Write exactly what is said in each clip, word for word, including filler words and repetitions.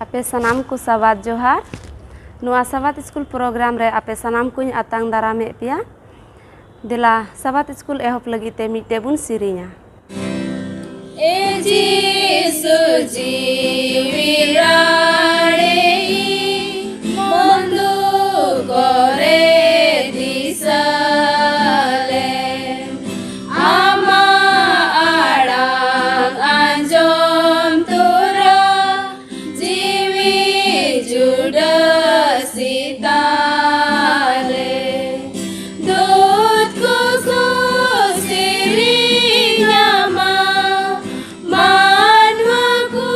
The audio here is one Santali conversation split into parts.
ᱟᱯᱮ ᱥᱟᱱᱟᱢ ᱠᱚ ᱥᱟᱵᱟᱫ ᱡᱚᱦᱟᱨ᱾ ᱱᱚᱣᱟ ᱥᱟᱵᱟᱫ ᱥᱠᱩᱞ ᱯᱨᱳᱜᱨᱟᱢ ᱨᱮ ᱟᱯᱮ ᱥᱟᱱᱟᱢ ᱠᱚᱧ ᱟᱛᱟᱝ ᱫᱟᱨᱟᱢᱮᱫ ᱯᱮᱭᱟ᱾ ᱫᱮᱞᱟ, ᱥᱟᱵᱟᱫ ᱥᱠᱩᱞ ᱮᱦᱚᱵ ᱞᱟᱹᱜᱤᱫ ᱛᱮ ᱢᱤᱫᱴᱮᱡ ᱵᱚᱱ ᱥᱮᱨᱮᱧᱟ᱾ ᱮ ᱡᱤᱥᱩ ᱡᱤᱣᱤ ᱨᱟᱲᱮ, ᱢᱚᱱᱫᱩ ᱠᱚᱨᱮ ᱫᱤᱥᱟᱹ ᱞᱮ, ᱟᱢᱟᱜ ᱟᱲᱟᱝ ᱟᱸᱡᱚᱢ ᱛᱚᱨᱟ ᱡᱤᱣᱤ ᱡᱩᱰᱟᱹ ᱥᱤᱛᱟᱞᱮ᱾ ᱫᱩᱛ ᱠᱚᱠᱚ ᱥᱮᱨᱮᱧ ᱟᱢᱟ, ᱢᱟᱱᱣᱟ ᱠᱚ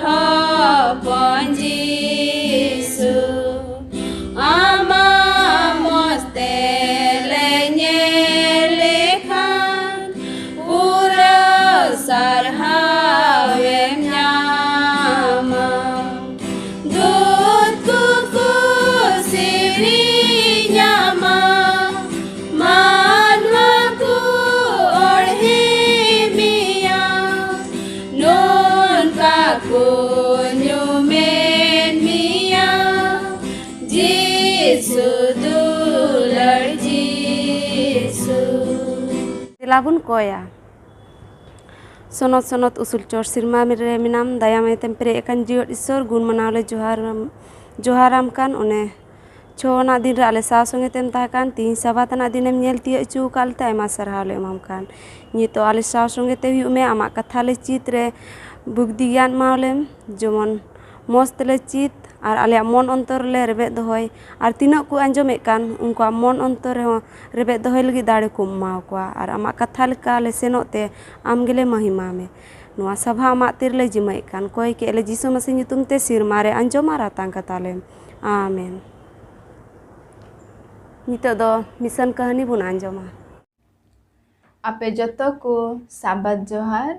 ᱦᱚᱯᱚᱱ ᱡᱤᱥᱩ, ᱟᱢᱟᱜ ᱢᱚᱡᱽ ᱛᱮᱞᱮ ᱧᱮᱞ ᱞᱮᱠᱷᱟᱱ, ᱯᱩᱨᱟᱹ ᱥᱟᱨᱦᱟᱣᱮᱢ ᱧᱟᱢᱟ᱾ ᱫᱩᱛ ᱠᱚᱠᱚ ᱥᱮᱨᱮᱧᱟᱢᱟ, ᱢᱟᱱᱣᱟ ᱠᱚ ᱚᱬᱦᱮ ᱢᱮᱭᱟ, ᱱᱚᱝᱠᱟ ᱠᱚ ᱧᱩᱢᱮᱫ ᱢᱮᱭᱟ, ᱡᱤᱥᱩ ᱫᱩᱞᱟᱹᱲ ᱡᱤᱥᱩ᱾ ᱫᱮᱞᱟ ᱵᱚᱱ ᱠᱚᱭᱟ᱾ ᱥᱚᱱᱚᱛ ᱥᱚᱱᱚᱛ ᱩᱥᱩᱞ ᱪᱚᱴ ᱥᱮᱨᱢᱟ ᱨᱮ ᱢᱮᱱᱟᱢ, ᱫᱟᱭᱟ ᱢᱟᱭᱟ ᱛᱮᱢ ᱯᱮᱨᱮᱡ ᱟᱠᱟᱱ ᱡᱤᱭᱚᱱ ᱤᱥᱥᱚᱨ, ᱜᱩᱱ ᱢᱟᱱᱟᱣ ᱞᱮ ᱡᱚᱦᱟᱨ, ᱡᱚᱦᱟᱨᱟᱢ ᱠᱟᱱ᱾ ᱚᱱᱮ ᱪᱷᱚ ᱟᱱᱟᱜ ᱫᱤᱱ ᱨᱮ ᱟᱞᱮ ᱥᱟᱶ ᱥᱚᱸᱜᱮ ᱛᱮᱢ ᱛᱟᱦᱮᱸ ᱠᱟᱱ, ᱛᱤᱦᱤᱧ ᱥᱟᱵᱟᱛ ᱟᱱᱟᱜ ᱫᱤᱱᱮᱢ ᱧᱮᱞ ᱛᱤᱭᱳᱜ ᱦᱚᱪᱚ ᱟᱠᱟᱫ ᱞᱮᱛᱮ ᱟᱭᱢᱟ ᱥᱟᱨᱦᱟᱣ ᱞᱮ ᱮᱢᱟᱢ ᱠᱟᱱ᱾ ᱱᱤᱛᱚᱜ ᱟᱞᱮ ᱥᱟᱶ ᱥᱚᱸᱜᱮ ᱛᱮ ᱦᱩᱭᱩᱜ ᱢᱮ, ᱟᱢᱟᱜ ᱠᱟᱛᱷᱟ ᱞᱮ ᱪᱮᱫ ᱨᱮ ᱵᱩᱫᱽᱫᱷᱤ ᱜᱮᱭᱟᱱ ᱮᱢᱟᱣ ᱞᱮᱢ, ᱡᱮᱢᱚᱱ ᱢᱚᱡᱽ ᱛᱮᱞᱮ ᱪᱮᱫ ᱟᱨ ᱟᱞᱮᱭᱟᱜ ᱢᱚᱱ ᱚᱱᱛᱚᱨ ᱨᱮᱞᱮ ᱨᱮᱵᱮᱫ ᱫᱚᱦᱚᱭ, ᱟᱨ ᱛᱤᱱᱟᱹᱜ ᱠᱚ ᱟᱸᱡᱚᱢᱮᱫ ᱠᱟᱱ ᱩᱱᱠᱩᱣᱟᱜ ᱢᱚᱱ ᱚᱱᱛᱚᱨ ᱨᱮᱦᱚᱸ ᱨᱮᱵᱮᱫ ᱫᱚᱦᱚᱭ ᱞᱟᱹᱜᱤᱫ ᱫᱟᱲᱮ ᱠᱚᱢ ᱮᱢᱟᱣ ᱠᱚᱣᱟ, ᱟᱨ ᱟᱢᱟᱜ ᱠᱟᱛᱷᱟ ᱞᱮᱠᱟ ᱞᱮ ᱥᱮᱱᱚᱜ ᱛᱮ ᱟᱢ ᱜᱮᱞᱮ ᱢᱚᱦᱤᱢᱟ ᱢᱮ᱾ ᱱᱚᱣᱟ ᱥᱟᱵᱷᱟ ᱟᱢᱟᱜ ᱛᱤ ᱨᱮᱞᱮ ᱡᱤᱢᱟᱹᱭᱮᱫ ᱠᱟᱱ, ᱠᱚᱭ ᱠᱮᱫ ᱞᱮ ᱡᱤᱥᱩ ᱢᱟᱹᱥᱤ ᱧᱩᱛᱩᱢ ᱛᱮ ᱥᱮᱨᱢᱟ ᱨᱮ ᱟᱸᱡᱚᱢ ᱟᱨ ᱟᱛᱟᱝ ᱠᱟᱛᱟ ᱞᱮᱢ᱾ ᱟᱢᱮᱱ᱾ ᱱᱤᱛᱚᱜ ᱫᱚ ᱢᱤᱥᱚᱱ ᱠᱟᱹᱦᱱᱤ ᱵᱚᱱ ᱟᱸᱡᱚᱢᱟ᱾ ᱟᱯᱮ ᱡᱚᱛᱚ ᱠᱚ ᱥᱟᱵᱟᱛ ᱡᱚᱦᱟᱨ᱾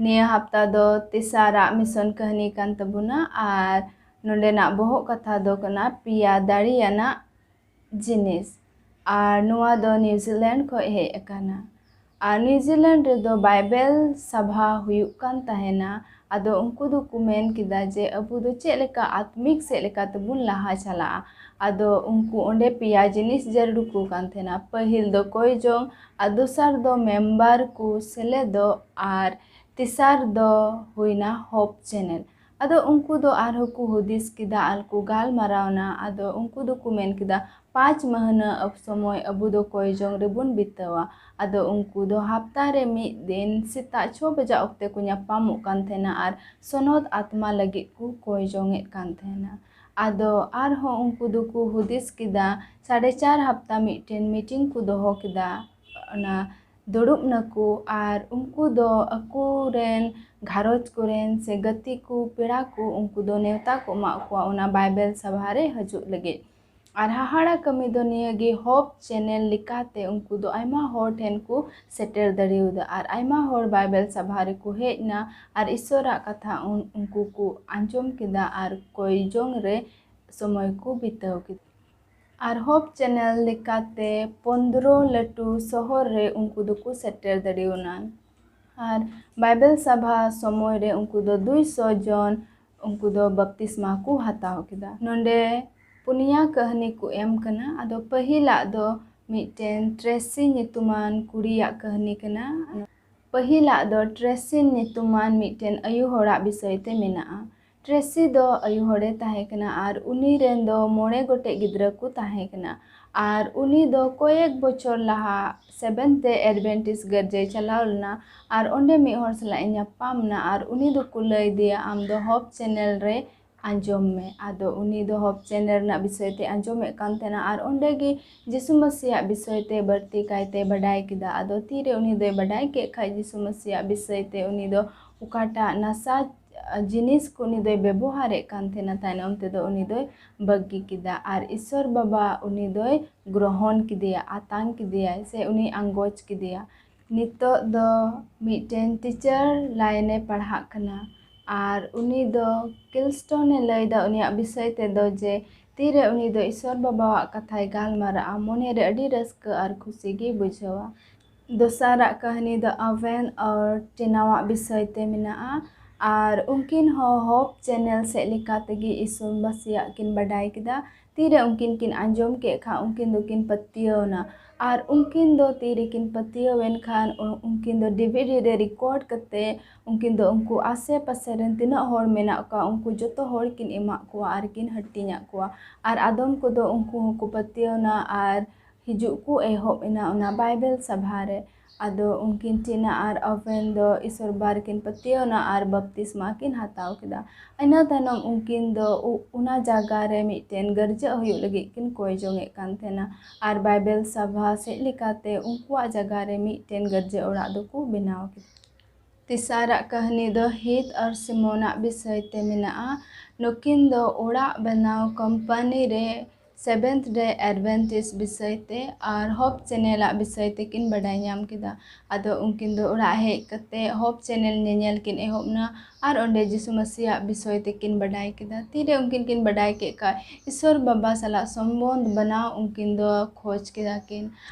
ᱱᱤᱭᱟᱹ ᱦᱟᱯᱛᱟ ᱫᱚ ᱛᱮᱥᱟᱨᱟᱜ ᱢᱤᱥᱚᱱ ᱠᱟᱹᱦᱱᱤ ᱠᱟᱱ ᱛᱟᱵᱚᱱᱟ, ᱟᱨ ᱱᱚᱰᱮᱱᱟᱜ ᱵᱚᱦᱚᱜ ᱠᱟᱛᱷᱟ ᱫᱚ ᱠᱟᱱᱟ ᱯᱮᱭᱟ ᱫᱟᱲᱮᱭᱟᱱᱟᱜ ᱡᱤᱱᱤᱥ, ᱟᱨ ᱱᱚᱣᱟ ᱫᱚ ᱱᱤᱣᱡᱤᱞᱮᱱᱰ ᱠᱷᱚᱱ ᱦᱮᱡ ᱟᱠᱟᱱᱟ᱾ ᱟᱨ ᱱᱤᱣᱡᱤᱞᱮᱱᱰ ᱨᱮᱫᱚ ᱵᱟᱭᱵᱮᱞ ᱥᱟᱵᱷᱟ ᱦᱩᱭᱩᱜ ᱠᱟᱱ ᱛᱟᱦᱮᱱᱟ᱾ ᱟᱫᱚ ᱩᱱᱠᱩ ᱫᱚᱠᱚ ᱢᱮᱱ ᱠᱮᱫᱟ ᱡᱮ ᱟᱵᱚ ᱫᱚ ᱪᱮᱫ ᱞᱮᱠᱟ ᱟᱛᱢᱤᱠ ᱥᱮᱫ ᱞᱮᱠᱟ ᱛᱮᱵᱚᱱ ᱞᱟᱦᱟ ᱪᱟᱞᱟᱜᱼᱟ᱾ ᱟᱫᱚ ᱩᱱᱠᱩ ᱚᱸᱰᱮ ᱯᱮᱭᱟ ᱡᱤᱱᱤᱥ ᱡᱟᱹᱨᱩᱲ ᱠᱚ ᱠᱟᱱ ᱛᱟᱦᱮᱱᱟ᱾ ᱯᱟᱹᱦᱤᱞ ᱫᱚ ᱠᱚᱭ ᱡᱚᱝ, ᱟᱨ ᱫᱚᱥᱟᱨ ᱫᱚ ᱢᱮᱢᱵᱟᱨ ᱠᱚ ᱥᱮᱞᱮᱫᱚᱜ, ᱟᱨ ᱛᱮᱥᱟᱨ ᱫᱚ ᱦᱩᱭᱱᱟ ᱦᱳᱯ ᱪᱮᱱᱮᱞ᱾ ᱟᱫᱚ ᱩᱱᱠᱩ ᱫᱚ ᱟᱨᱦᱚᱸ ᱠᱚ ᱦᱩᱫᱤᱥ ᱠᱮᱫᱟ ᱟᱨ ᱠᱚ ᱜᱟᱞᱢᱟᱨᱟᱣ ᱱᱟ᱾ ᱟᱫᱚ ᱩᱱᱠᱩ ᱫᱚᱠᱚ ᱢᱮᱱ ᱠᱮᱫᱟ, ᱯᱟᱸᱪ ᱢᱟᱹᱦᱱᱟᱹ ᱚᱠ ᱥᱚᱢᱚᱭ ᱟᱵᱚ ᱫᱚ ᱠᱚᱭ ᱡᱚᱝ ᱨᱮᱵᱚᱱ ᱵᱤᱛᱟᱹᱣᱟ᱾ ᱟᱫᱚ ᱩᱱᱠᱩ ᱫᱚ ᱦᱟᱯᱛᱟ ᱨᱮ ᱢᱤᱫ ᱫᱤᱱ ᱥᱮᱛᱟᱜ ᱪᱷᱚ ᱵᱟᱡᱟ ᱚᱠᱛᱮ ᱠᱚ ᱧᱟᱯᱟᱢᱚᱜ ᱠᱟᱱ ᱛᱟᱦᱮᱱᱟ ᱟᱨ ᱥᱚᱱᱚᱛ ᱟᱛᱢᱟ ᱞᱟᱹᱜᱤᱫ ᱠᱚ ᱠᱚᱭ ᱡᱚᱝ ᱮᱫ ᱠᱟᱱ ᱛᱟᱦᱮᱱᱟ᱾ ᱟᱫᱚ ᱟᱨᱦᱚᱸ ᱩᱱᱠᱩ ᱫᱚᱠᱚ ᱦᱩᱫᱤᱥ ᱠᱮᱫᱟ, ᱥᱟᱲᱮ ᱪᱟᱨ ᱦᱟᱯᱛᱟ ᱢᱤᱫᱴᱮᱱ ᱢᱤᱴᱤᱝ ᱠᱚ ᱫᱚᱦᱚ ᱠᱮᱫᱟ᱾ ᱚᱱᱟ ᱫᱩᱲᱩᱵ ᱱᱟᱠᱚ ᱟᱨ ᱩᱱᱠᱩ ᱫᱚ ᱟᱠᱚᱨᱮᱱ ᱜᱷᱟᱨᱚᱸᱡᱽ ᱠᱚᱨᱮᱱ ᱥᱮ ᱜᱟᱛᱮ ᱠᱚ, ᱯᱮᱲᱟ ᱠᱚ, ᱩᱱᱠᱩ ᱫᱚ ᱱᱮᱣᱛᱟ ᱠᱚ ᱮᱢᱟᱜ ᱠᱚᱣᱟ ᱚᱱᱟ ᱵᱟᱭᱵᱮᱞ ᱥᱟᱵᱷᱟ ᱨᱮ ᱦᱤᱡᱩᱜ ᱞᱟᱹᱜᱤᱫ᱾ ᱟᱨ ᱦᱟᱦᱟᱲᱟ ᱠᱟᱹᱢᱤ ᱫᱚ ᱱᱤᱭᱟᱹ ᱜᱮ, ᱦᱳᱯ ᱪᱮᱱᱮᱞ ᱞᱮᱠᱟᱛᱮ ᱩᱱᱠᱩ ᱫᱚ ᱟᱭᱢᱟ ᱦᱚᱲ ᱴᱷᱮᱱ ᱠᱚ ᱥᱮᱴᱮᱨ ᱫᱟᱲᱮᱭᱟᱫᱟ᱾ ᱟᱨ ᱟᱭᱢᱟ ᱦᱚᱲ ᱵᱟᱭᱵᱮᱞ ᱥᱟᱵᱷᱟ ᱨᱮᱠᱚ ᱦᱮᱡ ᱮᱱᱟ ᱟᱨ ᱤᱥᱚᱨᱟᱜ ᱠᱟᱛᱷᱟ ᱩᱱ-, ᱩᱱᱠᱩ ᱠᱚ ᱟᱸᱡᱚᱢ ᱠᱮᱫᱟ ᱟᱨ ᱠᱚᱭ ᱡᱚᱝ ᱨᱮ ᱥᱚᱢᱚᱭ ᱠᱚ ᱵᱤᱛᱟᱹᱣ ᱠᱮᱫᱟ᱾ ᱟᱨ ᱦᱳᱯ ᱪᱮᱱᱮᱞ ᱞᱮᱠᱟᱛᱮ ᱯᱚᱱᱫᱽᱨᱚ ᱞᱟᱹᱴᱩ ᱥᱚᱦᱚᱨ ᱨᱮ ᱩᱱᱠᱩ ᱫᱚᱠᱚ ᱥᱮᱴᱮᱨ ᱫᱟᱲᱮᱭᱟᱱᱟ᱾ ᱟᱨ ᱵᱟᱭᱵᱮᱞ ᱥᱟᱵᱷᱟ ᱥᱚᱢᱚᱭ ᱨᱮ ᱩᱱᱠᱩ ᱫᱚ ᱫᱩᱭᱥᱚ ᱡᱚᱱ ᱩᱱᱠᱩ ᱫᱚ ᱵᱟᱯᱛᱤᱥᱢᱟ ᱠᱚ ᱦᱟᱛᱟᱣ ᱠᱮᱫᱟ᱾ ᱱᱚᱰᱮ ᱯᱩᱱᱭᱟ ᱠᱟᱹᱦᱱᱤ ᱠᱚ ᱮᱢ ᱠᱟᱱᱟ᱾ ᱟᱫᱚ ᱯᱟᱹᱦᱤᱞᱟᱜ ᱫᱚ ᱢᱤᱫᱴᱮᱱ ᱴᱨᱮᱥᱤ ᱧᱩᱛᱩᱢᱟᱱ ᱠᱩᱲᱤᱭᱟᱜ ᱠᱟᱹᱦᱱᱤ ᱠᱟᱱᱟ᱾ ᱯᱟᱹᱦᱤᱞᱟᱜ ᱫᱚ ᱴᱨᱮᱥᱤ ᱧᱩᱛᱩᱢᱟᱱ ᱢᱤᱫᱴᱮᱱ ᱟᱭᱩ ᱦᱚᱲᱟᱜ ᱵᱤᱥᱚᱭ ᱛᱮ ᱢᱮᱱᱟᱜᱼᱟ᱾ ᱴᱨᱮᱥᱤ ᱫᱚ ᱟᱭᱩ ᱦᱚᱲᱮ ᱛᱟᱦᱮᱸ ᱠᱟᱱᱟ ᱟᱨ ᱩᱱᱤ ᱨᱮᱱ ᱫᱚ ᱢᱚᱬᱮ ᱜᱚᱴᱮᱡ ᱜᱤᱫᱽᱨᱟᱹ ᱠᱚ ᱛᱟᱦᱮᱸ ᱠᱟᱱᱟ᱾ ᱟᱨ ᱩᱱᱤ ᱫᱚ ᱠᱚᱭᱮᱠ ᱵᱚᱪᱷᱚᱨ ᱞᱟᱦᱟ ᱥᱮᱵᱷᱮᱱᱛᱷ ᱰᱮ ᱮᱰᱵᱷᱮᱱᱴᱤᱥᱴ ᱜᱤᱨᱡᱟᱹᱭ ᱪᱟᱞᱟᱣ ᱞᱮᱱᱟ ᱟᱨ ᱚᱸᱰᱮ ᱢᱤᱫ ᱦᱚᱲ ᱥᱟᱞᱟᱜ ᱮ ᱧᱟᱯᱟᱢ ᱮᱱᱟ ᱟᱨ ᱩᱱᱤ ᱫᱚᱠᱚ ᱞᱟᱹᱭ ᱟᱫᱮᱭᱟ, "ᱟᱢ ᱫᱚ ᱦᱳᱯ ᱪᱮᱱᱮᱞ ᱨᱮ ᱟᱸᱡᱚᱢ ᱢᱮ᱾" ᱟᱫᱚ ᱩᱱᱤ ᱫᱚ ᱦᱳᱯ ᱪᱮᱱᱮᱞ ᱨᱮᱱᱟᱜ ᱵᱤᱥᱚᱭ ᱛᱮ ᱟᱸᱡᱚᱢᱮᱫ ᱠᱟᱱ ᱛᱟᱦᱮᱱᱟ ᱟᱨ ᱚᱸᱰᱮ ᱜᱮ ᱡᱤᱥᱩ ᱢᱟᱹᱥᱤᱭᱟᱜ ᱵᱤᱥᱚᱭ ᱛᱮ ᱵᱟᱹᱲᱛᱤ ᱠᱟᱭᱛᱮ ᱵᱟᱰᱟᱭ ᱠᱮᱫᱟ᱾ ᱟᱫᱚ ᱛᱤᱨᱮ ᱩᱱᱤ ᱫᱚᱭ ᱵᱟᱰᱟᱭ ᱠᱮᱫ ᱠᱷᱟᱡ ᱡᱤᱥᱩ ᱢᱟᱹᱥᱤᱭᱟᱜ ᱵᱤᱥᱚᱭ ᱛᱮ, ᱩᱱᱤ ᱫᱚ ᱚᱠᱟᱴᱟᱜ ᱱᱟᱥᱟ ᱡᱤᱱᱤᱥ ᱠᱚ ᱩᱱᱤ ᱫᱚᱭ ᱵᱮᱵᱚᱦᱟᱨᱮᱫ ᱠᱟᱱ ᱛᱟᱦᱮᱱᱟ, ᱛᱟᱭᱱᱚᱢ ᱛᱮᱫᱚ ᱩᱱᱤ ᱫᱚᱭ ᱵᱟᱹᱜᱤ ᱠᱮᱫᱟ᱾ ᱟᱨ ᱤᱥᱚᱨ ᱵᱟᱵᱟ ᱩᱱᱤ ᱫᱚᱭ ᱜᱨᱚᱦᱚᱱ ᱠᱮᱫᱮᱭᱟ, ᱟᱛᱟᱝ ᱠᱮᱫᱮᱭᱟᱭ ᱥᱮ ᱩᱱᱤ ᱟᱸᱜᱚᱪ ᱠᱮᱫᱮᱭᱟ᱾ ᱱᱤᱛᱚᱜ ᱫᱚ ᱢᱤᱫᱴᱮᱱ ᱴᱤᱪᱟᱨ ᱞᱟᱭᱤᱱ ᱮ ᱯᱟᱲᱦᱟᱜ ᱠᱟᱱᱟ᱾ ᱟᱨ ᱩᱱᱤ ᱫᱚ ᱠᱤᱞᱥᱴᱚᱱ ᱮ ᱞᱟᱹᱭᱫᱟ ᱩᱱᱤᱭᱟᱜ ᱵᱤᱥᱚᱭ ᱛᱮᱫᱚ ᱡᱮ ᱛᱤᱨᱮ ᱩᱱᱤ ᱫᱚ ᱤᱥᱚᱨ ᱵᱟᱵᱟᱣᱟᱜ ᱠᱟᱛᱷᱟᱭ ᱜᱟᱞᱢᱟᱨᱟᱜᱼᱟ, ᱢᱚᱱᱮᱨᱮ ᱟᱹᱰᱤ ᱨᱟᱹᱥᱠᱟᱹ ᱟᱨ ᱠᱷᱩᱥᱤ ᱜᱮ ᱵᱩᱡᱷᱟᱹᱣᱟ᱾ ᱫᱚᱥᱟᱨᱟᱜ ᱠᱟᱹᱦᱱᱤ ᱫᱚ ᱟᱵᱷᱮᱱ ᱟᱨ ᱴᱤᱱᱟᱣᱟᱜ ᱵᱤᱥᱚᱭ ᱛᱮ ᱢᱮᱱᱟᱜᱼᱟ᱾ ᱟᱨ ᱩᱱᱠᱤᱱ ᱦᱚᱸ ᱦᱳᱯ ᱪᱮᱱᱮᱞ ᱥᱮᱫ ᱞᱮᱠᱟ ᱛᱮᱜᱮ ᱤᱥᱩᱱ ᱵᱟᱥᱤᱭᱟᱜ ᱠᱤᱱ ᱵᱟᱰᱟᱭ ᱠᱮᱫᱟ᱾ ᱛᱤᱨᱮ ᱩᱱᱠᱤᱱ ᱠᱤᱱ ᱟᱸᱡᱚᱢ ᱠᱮᱫ ᱠᱷᱟᱱ ᱩᱱᱠᱤᱱ ᱫᱚᱠᱤᱱ ᱯᱟᱹᱛᱭᱟᱹᱣ ᱮᱱᱟ᱾ ᱟᱨ ᱩᱱᱠᱤᱱ ᱫᱚ ᱛᱤᱨᱮᱠᱤᱱ ᱯᱟᱹᱛᱭᱟᱹᱣ ᱮᱱ ᱠᱷᱟᱱ ᱩ-, ᱩᱱᱠᱤᱱ ᱫᱚ ᱰᱤ ᱵᱷᱤ ᱰᱤ ᱨᱮ ᱨᱮᱠᱚᱨᱰ ᱠᱟᱛᱮ ᱩᱱᱠᱤᱱ ᱫᱚ ᱩᱱᱠᱩ ᱟᱥᱮ ᱯᱟᱥᱮ ᱨᱮᱱ ᱛᱤᱱᱟᱹᱜ ᱦᱚᱲ ᱢᱮᱱᱟᱜ ᱠᱚᱣᱟ ᱩᱱᱠᱩ ᱡᱚᱛᱚ ᱦᱚᱲ ᱠᱤᱱ ᱮᱢᱟᱜ ᱠᱚᱣᱟ ᱟᱨ ᱠᱤᱱ ᱦᱟᱹᱴᱤᱧᱟᱜ ᱠᱚᱣᱟ᱾ ᱟᱨ ᱟᱫᱚᱢ ᱠᱚᱫᱚ ᱩᱱᱠᱩ ᱦᱚᱸᱠᱚ ᱯᱟᱹᱛᱭᱟᱹᱣ ᱮᱱᱟ ᱟᱨ ᱦᱤᱡᱩᱜ ᱠᱚ ᱮᱦᱚᱵ ᱮᱱᱟ ᱚᱱᱟ ᱵᱟᱭᱵᱮᱞ ᱥᱟᱵᱷᱟ ᱨᱮ᱾ ᱟᱫᱚ ᱩᱱᱠᱤᱱ ᱴᱤᱱᱟ ᱟᱨ ᱟᱵᱷᱮᱱ ᱫᱚ ᱤᱥᱚᱨ ᱵᱟᱨ ᱠᱤᱱ ᱯᱟᱹᱛᱭᱟᱹᱣ ᱮᱱᱟ ᱟᱨ ᱵᱟᱯᱛᱤᱥᱢᱟ ᱠᱤᱱ ᱦᱟᱛᱟᱣ ᱠᱮᱫᱟ᱾ ᱤᱱᱟᱹ ᱛᱟᱭᱱᱚᱢ ᱩᱱᱠᱤᱱ ᱫᱚ ᱩ-, ᱚᱱᱟ ᱡᱟᱭᱜᱟ ᱨᱮ ᱢᱤᱫᱴᱮᱱ ᱜᱟᱨᱡᱟᱹ ᱦᱩᱭᱩᱜ ᱞᱟᱹᱜᱤᱫ ᱠᱤᱱ ᱠᱚᱭ ᱡᱚᱝ ᱮᱫ ᱠᱟᱱ ᱛᱟᱦᱮᱱᱟ᱾ ᱟᱨ ᱵᱟᱭᱵᱮᱞ ᱥᱟᱵᱷᱟ ᱥᱮᱫ ᱞᱮᱠᱟᱛᱮ ᱩᱱᱠᱩᱣᱟᱜ ᱡᱟᱭᱜᱟ ᱨᱮ ᱢᱤᱫᱴᱮᱱ ᱜᱟᱨᱡᱟᱹ ᱚᱲᱟᱜ ᱫᱚᱠᱚ ᱵᱮᱱᱟᱣ ᱠᱮᱫᱟ᱾ ᱛᱮᱥᱟᱨᱟᱜ ᱠᱟᱹᱦᱱᱤ ᱫᱚ ᱦᱤᱛ ᱟᱨ ᱥᱤᱢᱳᱱᱟᱜ ᱵᱤᱥᱚᱭ ᱛᱮ ᱢᱮᱱᱟᱜᱼᱟ᱾ ᱱᱩᱠᱤᱱ ᱫᱚ ᱚᱲᱟᱜ ᱵᱮᱱᱟᱣ ᱠᱳᱢᱯᱟᱱᱤ ᱨᱮ Seventh Day Adventist ᱵᱤᱥᱚᱭ ᱛᱮ ᱟᱨ ᱦᱳᱯ ᱪᱮᱱᱮᱞᱟᱜ ᱵᱤᱥᱚᱭ ᱛᱮᱠᱤᱱ ᱵᱟᱰᱟᱭ ᱧᱟᱢ ᱠᱮᱫᱟ᱾ ᱟᱫᱚ ᱩᱱᱠᱤᱱ ᱫᱚ ᱚᱲᱟᱜ ᱦᱮᱡ ᱠᱟᱛᱮ ᱦᱳᱯ ᱪᱮᱱᱮᱞ ᱧᱮᱧᱮᱞ ᱠᱤᱱ ᱮᱦᱚᱵ ᱮᱱᱟ ᱟᱨ ᱚᱸᱰᱮ ᱡᱤᱥᱩ ᱢᱟᱹᱥᱤᱭᱟᱜ ᱵᱤᱥᱚᱭ ᱛᱮᱠᱤᱱ ᱵᱟᱰᱟᱭ ᱠᱮᱫᱟ᱾ ᱛᱤᱨᱮ ᱩᱱᱠᱤᱱ ᱠᱤᱱ ᱵᱟᱰᱟᱭ ᱠᱮᱫ ᱠᱷᱟᱱ ᱤᱥᱚᱨ ᱵᱟᱵᱟ ᱥᱟᱞᱟᱜ ᱥᱚᱢᱵᱚᱱᱫᱷ ᱵᱮᱱᱟᱣ ᱩᱱᱠᱤᱱ ᱫᱚ ᱠᱷᱚᱡᱽ ᱠᱮᱫᱟ ᱠᱤᱱ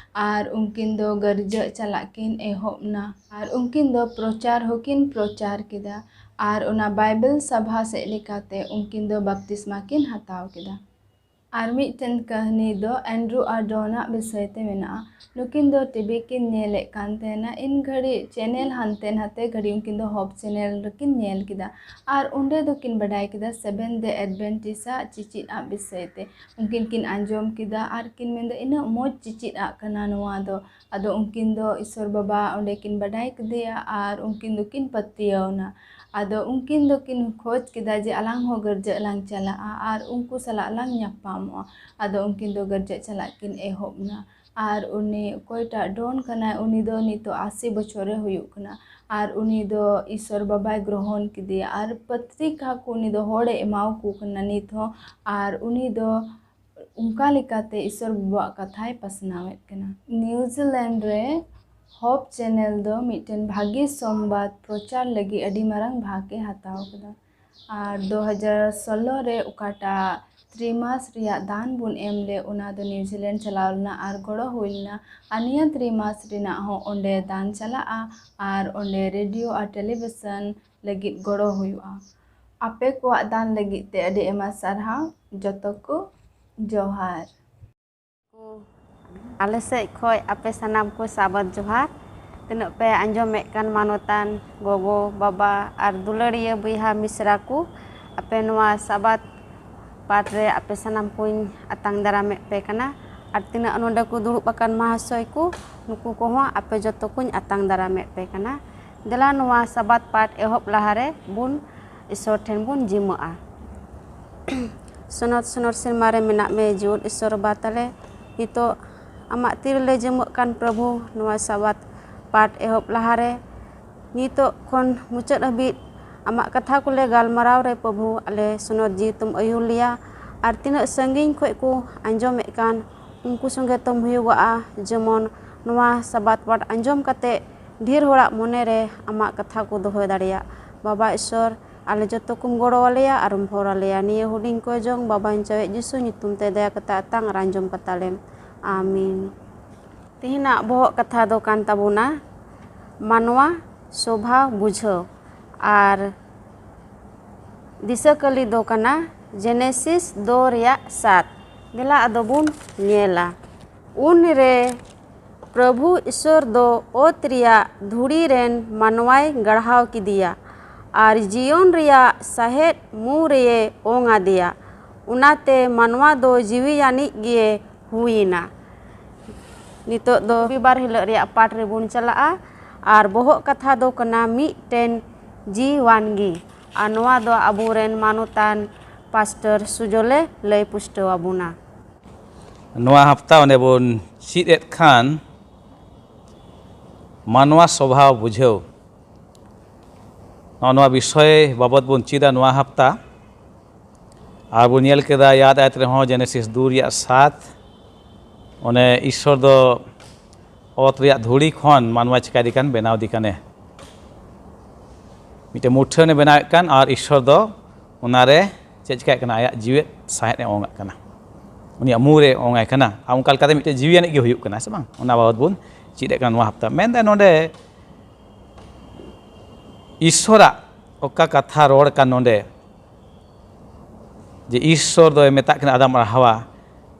ᱟᱨ ᱩᱱᱠᱤᱱ ᱫᱚ ᱜᱟᱨᱡᱟᱹᱜ ᱪᱟᱞᱟᱜ ᱠᱤᱱ ᱮᱦᱚᱵ ᱮᱱᱟ ᱟᱨ ᱩᱱᱠᱤᱱ ᱫᱚ ᱯᱨᱚᱪᱟᱨ ᱦᱚᱸᱠᱤᱱ ᱯᱨᱚᱪᱟᱨ ᱠᱮᱫᱟ ᱟᱨ ᱚᱱᱟ ᱵᱟᱭᱵᱮᱞ ᱥᱟᱵᱷᱟ ᱥᱮᱫ ᱞᱮᱠᱟᱛᱮ ᱩᱱᱠᱤᱱ ᱫᱚ ᱵᱟᱯᱛᱤᱥᱢᱟ ᱠᱤᱱ ᱦᱟᱛᱟᱣ ᱠᱮᱫᱟ᱾ ᱟᱨ ᱢᱤᱫᱴᱮᱱ ᱠᱟᱹᱦᱱᱤ ᱫᱚ ᱮᱱᱰᱨᱩ ᱟᱨ ᱰᱚᱱᱟᱜ ᱵᱤᱥᱚᱭ ᱛᱮ ᱢᱮᱱᱟᱜᱼᱟ᱾ ᱱᱩᱠᱤᱱ ᱫᱚ ᱴᱤᱵᱷᱤ ᱠᱤᱱ ᱧᱮᱞᱮᱫ ᱠᱟᱱ ᱛᱟᱦᱮᱱᱟ᱾ ᱤᱱ ᱜᱷᱟᱹᱲᱤᱡ ᱪᱮᱱᱮᱞ ᱦᱟᱱᱛᱮ ᱱᱟᱛᱮ ᱜᱷᱟᱹᱲᱤᱡ ᱩᱱᱠᱤᱱ ᱫᱚ ᱦᱳᱯ ᱪᱮᱱᱮᱞ ᱨᱮᱠᱤᱱ ᱧᱮᱞ ᱠᱮᱫᱟ᱾ ᱟᱨ ᱚᱸᱰᱮ ᱫᱚᱠᱤᱱ ᱵᱟᱰᱟᱭ ᱠᱮᱫᱟ Seventh Day Adventist ᱟᱜ ᱪᱮᱪᱮᱫ ᱟᱜ ᱵᱤᱥᱚᱭ ᱛᱮ᱾ ᱩᱱᱠᱤᱱ ᱠᱤᱱ ᱟᱸᱡᱚᱢ ᱠᱮᱫᱟ ᱟᱨ ᱠᱤᱱ ᱢᱮᱱᱫᱟ, "ᱤᱱᱟᱹᱜ ᱢᱚᱡᱽ ᱪᱮᱪᱮᱫ ᱟᱜ ᱠᱟᱱᱟ ᱱᱚᱣᱟ ᱫᱚ᱾" ᱟᱫᱚ ᱩᱱᱠᱤᱱ ᱫᱚ ᱤᱥᱚᱨ ᱵᱟᱵᱟ ᱚᱸᱰᱮ ᱠᱤᱱ ᱵᱟᱰᱟᱭ ᱠᱮᱫᱮᱭᱟ ᱟᱨ ᱩᱱᱠᱤᱱ ᱫᱚᱠᱤᱱ ᱯᱟᱹᱛᱭᱟᱹᱣ ᱮᱱᱟ᱾ ᱟᱫᱚ ᱩᱱᱠᱤᱱ ᱫᱚᱠᱤᱱ ᱠᱷᱚᱡᱽ ᱠᱮᱫᱟ ᱡᱮ ᱟᱞᱟᱝ ᱦᱚᱸ ᱜᱟᱨᱡᱟᱹᱜ ᱞᱟᱝ ᱪᱟᱞᱟᱜᱼᱟ ᱟᱨ ᱩᱱᱠᱩ ᱥᱟᱞᱟᱜ ᱞᱟᱝ ᱧᱟᱯᱟᱢᱚᱜᱼᱟ᱾ ᱟᱫᱚ ᱩᱱᱠᱤᱱ ᱫᱚ ᱜᱟᱨᱡᱟᱹᱜ ᱪᱟᱞᱟᱜ ᱠᱤᱱ ᱮᱦᱚᱵ ᱮᱱᱟ᱾ ᱟᱨ ᱩᱱᱤ ᱚᱠᱚᱭᱴᱟᱜ ᱰᱚᱱ ᱠᱟᱱᱟᱭ, ᱩᱱᱤ ᱫᱚ ᱱᱤᱛᱚᱜ ᱟᱥᱤ ᱵᱚᱪᱷᱚᱨᱮ ᱦᱩᱭᱩᱜ ᱠᱟᱱᱟ᱾ ᱟᱨ ᱩᱱᱤ ᱫᱚ ᱤᱥᱚᱨ ᱵᱟᱵᱟᱭ ᱜᱨᱚᱦᱚᱱ ᱠᱮᱫᱮᱭᱟ ᱟᱨ ᱯᱚᱛᱨᱤᱠᱟ ᱠᱚ ᱩᱱᱤ ᱫᱚ ᱦᱚᱲᱮ ᱮᱢᱟᱣᱟᱠᱚ ᱠᱟᱱᱟ ᱱᱤᱛ ᱦᱚᱸ᱾ ᱟᱨ ᱩᱱᱤ ᱫᱚ ᱚᱱᱠᱟ ᱞᱮᱠᱟᱛᱮ ᱤᱥᱚᱨ ᱵᱟᱵᱟᱣᱟᱜ ᱠᱟᱛᱷᱟᱭ ᱯᱟᱥᱱᱟᱣᱮᱫ ᱠᱟᱱᱟ᱾ ᱱᱤᱭᱩᱡᱤᱞᱮᱱᱰ ᱨᱮ ᱦᱳᱯ ᱪᱮᱱᱮᱞ ᱫᱚ ᱢᱤᱫᱴᱮᱱ ᱵᱷᱟᱜᱮ ᱥᱚᱢᱵᱟᱫ ᱯᱨᱚᱪᱟᱨ ᱞᱟᱹᱜᱤᱫ ᱟᱹᱰᱤ ᱢᱟᱨᱟᱝ ᱵᱷᱟᱜᱽ ᱮ ᱦᱟᱛᱟᱣ ᱠᱮᱫᱟ᱾ ᱟᱨ ᱫᱩ ᱦᱟᱡᱟᱨ ᱥᱳᱞᱞᱳ ᱨᱮ ᱚᱠᱟᱴᱟᱜ ᱛᱨᱤᱢᱟᱥ ᱨᱮᱭᱟᱜ ᱫᱟᱱ ᱵᱚᱱ ᱮᱢ ᱞᱮᱫ, ᱚᱱᱟ ᱫᱚ ᱱᱤᱭᱩᱡᱤᱞᱮᱱᱰ ᱪᱟᱞᱟᱣ ᱞᱮᱱᱟ ᱟᱨ ᱜᱚᱲᱚ ᱦᱩᱭ ᱞᱮᱱᱟ᱾ ᱟᱨ ᱱᱤᱭᱟᱹ ᱛᱨᱤᱢᱟᱥ ᱨᱮᱱᱟᱜ ᱦᱚᱸ ᱚᱸᱰᱮ ᱫᱟᱱ ᱪᱟᱞᱟᱜᱼᱟ ᱟᱨ ᱚᱸᱰᱮ ᱨᱮᱰᱤᱭᱳ ᱟᱨ ᱴᱮᱞᱤᱵᱷᱤᱥᱚᱱ ᱞᱟᱹᱜᱤᱫ ᱜᱚᱲᱚ ᱦᱩᱭᱩᱜᱼᱟ᱾ ᱟᱯᱮ ᱠᱚᱣᱟᱜ ᱫᱟᱱ ᱞᱟᱹᱜᱤᱫ ᱛᱮ ᱟᱹᱰᱤ ᱟᱭᱢᱟ ᱥᱟᱨᱦᱟᱣ᱾ ᱡᱚᱛᱚ ᱠᱚ ᱡᱚᱦᱟᱨ᱾ ᱟᱞᱮ ᱥᱮᱫ ᱠᱷᱚᱱ ᱟᱯᱮ ᱥᱟᱱᱟᱢ ᱠᱚ ᱥᱟᱵᱟᱫ ᱡᱚᱦᱟᱨ᱾ ᱛᱤᱱᱟᱹᱜ ᱯᱮ ᱟᱸᱡᱚᱢᱮᱫ ᱠᱟᱱ ᱢᱟᱱᱚᱛᱟᱱ ᱜᱚᱜᱚ, ᱵᱟᱵᱟ ᱟᱨ ᱫᱩᱞᱟᱹᱲᱤᱭᱟᱹ ᱵᱚᱭᱦᱟ ᱢᱤᱥᱨᱟ ᱠᱚ, ᱟᱯᱮ ᱱᱚᱣᱟ ᱥᱟᱵᱟᱫ ᱯᱟᱴ ᱨᱮ ᱟᱯᱮ ᱥᱟᱱᱟᱢ ᱠᱚᱧ ᱟᱛᱟᱝ ᱫᱟᱨᱟᱢᱮᱫ ᱯᱮ ᱠᱟᱱᱟ᱾ ᱟᱨ ᱛᱤᱱᱟᱹᱜ ᱱᱚᱰᱮ ᱠᱚ ᱫᱩᱲᱩᱵ ᱟᱠᱟᱱ ᱢᱟᱦᱟᱥᱚᱭ ᱠᱚ, ᱱᱩᱠᱩ ᱠᱚᱦᱚᱸ ᱟᱯᱮ ᱡᱚᱛᱚ ᱠᱚᱧ ᱟᱛᱟᱝ ᱫᱟᱨᱟᱢᱮᱫ ᱯᱮ ᱠᱟᱱᱟ᱾ ᱫᱮᱞᱟ ᱱᱚᱣᱟ ᱥᱟᱵᱟᱫ ᱯᱟᱴ ᱮᱦᱚᱵ ᱞᱟᱦᱟᱨᱮ ᱵᱚᱱ ᱤᱥᱚᱨ ᱴᱷᱮᱱ ᱵᱚᱱ ᱡᱤᱢᱟᱹᱜᱼᱟ᱾ ᱥᱚᱱᱚᱛ ᱥᱚᱱᱚᱛ ᱥᱮᱨᱢᱟ ᱨᱮ ᱢᱮᱱᱟᱜ ᱢᱮ ᱡᱤᱣᱮᱫ ᱤᱥᱚᱨ ᱵᱟ ᱛᱟᱞᱮ, ᱱᱤᱛᱚᱜ ᱟᱢᱟᱜ ᱛᱤ ᱨᱮᱞᱮ ᱡᱤᱢᱟᱹᱜ ᱠᱟᱱ ᱯᱨᱚᱵᱷᱩ, ᱱᱚᱣᱟ ᱥᱟᱵᱟᱫ ᱯᱟᱴ ᱮᱦᱚᱵ ᱞᱟᱦᱟᱨᱮ ᱱᱤᱛᱚᱜ ᱠᱷᱚᱱ ᱢᱩᱪᱟᱹᱫ ᱦᱟᱹᱵᱤᱡ ᱟᱢᱟᱜ ᱠᱟᱛᱷᱟ ᱠᱚᱞᱮ ᱜᱟᱞᱢᱟᱨᱟᱣ ᱨᱮ ᱯᱨᱚᱵᱷᱩ, ᱟᱞᱮ ᱥᱚᱱᱚᱛ ᱡᱤᱣᱤ ᱛᱮᱢ ᱟᱹᱭᱩᱨ ᱞᱮᱭᱟ᱾ ᱟᱨ ᱛᱤᱱᱟᱹᱜ ᱥᱟᱺᱜᱤᱧ ᱠᱷᱚᱱ ᱠᱚ ᱟᱸᱡᱚᱢᱮᱫ ᱠᱟᱱ, ᱩᱱᱠᱩ ᱥᱚᱸᱜᱮ ᱛᱮᱢ ᱦᱩᱭᱩᱜᱚᱜᱼᱟ, ᱡᱮᱢᱚᱱ ᱱᱚᱣᱟ ᱥᱟᱵᱟᱫ ᱯᱟᱴ ᱟᱸᱡᱚᱢ ᱠᱟᱛᱮ ᱰᱷᱮᱨ ᱦᱚᱲᱟᱜ ᱢᱚᱱᱮ ᱨᱮ ᱟᱢᱟᱜ ᱠᱟᱛᱷᱟ ᱠᱚ ᱫᱚᱦᱚ ᱫᱟᱲᱮᱭᱟᱜ᱾ ᱵᱟᱵᱟ ᱤᱥᱚᱨ, ᱟᱞᱮ ᱡᱚᱛᱚ ᱠᱚᱢ ᱜᱚᱲᱚ ᱟᱞᱮᱭᱟ ᱟᱨᱮᱢ ᱦᱚᱨ ᱟᱞᱮᱭᱟ᱾ ᱱᱤᱭᱟᱹ ᱦᱩᱰᱤᱧ ᱠᱚ ᱡᱚᱝ ᱵᱟᱵᱟᱧ ᱪᱟᱣᱮᱫ ᱡᱤᱥᱩ ᱧᱩᱛᱩᱢ ᱛᱮ ᱫᱟᱭᱟ ᱠᱟᱛᱮ ᱟᱛᱟᱝ ᱟᱨ ᱟᱸᱡᱚᱢ ᱠᱟᱛᱟᱞᱮᱢ᱾ ᱟᱢᱤᱱ᱾ ᱛᱮᱦᱮᱧᱟᱜ ᱵᱚᱦᱚᱜ ᱠᱟᱛᱷᱟ ᱫᱚ ᱠᱟᱱ ᱛᱟᱵᱚᱱᱟ ᱢᱟᱱᱣᱟ ᱥᱚᱵᱷᱟᱣ ᱵᱩᱡᱷᱟᱹᱣ᱾ ᱟᱨ ᱫᱤᱥᱟᱹ ᱠᱟᱹᱞᱤ ᱫᱚ ᱠᱟᱱᱟ ᱡᱮᱱᱮᱥᱤᱥ ᱫᱚ ᱨᱮᱭᱟᱜ ᱥᱟᱛ᱾ ᱫᱮᱞᱟ ᱟᱫᱚ ᱵᱚᱱ ᱧᱮᱞᱟ᱾ ᱩᱱ ᱨᱮ ᱯᱨᱚᱵᱷᱩ ᱤᱥᱚᱨ ᱫᱚ ᱚᱛ ᱨᱮᱭᱟᱜ ᱫᱷᱩᱲᱤ ᱨᱮᱱ ᱢᱟᱱᱣᱟᱭ ᱜᱟᱲᱦᱟᱣ ᱠᱮᱫᱮᱭᱟ ᱟᱨ ᱡᱤᱭᱚᱱ ᱨᱮᱭᱟᱜ ᱥᱟᱦᱮᱫ ᱢᱩ ᱨᱮᱭᱮ ᱚᱝ ᱟᱫᱮᱭᱟ᱾ ᱚᱱᱟᱛᱮ ᱢᱟᱱᱣᱟ ᱫᱚ ᱡᱤᱣᱤᱭᱟᱱᱤᱡ ᱜᱮ ᱦᱩᱭᱮᱱᱟ᱾ ᱱᱤᱛᱚᱜ ᱫᱚ ᱨᱚᱵᱤᱵᱟᱨ ᱦᱤᱞᱳᱜ ᱨᱮᱭᱟᱜ ᱯᱟᱴ ᱨᱮᱵᱚᱱ ᱪᱟᱞᱟᱜᱼᱟ᱾ ᱟᱨ ᱵᱚᱦᱚᱜ ᱠᱟᱛᱷᱟ ᱫᱚ ᱠᱟᱱᱟ ᱢᱤᱫᱴᱮᱱ ᱡᱤᱣᱤᱣᱟᱱ ᱜᱮ᱾ ᱟᱨ ᱱᱚᱣᱟ ᱫᱚ ᱟᱵᱚᱨᱮᱱ ᱢᱟᱱᱚᱛᱟᱱ ᱯᱟᱥᱴᱚᱨ ᱥᱩᱡᱚᱞᱮ ᱞᱟᱹᱭ ᱯᱩᱥᱴᱟᱹᱣ ᱟᱵᱚᱱᱟ᱾ ᱱᱚᱣᱟ ᱦᱟᱯᱛᱟ ᱚᱱᱮ ᱵᱚᱱ ᱪᱮᱫ ᱮᱫ ᱠᱷᱟᱱ ᱢᱟᱱᱣᱟ ᱥᱚᱵᱷᱟᱣ ᱵᱩᱡᱷᱟᱹᱣ, ᱱᱚᱜᱼᱚ ᱱᱚᱣᱟ ᱵᱤᱥᱚᱭ ᱵᱟᱵᱚᱛ ᱵᱚᱱ ᱪᱮᱫᱟ ᱱᱚᱣᱟ ᱦᱟᱯᱛᱟ᱾ ᱟᱨ ᱵᱚᱱ ᱧᱮᱞ ᱠᱮᱫᱟ ᱭᱟᱫ ᱟᱭᱟᱛ ᱨᱮᱦᱚᱸ ᱡᱮᱱᱮᱥᱤᱥ ᱫᱩ ᱨᱮᱭᱟᱜ ᱥᱟᱛ, ᱚᱱᱮ ᱤᱥᱥᱚᱨ ᱫᱚ ᱚᱛ ᱨᱮᱭᱟᱜ ᱫᱷᱩᱲᱤ ᱠᱷᱚᱱ ᱢᱟᱱᱣᱟ ᱪᱤᱠᱟᱹᱭᱮ ᱠᱟᱱ, ᱵᱮᱱᱟᱣ ᱮᱫᱮ ᱠᱟᱱᱮ᱾ ᱢᱤᱫᱴᱮᱱ ᱢᱩᱴᱷᱟᱹᱱᱮ ᱵᱮᱱᱟᱣᱮᱫ ᱠᱟᱱ ᱟᱨ ᱤᱥᱥᱚᱨ ᱫᱚ ᱚᱱᱟᱨᱮ ᱪᱮᱫ ᱪᱤᱠᱟᱹᱭᱮᱫ ᱠᱟᱱᱟ? ᱟᱭᱟᱜ ᱡᱤᱣᱮᱫ ᱥᱟᱦᱮᱫ ᱮ ᱚᱝ ᱟᱜ ᱠᱟᱱᱟ, ᱩᱱᱤᱭᱟᱜ ᱢᱩᱨᱮ ᱚᱝ ᱟᱭ ᱠᱟᱱᱟ᱾ ᱟᱨ ᱚᱱᱠᱟ ᱞᱮᱠᱟᱛᱮ ᱢᱤᱫᱴᱮᱱ ᱡᱤᱣᱤ ᱟᱹᱱᱤᱡ ᱜᱮ ᱦᱩᱭᱩᱜ ᱠᱟᱱᱟ, ᱥᱮ ᱵᱟᱝ? ᱚᱱᱟ ᱵᱟᱵᱚᱛ ᱵᱚᱱ ᱪᱮᱫ ᱮᱫ ᱠᱟᱱᱟ ᱱᱚᱣᱟ ᱦᱟᱯᱛᱟ᱾ ᱢᱮᱱᱫᱟ ᱱᱚᱰᱮ ᱤᱥᱥᱚᱨᱟᱜ ᱚᱠᱟ ᱠᱟᱛᱷᱟ ᱨᱚᱲ ᱠᱟᱱ ᱱᱚᱰᱮ, ᱡᱮ ᱤᱥᱥᱚᱨ ᱫᱚᱭ ᱢᱮᱛᱟᱜ ᱠᱟᱱᱟ ᱟᱫᱟᱢ ᱟᱨ ᱦᱟᱣᱟ,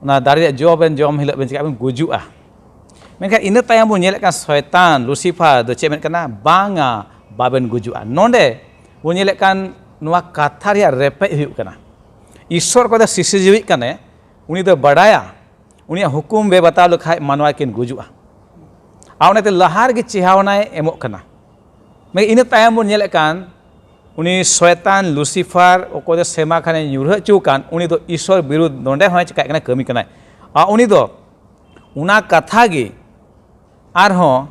ᱚᱱᱟ ᱫᱟᱨᱮ ᱨᱮᱭᱟᱜ ᱡᱚ ᱵᱮᱱ ᱡᱚᱢ ᱦᱤᱞᱳᱜ ᱵᱮᱱ ᱪᱤᱠᱟᱹᱜᱼᱟ? ᱵᱮᱱ ᱜᱩᱡᱩᱜᱼᱟ᱾ ᱢᱮᱱᱠᱷᱟᱱ ᱤᱱᱟᱹ ᱛᱟᱭᱚᱢ ᱵᱚᱱ ᱧᱮᱞᱮᱫ ᱠᱟᱱ ᱥᱚᱭᱛᱟᱱ ᱞᱩᱥᱤᱯᱷᱟᱨ ᱫᱚ ᱪᱮᱫ ᱢᱮᱱ ᱠᱟᱱᱟ? ᱵᱟᱝᱟ, ᱵᱟᱵᱮᱱ ᱜᱩᱡᱩᱜᱼᱟ᱾ ᱱᱚᱰᱮ ᱵᱚᱱ ᱧᱮᱞᱮᱫ ᱠᱟᱱ ᱱᱚᱣᱟ ᱠᱟᱛᱷᱟ ᱨᱮᱭᱟᱜ ᱨᱮᱯᱮᱡ ᱦᱩᱭᱩᱜ ᱠᱟᱱᱟ᱾ ᱤᱥᱥᱚᱨ ᱚᱠᱚᱭ ᱫᱚ ᱥᱤᱨᱡᱟᱹᱣᱤᱡ ᱠᱟᱱᱮ, ᱩᱱᱤ ᱫᱚ ᱵᱟᱰᱟᱭᱟ ᱩᱱᱤᱭᱟᱜ ᱦᱩᱠᱩᱢ ᱵᱮ ᱵᱟᱛᱟᱣ ᱞᱮᱠᱷᱟᱡ ᱢᱟᱱᱣᱟ ᱠᱤᱱ ᱜᱩᱡᱩᱜᱼᱟ᱾ ᱟᱨ ᱚᱱᱟᱛᱮ ᱞᱟᱦᱟ ᱨᱮᱜᱮ ᱪᱮᱦᱟᱣᱱᱟᱭ ᱮᱢᱚᱜ ᱠᱟᱱᱟ᱾ ᱢᱮᱱᱠᱷᱟᱱ ᱤᱱᱟᱹ ᱛᱟᱭᱚᱢ ᱵᱚᱱ ᱧᱮᱞᱮᱫ ᱠᱟᱱ ᱩᱱᱤ ᱥᱚᱭᱛᱟᱱ ᱞᱩᱥᱤᱯᱷᱟᱨ ᱚᱠᱚᱭ ᱫᱚ ᱥᱮᱨᱢᱟ ᱠᱷᱚᱱᱮ ᱧᱩᱨᱦᱟᱹ ᱦᱚᱪᱚ ᱟᱠᱟᱱ, ᱩᱱᱤ ᱫᱚ ᱤᱥᱥᱚᱨ ᱵᱤᱨᱩᱫᱷ ᱱᱚᱰᱮ ᱦᱚᱸᱭ ᱪᱤᱠᱟᱹᱭᱮᱫ ᱠᱟᱱᱟ? ᱠᱟᱹᱢᱤ ᱠᱟᱱᱟᱭ᱾ ᱟᱨ ᱩᱱᱤ ᱫᱚ ᱚᱱᱟ ᱠᱟᱛᱷᱟ ᱜᱮ ᱟᱨᱦᱚᱸ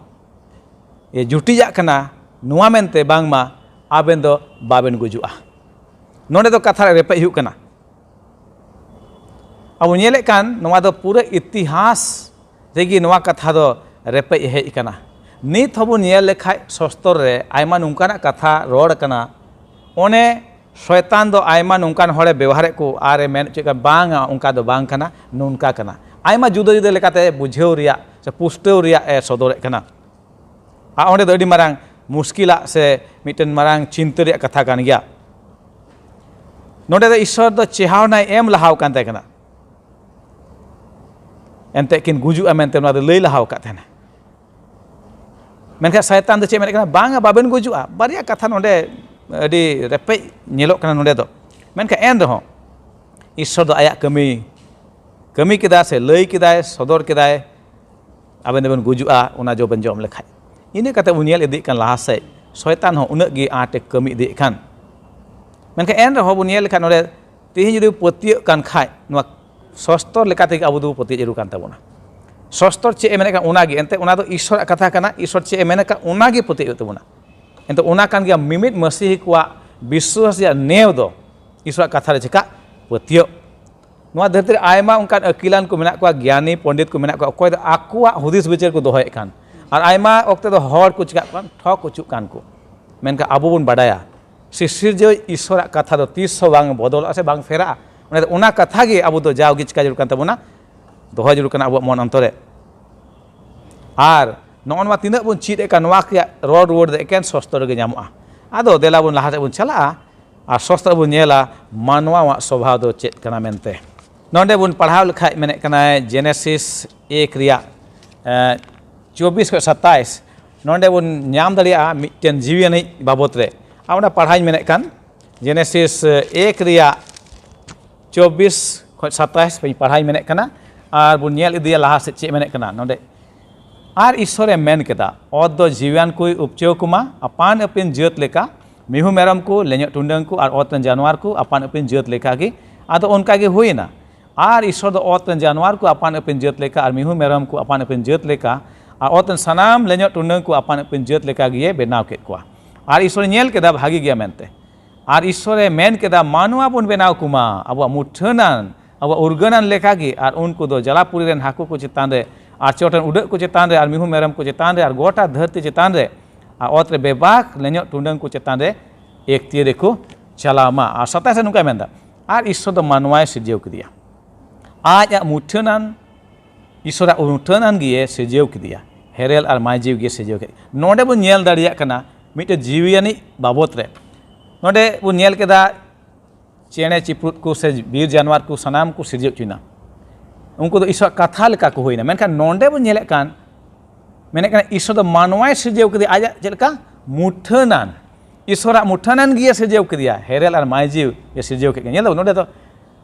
ᱮ ᱡᱩᱴᱤᱡᱟᱜ ᱠᱟᱱᱟ᱾ ᱱᱚᱣᱟ ᱢᱮᱱᱛᱮ ᱵᱟᱝᱢᱟ ᱟᱵᱮᱱ ᱫᱚ ᱵᱟᱵᱮᱱ ᱜᱩᱡᱩᱜᱼᱟ᱾ ᱱᱚᱰᱮ ᱫᱚ ᱠᱟᱛᱷᱟ ᱨᱮ ᱨᱮᱯᱮᱡ ᱦᱩᱭᱩᱜ ᱠᱟᱱᱟ᱾ ᱟᱵᱚ ᱧᱮᱞᱮᱫ ᱠᱟᱱ ᱱᱚᱣᱟ ᱫᱚ ᱯᱩᱨᱟᱹ ᱤᱛᱤᱦᱟᱥ ᱨᱮᱜᱮ ᱱᱚᱣᱟ ᱠᱟᱛᱷᱟ ᱫᱚ ᱨᱮᱯᱮᱡ ᱦᱮᱡ ᱟᱠᱟᱱᱟ᱾ ᱱᱤᱛ ᱦᱚᱸᱵᱚᱱ ᱧᱮᱞ ᱞᱮᱠᱷᱟᱡ ᱥᱚᱥᱛᱚᱨ ᱨᱮ ᱟᱭᱢᱟ ᱱᱚᱝᱠᱟᱱᱟᱜ ᱠᱟᱛᱷᱟ ᱨᱚᱲ ᱟᱠᱟᱱᱟ᱾ ᱚᱱᱮ ᱥᱚᱭᱛᱟᱱ ᱫᱚ ᱟᱭᱢᱟ ᱱᱚᱝᱠᱟᱱ ᱦᱚᱲᱮ ᱵᱮᱣᱦᱟᱨᱮᱫ ᱠᱚ ᱟᱨᱮ ᱢᱮᱱ ᱦᱚᱪᱚᱭᱮᱫ ᱠᱟᱱᱟ, ᱵᱟᱝᱟ, ᱚᱱᱠᱟ ᱫᱚ ᱵᱟᱝ ᱠᱟᱱᱟ, ᱱᱚᱝᱠᱟ ᱠᱟᱱᱟ᱾ ᱟᱭᱢᱟ ᱡᱩᱫᱟᱹ ᱡᱩᱫᱟᱹ ᱞᱮᱠᱟᱛᱮ ᱵᱩᱡᱷᱟᱹᱣ ᱨᱮᱭᱟᱜ ᱥᱮ ᱯᱩᱥᱴᱟᱹᱣ ᱨᱮᱭᱟᱜ ᱮ ᱥᱚᱫᱚᱨᱮᱫ ᱠᱟᱱᱟ᱾ ᱟᱨ ᱚᱸᱰᱮ ᱫᱚ ᱟᱹᱰᱤ ᱢᱟᱨᱟᱝ ᱢᱩᱥᱠᱤᱞᱟᱜ ᱥᱮ ᱢᱤᱫᱴᱮᱱ ᱢᱟᱨᱟᱝ ᱪᱤᱱᱛᱟᱹ ᱨᱮᱭᱟᱜ ᱠᱟᱛᱷᱟ ᱠᱟᱱ ᱜᱮᱭᱟ᱾ ᱱᱚᱰᱮ ᱫᱚ ᱤᱥᱥᱚᱨ ᱫᱚ ᱪᱮᱦᱟᱣᱱᱟᱭ ᱮᱢ ᱞᱟᱦᱟᱣ ᱠᱟᱱ ᱛᱟᱦᱮᱸ ᱠᱟᱱᱟ, ᱮᱱᱛᱮ ᱠᱤᱱ ᱜᱩᱡᱩᱜᱼᱟ ᱢᱮᱱᱛᱮ ᱱᱚᱣᱟ ᱫᱚ ᱞᱟᱹᱭ ᱞᱟᱦᱟᱣ ᱟᱠᱟᱫ ᱛᱟᱦᱮᱱᱟ᱾ ᱢᱮᱱᱠᱷᱟᱱ ᱥᱟᱭᱛᱟᱱ ᱫᱚ ᱪᱮᱫ ᱢᱮᱱᱮᱫ ᱠᱟᱱᱟ? ᱵᱟᱝᱟ, ᱵᱟᱵᱮᱱ ᱜᱩᱡᱩᱜᱼᱟ᱾ ᱵᱟᱨᱭᱟ ᱠᱟᱛᱷᱟ ᱱᱚᱰᱮ ᱟᱹᱰᱤ ᱨᱮᱯᱮᱡ ᱧᱮᱞᱚᱜ ᱠᱟᱱᱟ ᱱᱚᱰᱮ ᱫᱚ᱾ ᱢᱮᱱᱠᱷᱟᱱ ᱮᱱ ᱨᱮᱦᱚᱸ ᱤᱥᱥᱚᱨ ᱫᱚ ᱟᱭᱟᱜ ᱠᱟᱹᱢᱤ ᱠᱟᱹᱢᱤ ᱠᱮᱫᱟ ᱥᱮ ᱞᱟᱹᱭ ᱠᱮᱫᱟᱭ, ᱥᱚᱫᱚᱨ ᱠᱮᱫᱟᱭ, ᱟᱵᱮᱱ ᱫᱚᱵᱮᱱ ᱜᱩᱡᱩᱜᱼᱟ ᱚᱱᱟ ᱡᱚ ᱵᱮᱱ ᱡᱚᱢ ᱞᱮᱠᱷᱟᱡ᱾ ᱤᱱᱟᱹ ᱠᱟᱛᱮ ᱵᱚᱱ ᱧᱮᱞ ᱤᱫᱤᱜ ᱠᱟᱱ ᱞᱟᱦᱟ ᱥᱮᱫ, ᱥᱚᱭᱛᱟᱱ ᱦᱚᱸ ᱩᱱᱟᱹᱜ ᱜᱮ ᱟᱸᱴᱮ ᱠᱟᱹᱢᱤ ᱤᱫᱤᱭᱮᱫ ᱠᱟᱱ᱾ ᱢᱮᱱᱠᱷᱟᱱ ᱮᱱ ᱨᱮᱦᱚᱸ ᱵᱚᱱ ᱧᱮᱞ ᱞᱮᱠᱷᱟᱱ ᱱᱚᱰᱮ ᱛᱮᱦᱮᱧ ᱡᱩᱫᱤ ᱯᱟᱹᱛᱭᱟᱹᱜ ᱠᱟᱱ ᱠᱷᱟᱡ, ᱱᱚᱣᱟ ᱥᱚᱥᱛᱚᱨ ᱞᱮᱠᱟ ᱛᱮᱜᱮ ᱟᱵᱚ ᱫᱚᱵᱚ ᱯᱟᱹᱛᱭᱟᱹᱜ ᱡᱟᱹᱨᱩᱲ ᱠᱟᱱ ᱛᱟᱵᱚᱱᱟ᱾ ᱥᱚᱥᱛᱚᱨ ᱪᱮᱫ ᱮ ᱢᱮᱱᱮᱫ ᱠᱟᱱ ᱚᱱᱟᱜᱮ, ᱮᱱᱛᱮ ᱚᱱᱟ ᱫᱚ ᱤᱥᱥᱚᱨᱟᱜ ᱠᱟᱛᱷᱟ ᱠᱟᱱᱟ, ᱤᱥᱥᱚᱨ ᱪᱮᱫ ᱮ ᱢᱮᱱᱮᱫ ᱠᱟᱱ ᱚᱱᱟᱜᱮ ᱯᱟᱹᱛᱭᱟᱹᱜ ᱦᱩᱭᱩᱜ ᱛᱟᱵᱚᱱᱟ᱾ ᱮᱱᱛᱮ ᱚᱱᱟ ᱠᱟᱱ ᱜᱮᱭᱟ ᱢᱤᱢᱤᱫ ᱢᱟᱹᱥᱤᱦᱤ ᱠᱚᱣᱟᱜ ᱵᱤᱥᱣᱟᱥ ᱨᱮᱭᱟᱜ ᱱᱮᱣ ᱫᱚ, ᱤᱥᱥᱚᱨᱟᱜ ᱠᱟᱛᱷᱟ ᱨᱮ ᱪᱮᱠᱟ ᱯᱟᱹᱛᱭᱟᱹᱜ᱾ ᱱᱚᱣᱟ ᱫᱷᱟᱹᱨᱛᱤ ᱨᱮ ᱟᱭᱢᱟ ᱚᱱᱠᱟᱱ ᱟᱹᱠᱤᱞᱟᱱ ᱠᱚ ᱢᱮᱱᱟᱜ ᱠᱚᱣᱟ, ᱜᱮᱭᱟᱱᱤ ᱯᱚᱱᱰᱤᱛ ᱠᱚ ᱢᱮᱱᱟᱜ ᱠᱚᱣᱟ, ᱚᱠᱚᱭ ᱫᱚ ᱟᱠᱚᱣᱟᱜ ᱦᱩᱫᱤᱥ ᱵᱤᱪᱟᱹᱨ ᱠᱚ ᱫᱚᱦᱚᱭᱮᱫ ᱠᱟᱱ, ᱟᱨ ᱟᱭᱢᱟ ᱚᱠᱛᱮ ᱫᱚ ᱦᱚᱲ ᱠᱚ ᱪᱤᱠᱟᱜ ᱠᱟᱱ, ᱴᱷᱚᱠ ᱦᱚᱪᱚᱜ ᱠᱟᱱ ᱠᱚ᱾ ᱢᱮᱱᱠᱷᱟᱱ ᱟᱵᱚ ᱵᱚᱱ ᱵᱟᱰᱟᱭᱟ, ᱥᱤᱥᱤᱨᱡᱟᱹᱣᱤᱡ ᱤᱥᱥᱚᱨᱟᱜ ᱠᱟᱛᱷᱟ ᱫᱚ ᱛᱤᱥ ᱦᱚᱸ ᱵᱟᱝ ᱵᱚᱫᱚᱞᱚᱜᱼᱟ ᱥᱮ ᱵᱟᱝ ᱯᱷᱮᱨᱟᱜᱼᱟ᱾ ᱚᱱᱟ ᱫᱚ, ᱚᱱᱟ ᱠᱟᱛᱷᱟ ᱜᱮ ᱟᱵᱚ ᱫᱚ ᱡᱟᱣᱜᱮ ᱪᱤᱠᱟ ᱡᱟᱹᱨᱩᱲ ᱠᱟᱱ ᱛᱟᱵᱚᱱᱟ, ᱫᱚᱦᱚ ᱡᱟᱹᱨᱩᱲ ᱠᱟᱱᱟ ᱟᱵᱚᱣᱟᱜ ᱢᱚᱱ ᱚᱱᱛᱚᱨ ᱨᱮ᱾ ᱟᱨ ᱱᱚᱜᱼᱚ ᱱᱚᱣᱟ ᱛᱤᱱᱟᱹᱜ ᱵᱚᱱ ᱪᱮᱫ ᱮᱫ ᱠᱟᱱ, ᱱᱚᱣᱟ ᱨᱮᱭᱟᱜ ᱨᱚᱲ ᱨᱩᱣᱟᱹᱲ ᱫᱚ ᱮᱠᱮᱱ ᱥᱚᱥᱛᱚ ᱨᱮᱜᱮ ᱧᱟᱢᱚᱜᱼᱟ᱾ ᱟᱫᱚ ᱫᱮᱞᱟ ᱵᱚᱱ ᱞᱟᱦᱟ ᱥᱮᱫ ᱵᱚᱱ ᱪᱟᱞᱟᱜᱼᱟ ᱟᱨ ᱥᱚᱥᱛᱚ ᱨᱮᱵᱚᱱ ᱧᱮᱞᱟ ᱢᱟᱱᱣᱟᱣᱟᱜ ᱥᱚᱵᱷᱟᱣ ᱫᱚ ᱪᱮᱫ ᱠᱟᱱᱟ ᱢᱮᱱᱛᱮ᱾ ᱱᱚᱰᱮ ᱵᱚᱱ ᱯᱟᱲᱦᱟᱣ ᱞᱮᱠᱷᱟᱡ ᱢᱮᱱᱮᱫ ᱠᱟᱱᱟᱭ ᱡᱮᱱᱮᱥᱤᱥ ᱮᱠ ᱨᱮᱭᱟᱜ, ᱮᱸ, ᱪᱚᱵᱵᱤᱥ ᱠᱷᱚᱱ ᱥᱟᱛᱟᱭᱤᱥ, ᱱᱚᱰᱮ ᱵᱚᱱ ᱧᱟᱢ ᱫᱟᱲᱮᱭᱟᱜᱼᱟ ᱢᱤᱫᱴᱮᱱ ᱡᱤᱣᱤ ᱟᱹᱱᱤᱡ ᱵᱟᱵᱚᱛ ᱨᱮ᱾ ᱟᱨ ᱚᱸᱰᱮ ᱯᱟᱲᱦᱟᱣᱤᱧ ᱢᱮᱱᱮᱫ ᱠᱟᱱ, ᱡᱮᱱᱮᱥᱤᱥ ᱮᱠ ᱨᱮᱭᱟᱜ ᱪᱚᱵᱵᱤᱥ ᱠᱷᱚᱱ ᱥᱟᱛᱟᱭᱤᱥ ᱵᱚᱱ ᱯᱟᱲᱦᱟᱣᱤᱧ ᱢᱮᱱᱮᱫ ᱠᱟᱱᱟ᱾ ᱟᱨ ᱵᱚᱱ ᱧᱮᱞ ᱤᱫᱤᱭᱟ ᱞᱟᱦᱟ ᱥᱮᱫ ᱪᱮᱫ ᱢᱮᱱᱮᱫ ᱠᱟᱱᱟ ᱱᱚᱰᱮ᱾ ᱟᱨ ᱤᱥᱥᱚᱨᱮ ᱢᱮᱱ ᱠᱮᱫᱟ, ᱚᱛ ᱫᱚ ᱡᱤᱣᱤᱭᱟᱱ ᱠᱚᱭ ᱩᱯᱪᱟᱹᱣ ᱠᱚᱢᱟ, ᱟᱯᱟᱱ ᱟᱹᱯᱤᱱ ᱡᱟᱹᱛ ᱞᱮᱠᱟ, ᱢᱤᱦᱩ ᱢᱮᱨᱚᱢ ᱠᱚ, ᱞᱮᱧᱚᱜ ᱴᱩᱰᱟᱹᱝ ᱠᱚ ᱟᱨ ᱚᱛ ᱨᱮᱱ ᱡᱟᱱᱣᱟᱨ ᱠᱚ ᱟᱯᱟᱱ ᱟᱹᱯᱤᱱ ᱡᱟᱹᱛ ᱞᱮᱠᱟ ᱜᱮ᱾ ᱟᱫᱚ ᱚᱱᱠᱟ ᱜᱮ ᱦᱩᱭᱮᱱᱟ᱾ ᱟᱨ ᱤᱥᱥᱚᱨ ᱫᱚ ᱚᱛ ᱨᱮᱱ ᱡᱟᱱᱣᱟᱨ ᱠᱚ ᱟᱯᱟᱱ ᱟᱹᱯᱤᱱ ᱡᱟᱹᱛ ᱞᱮᱠᱟ ᱟᱨ ᱢᱤᱦᱩ ᱢᱮᱨᱚᱢ ᱠᱚ ᱟᱯᱟᱱ ᱟᱹᱯᱤᱱ ᱡᱟᱹᱛ ᱞᱮᱠᱟ ᱟᱨ ᱚᱛ ᱨᱮᱱ ᱥᱟᱱᱟᱢ ᱞᱮᱧᱚᱜ ᱴᱩᱰᱟᱹᱝ ᱠᱚ ᱟᱯᱟᱱ ᱟᱹᱯᱤᱱ ᱡᱟᱹᱛ ᱞᱮᱠᱟ ᱜᱮᱭ ᱵᱮᱱᱟᱣ ᱠᱮᱫ ᱠᱚᱣᱟ᱾ ᱟᱨ ᱤᱥᱚᱨᱮ ᱧᱮᱞ ᱠᱮᱫᱟ ᱵᱷᱟᱹᱜᱤ ᱜᱮᱭᱟ ᱢᱮᱱᱛᱮ᱾ ᱟᱨ ᱤᱥᱚᱨᱮ ᱢᱮᱱ ᱠᱮᱫᱟ, ᱢᱟᱱᱣᱟ ᱵᱚᱱ ᱵᱮᱱᱟᱣ ᱠᱚᱢᱟ ᱟᱵᱚᱣᱟᱜ ᱢᱩᱴᱷᱟᱹᱱᱟᱱ, ᱟᱵᱚᱣᱟᱜ ᱩᱨᱜᱟᱹᱱᱟᱱ ᱞᱮᱠᱟᱜᱮ, ᱟᱨ ᱩᱱᱠᱩ ᱫᱚ ᱡᱟᱞᱟᱯᱩᱨᱤ ᱨᱮᱱ ᱦᱟᱹᱠᱩ ᱠᱚ ᱪᱮᱛᱟᱱ ᱨᱮ, ᱟᱨ ᱪᱚᱴ ᱨᱮᱱ ᱩᱰᱟᱹᱜ ᱠᱚ ᱪᱮᱛᱟᱱ ᱨᱮ, ᱟᱨ ᱢᱤᱦᱩ ᱢᱮᱨᱚᱢ ᱠᱚ ᱪᱮᱛᱟᱱ ᱨᱮ, ᱟᱨ ᱜᱚᱴᱟ ᱫᱷᱟᱹᱨᱛᱤ ᱪᱮᱛᱟᱱ ᱨᱮ, ᱟᱨ ᱚᱛ ᱨᱮ ᱵᱮᱵᱟᱠ ᱞᱮᱧᱚᱜ ᱴᱩᱰᱟᱹᱝ ᱠᱚ ᱪᱮᱛᱟᱱ ᱨᱮ ᱮᱠᱛᱤᱭᱟᱹ ᱨᱮᱠᱚ ᱪᱟᱞᱟᱣ ᱢᱟ᱾ ᱟᱨ ᱥᱟᱛᱟᱥ ᱨᱮ ᱱᱚᱝᱠᱟᱭ ᱢᱮᱱᱫᱟ, ᱟᱨ ᱤᱥᱚᱨ ᱫᱚ ᱢᱟᱱᱣᱟᱭ ᱥᱤᱨᱡᱟᱹᱣ ᱠᱮᱫᱮᱭᱟ᱾ ᱟᱡᱟᱜ ᱢᱩᱴᱷᱟᱹᱱᱟᱱ, ᱤᱥᱚᱨᱟᱜ ᱢᱩᱴᱷᱟᱹᱱᱟᱱ ᱜᱮᱭᱮ ᱥᱤᱨᱡᱟᱹᱣ ᱠᱮᱫᱮᱭᱟ᱾ ᱦᱮᱨᱮᱞ ᱟᱨ ᱢᱟᱭ ᱡᱤᱣᱤ ᱜᱮ ᱥᱤᱨᱡᱟᱹᱣ ᱠᱮᱫᱮᱭᱟ᱾ ᱱᱚᱰᱮ ᱵᱚᱱ ᱧᱮᱞ ᱫᱟᱲᱮᱭᱟᱜ ᱠᱟᱱᱟ ᱢᱤᱫᱴᱮᱱ ᱡᱤᱣᱤᱭᱟᱱᱤᱡ ᱵᱟᱵᱚᱛ ᱨᱮ᱾ ᱱᱚᱰᱮ ᱵᱚᱱ ᱧᱮᱞ ᱠᱮᱫᱟ ᱪᱮᱬᱮ ᱪᱤᱯᱨᱩᱫ ᱠᱚ ᱥᱮ ᱵᱤᱨ ᱡᱟᱱᱣᱟᱨ ᱠᱚ ᱥᱟᱱᱟᱢ ᱠᱚ ᱥᱤᱨᱡᱟᱹᱣ ᱦᱚᱪᱚᱭᱮᱱᱟ᱾ ᱩᱱᱠᱩ ᱫᱚ ᱤᱥᱚᱨᱟᱜ ᱠᱟᱛᱷᱟ ᱞᱮᱠᱟ ᱠᱚ ᱦᱩᱭᱱᱟ᱾ ᱢᱮᱱᱠᱷᱟᱱ ᱱᱚᱰᱮ ᱵᱚᱱ ᱧᱮᱞᱮᱫ ᱠᱟᱱ, ᱢᱮᱱᱮᱫ ᱠᱟᱱᱟ ᱤᱥᱚᱨ ᱫᱚ ᱢᱟᱱᱣᱟᱭ ᱥᱤᱨᱡᱟᱹᱣ ᱠᱮᱫᱮᱭᱟ ᱟᱡᱟᱜ ᱪᱮᱫ ᱞᱮᱠᱟ? ᱢᱩᱴᱷᱟᱹᱱᱟᱱ᱾ ᱤᱥᱚᱨᱟᱜ ᱢᱩᱴᱷᱟᱹᱱᱟᱱ ᱜᱮᱭᱮ ᱥᱤᱨᱡᱟᱹᱣ ᱠᱮᱫᱮᱭᱟ, ᱦᱮᱨᱮᱞ ᱟᱨ ᱢᱟᱭ ᱡᱤᱣᱤ ᱜᱮ ᱥᱤᱨᱡᱟᱹᱣ ᱠᱮᱫ ᱠᱚᱣᱟ᱾ ᱧᱮᱞ ᱫᱟᱵᱚᱱ ᱱᱚᱰᱮ ᱫᱚ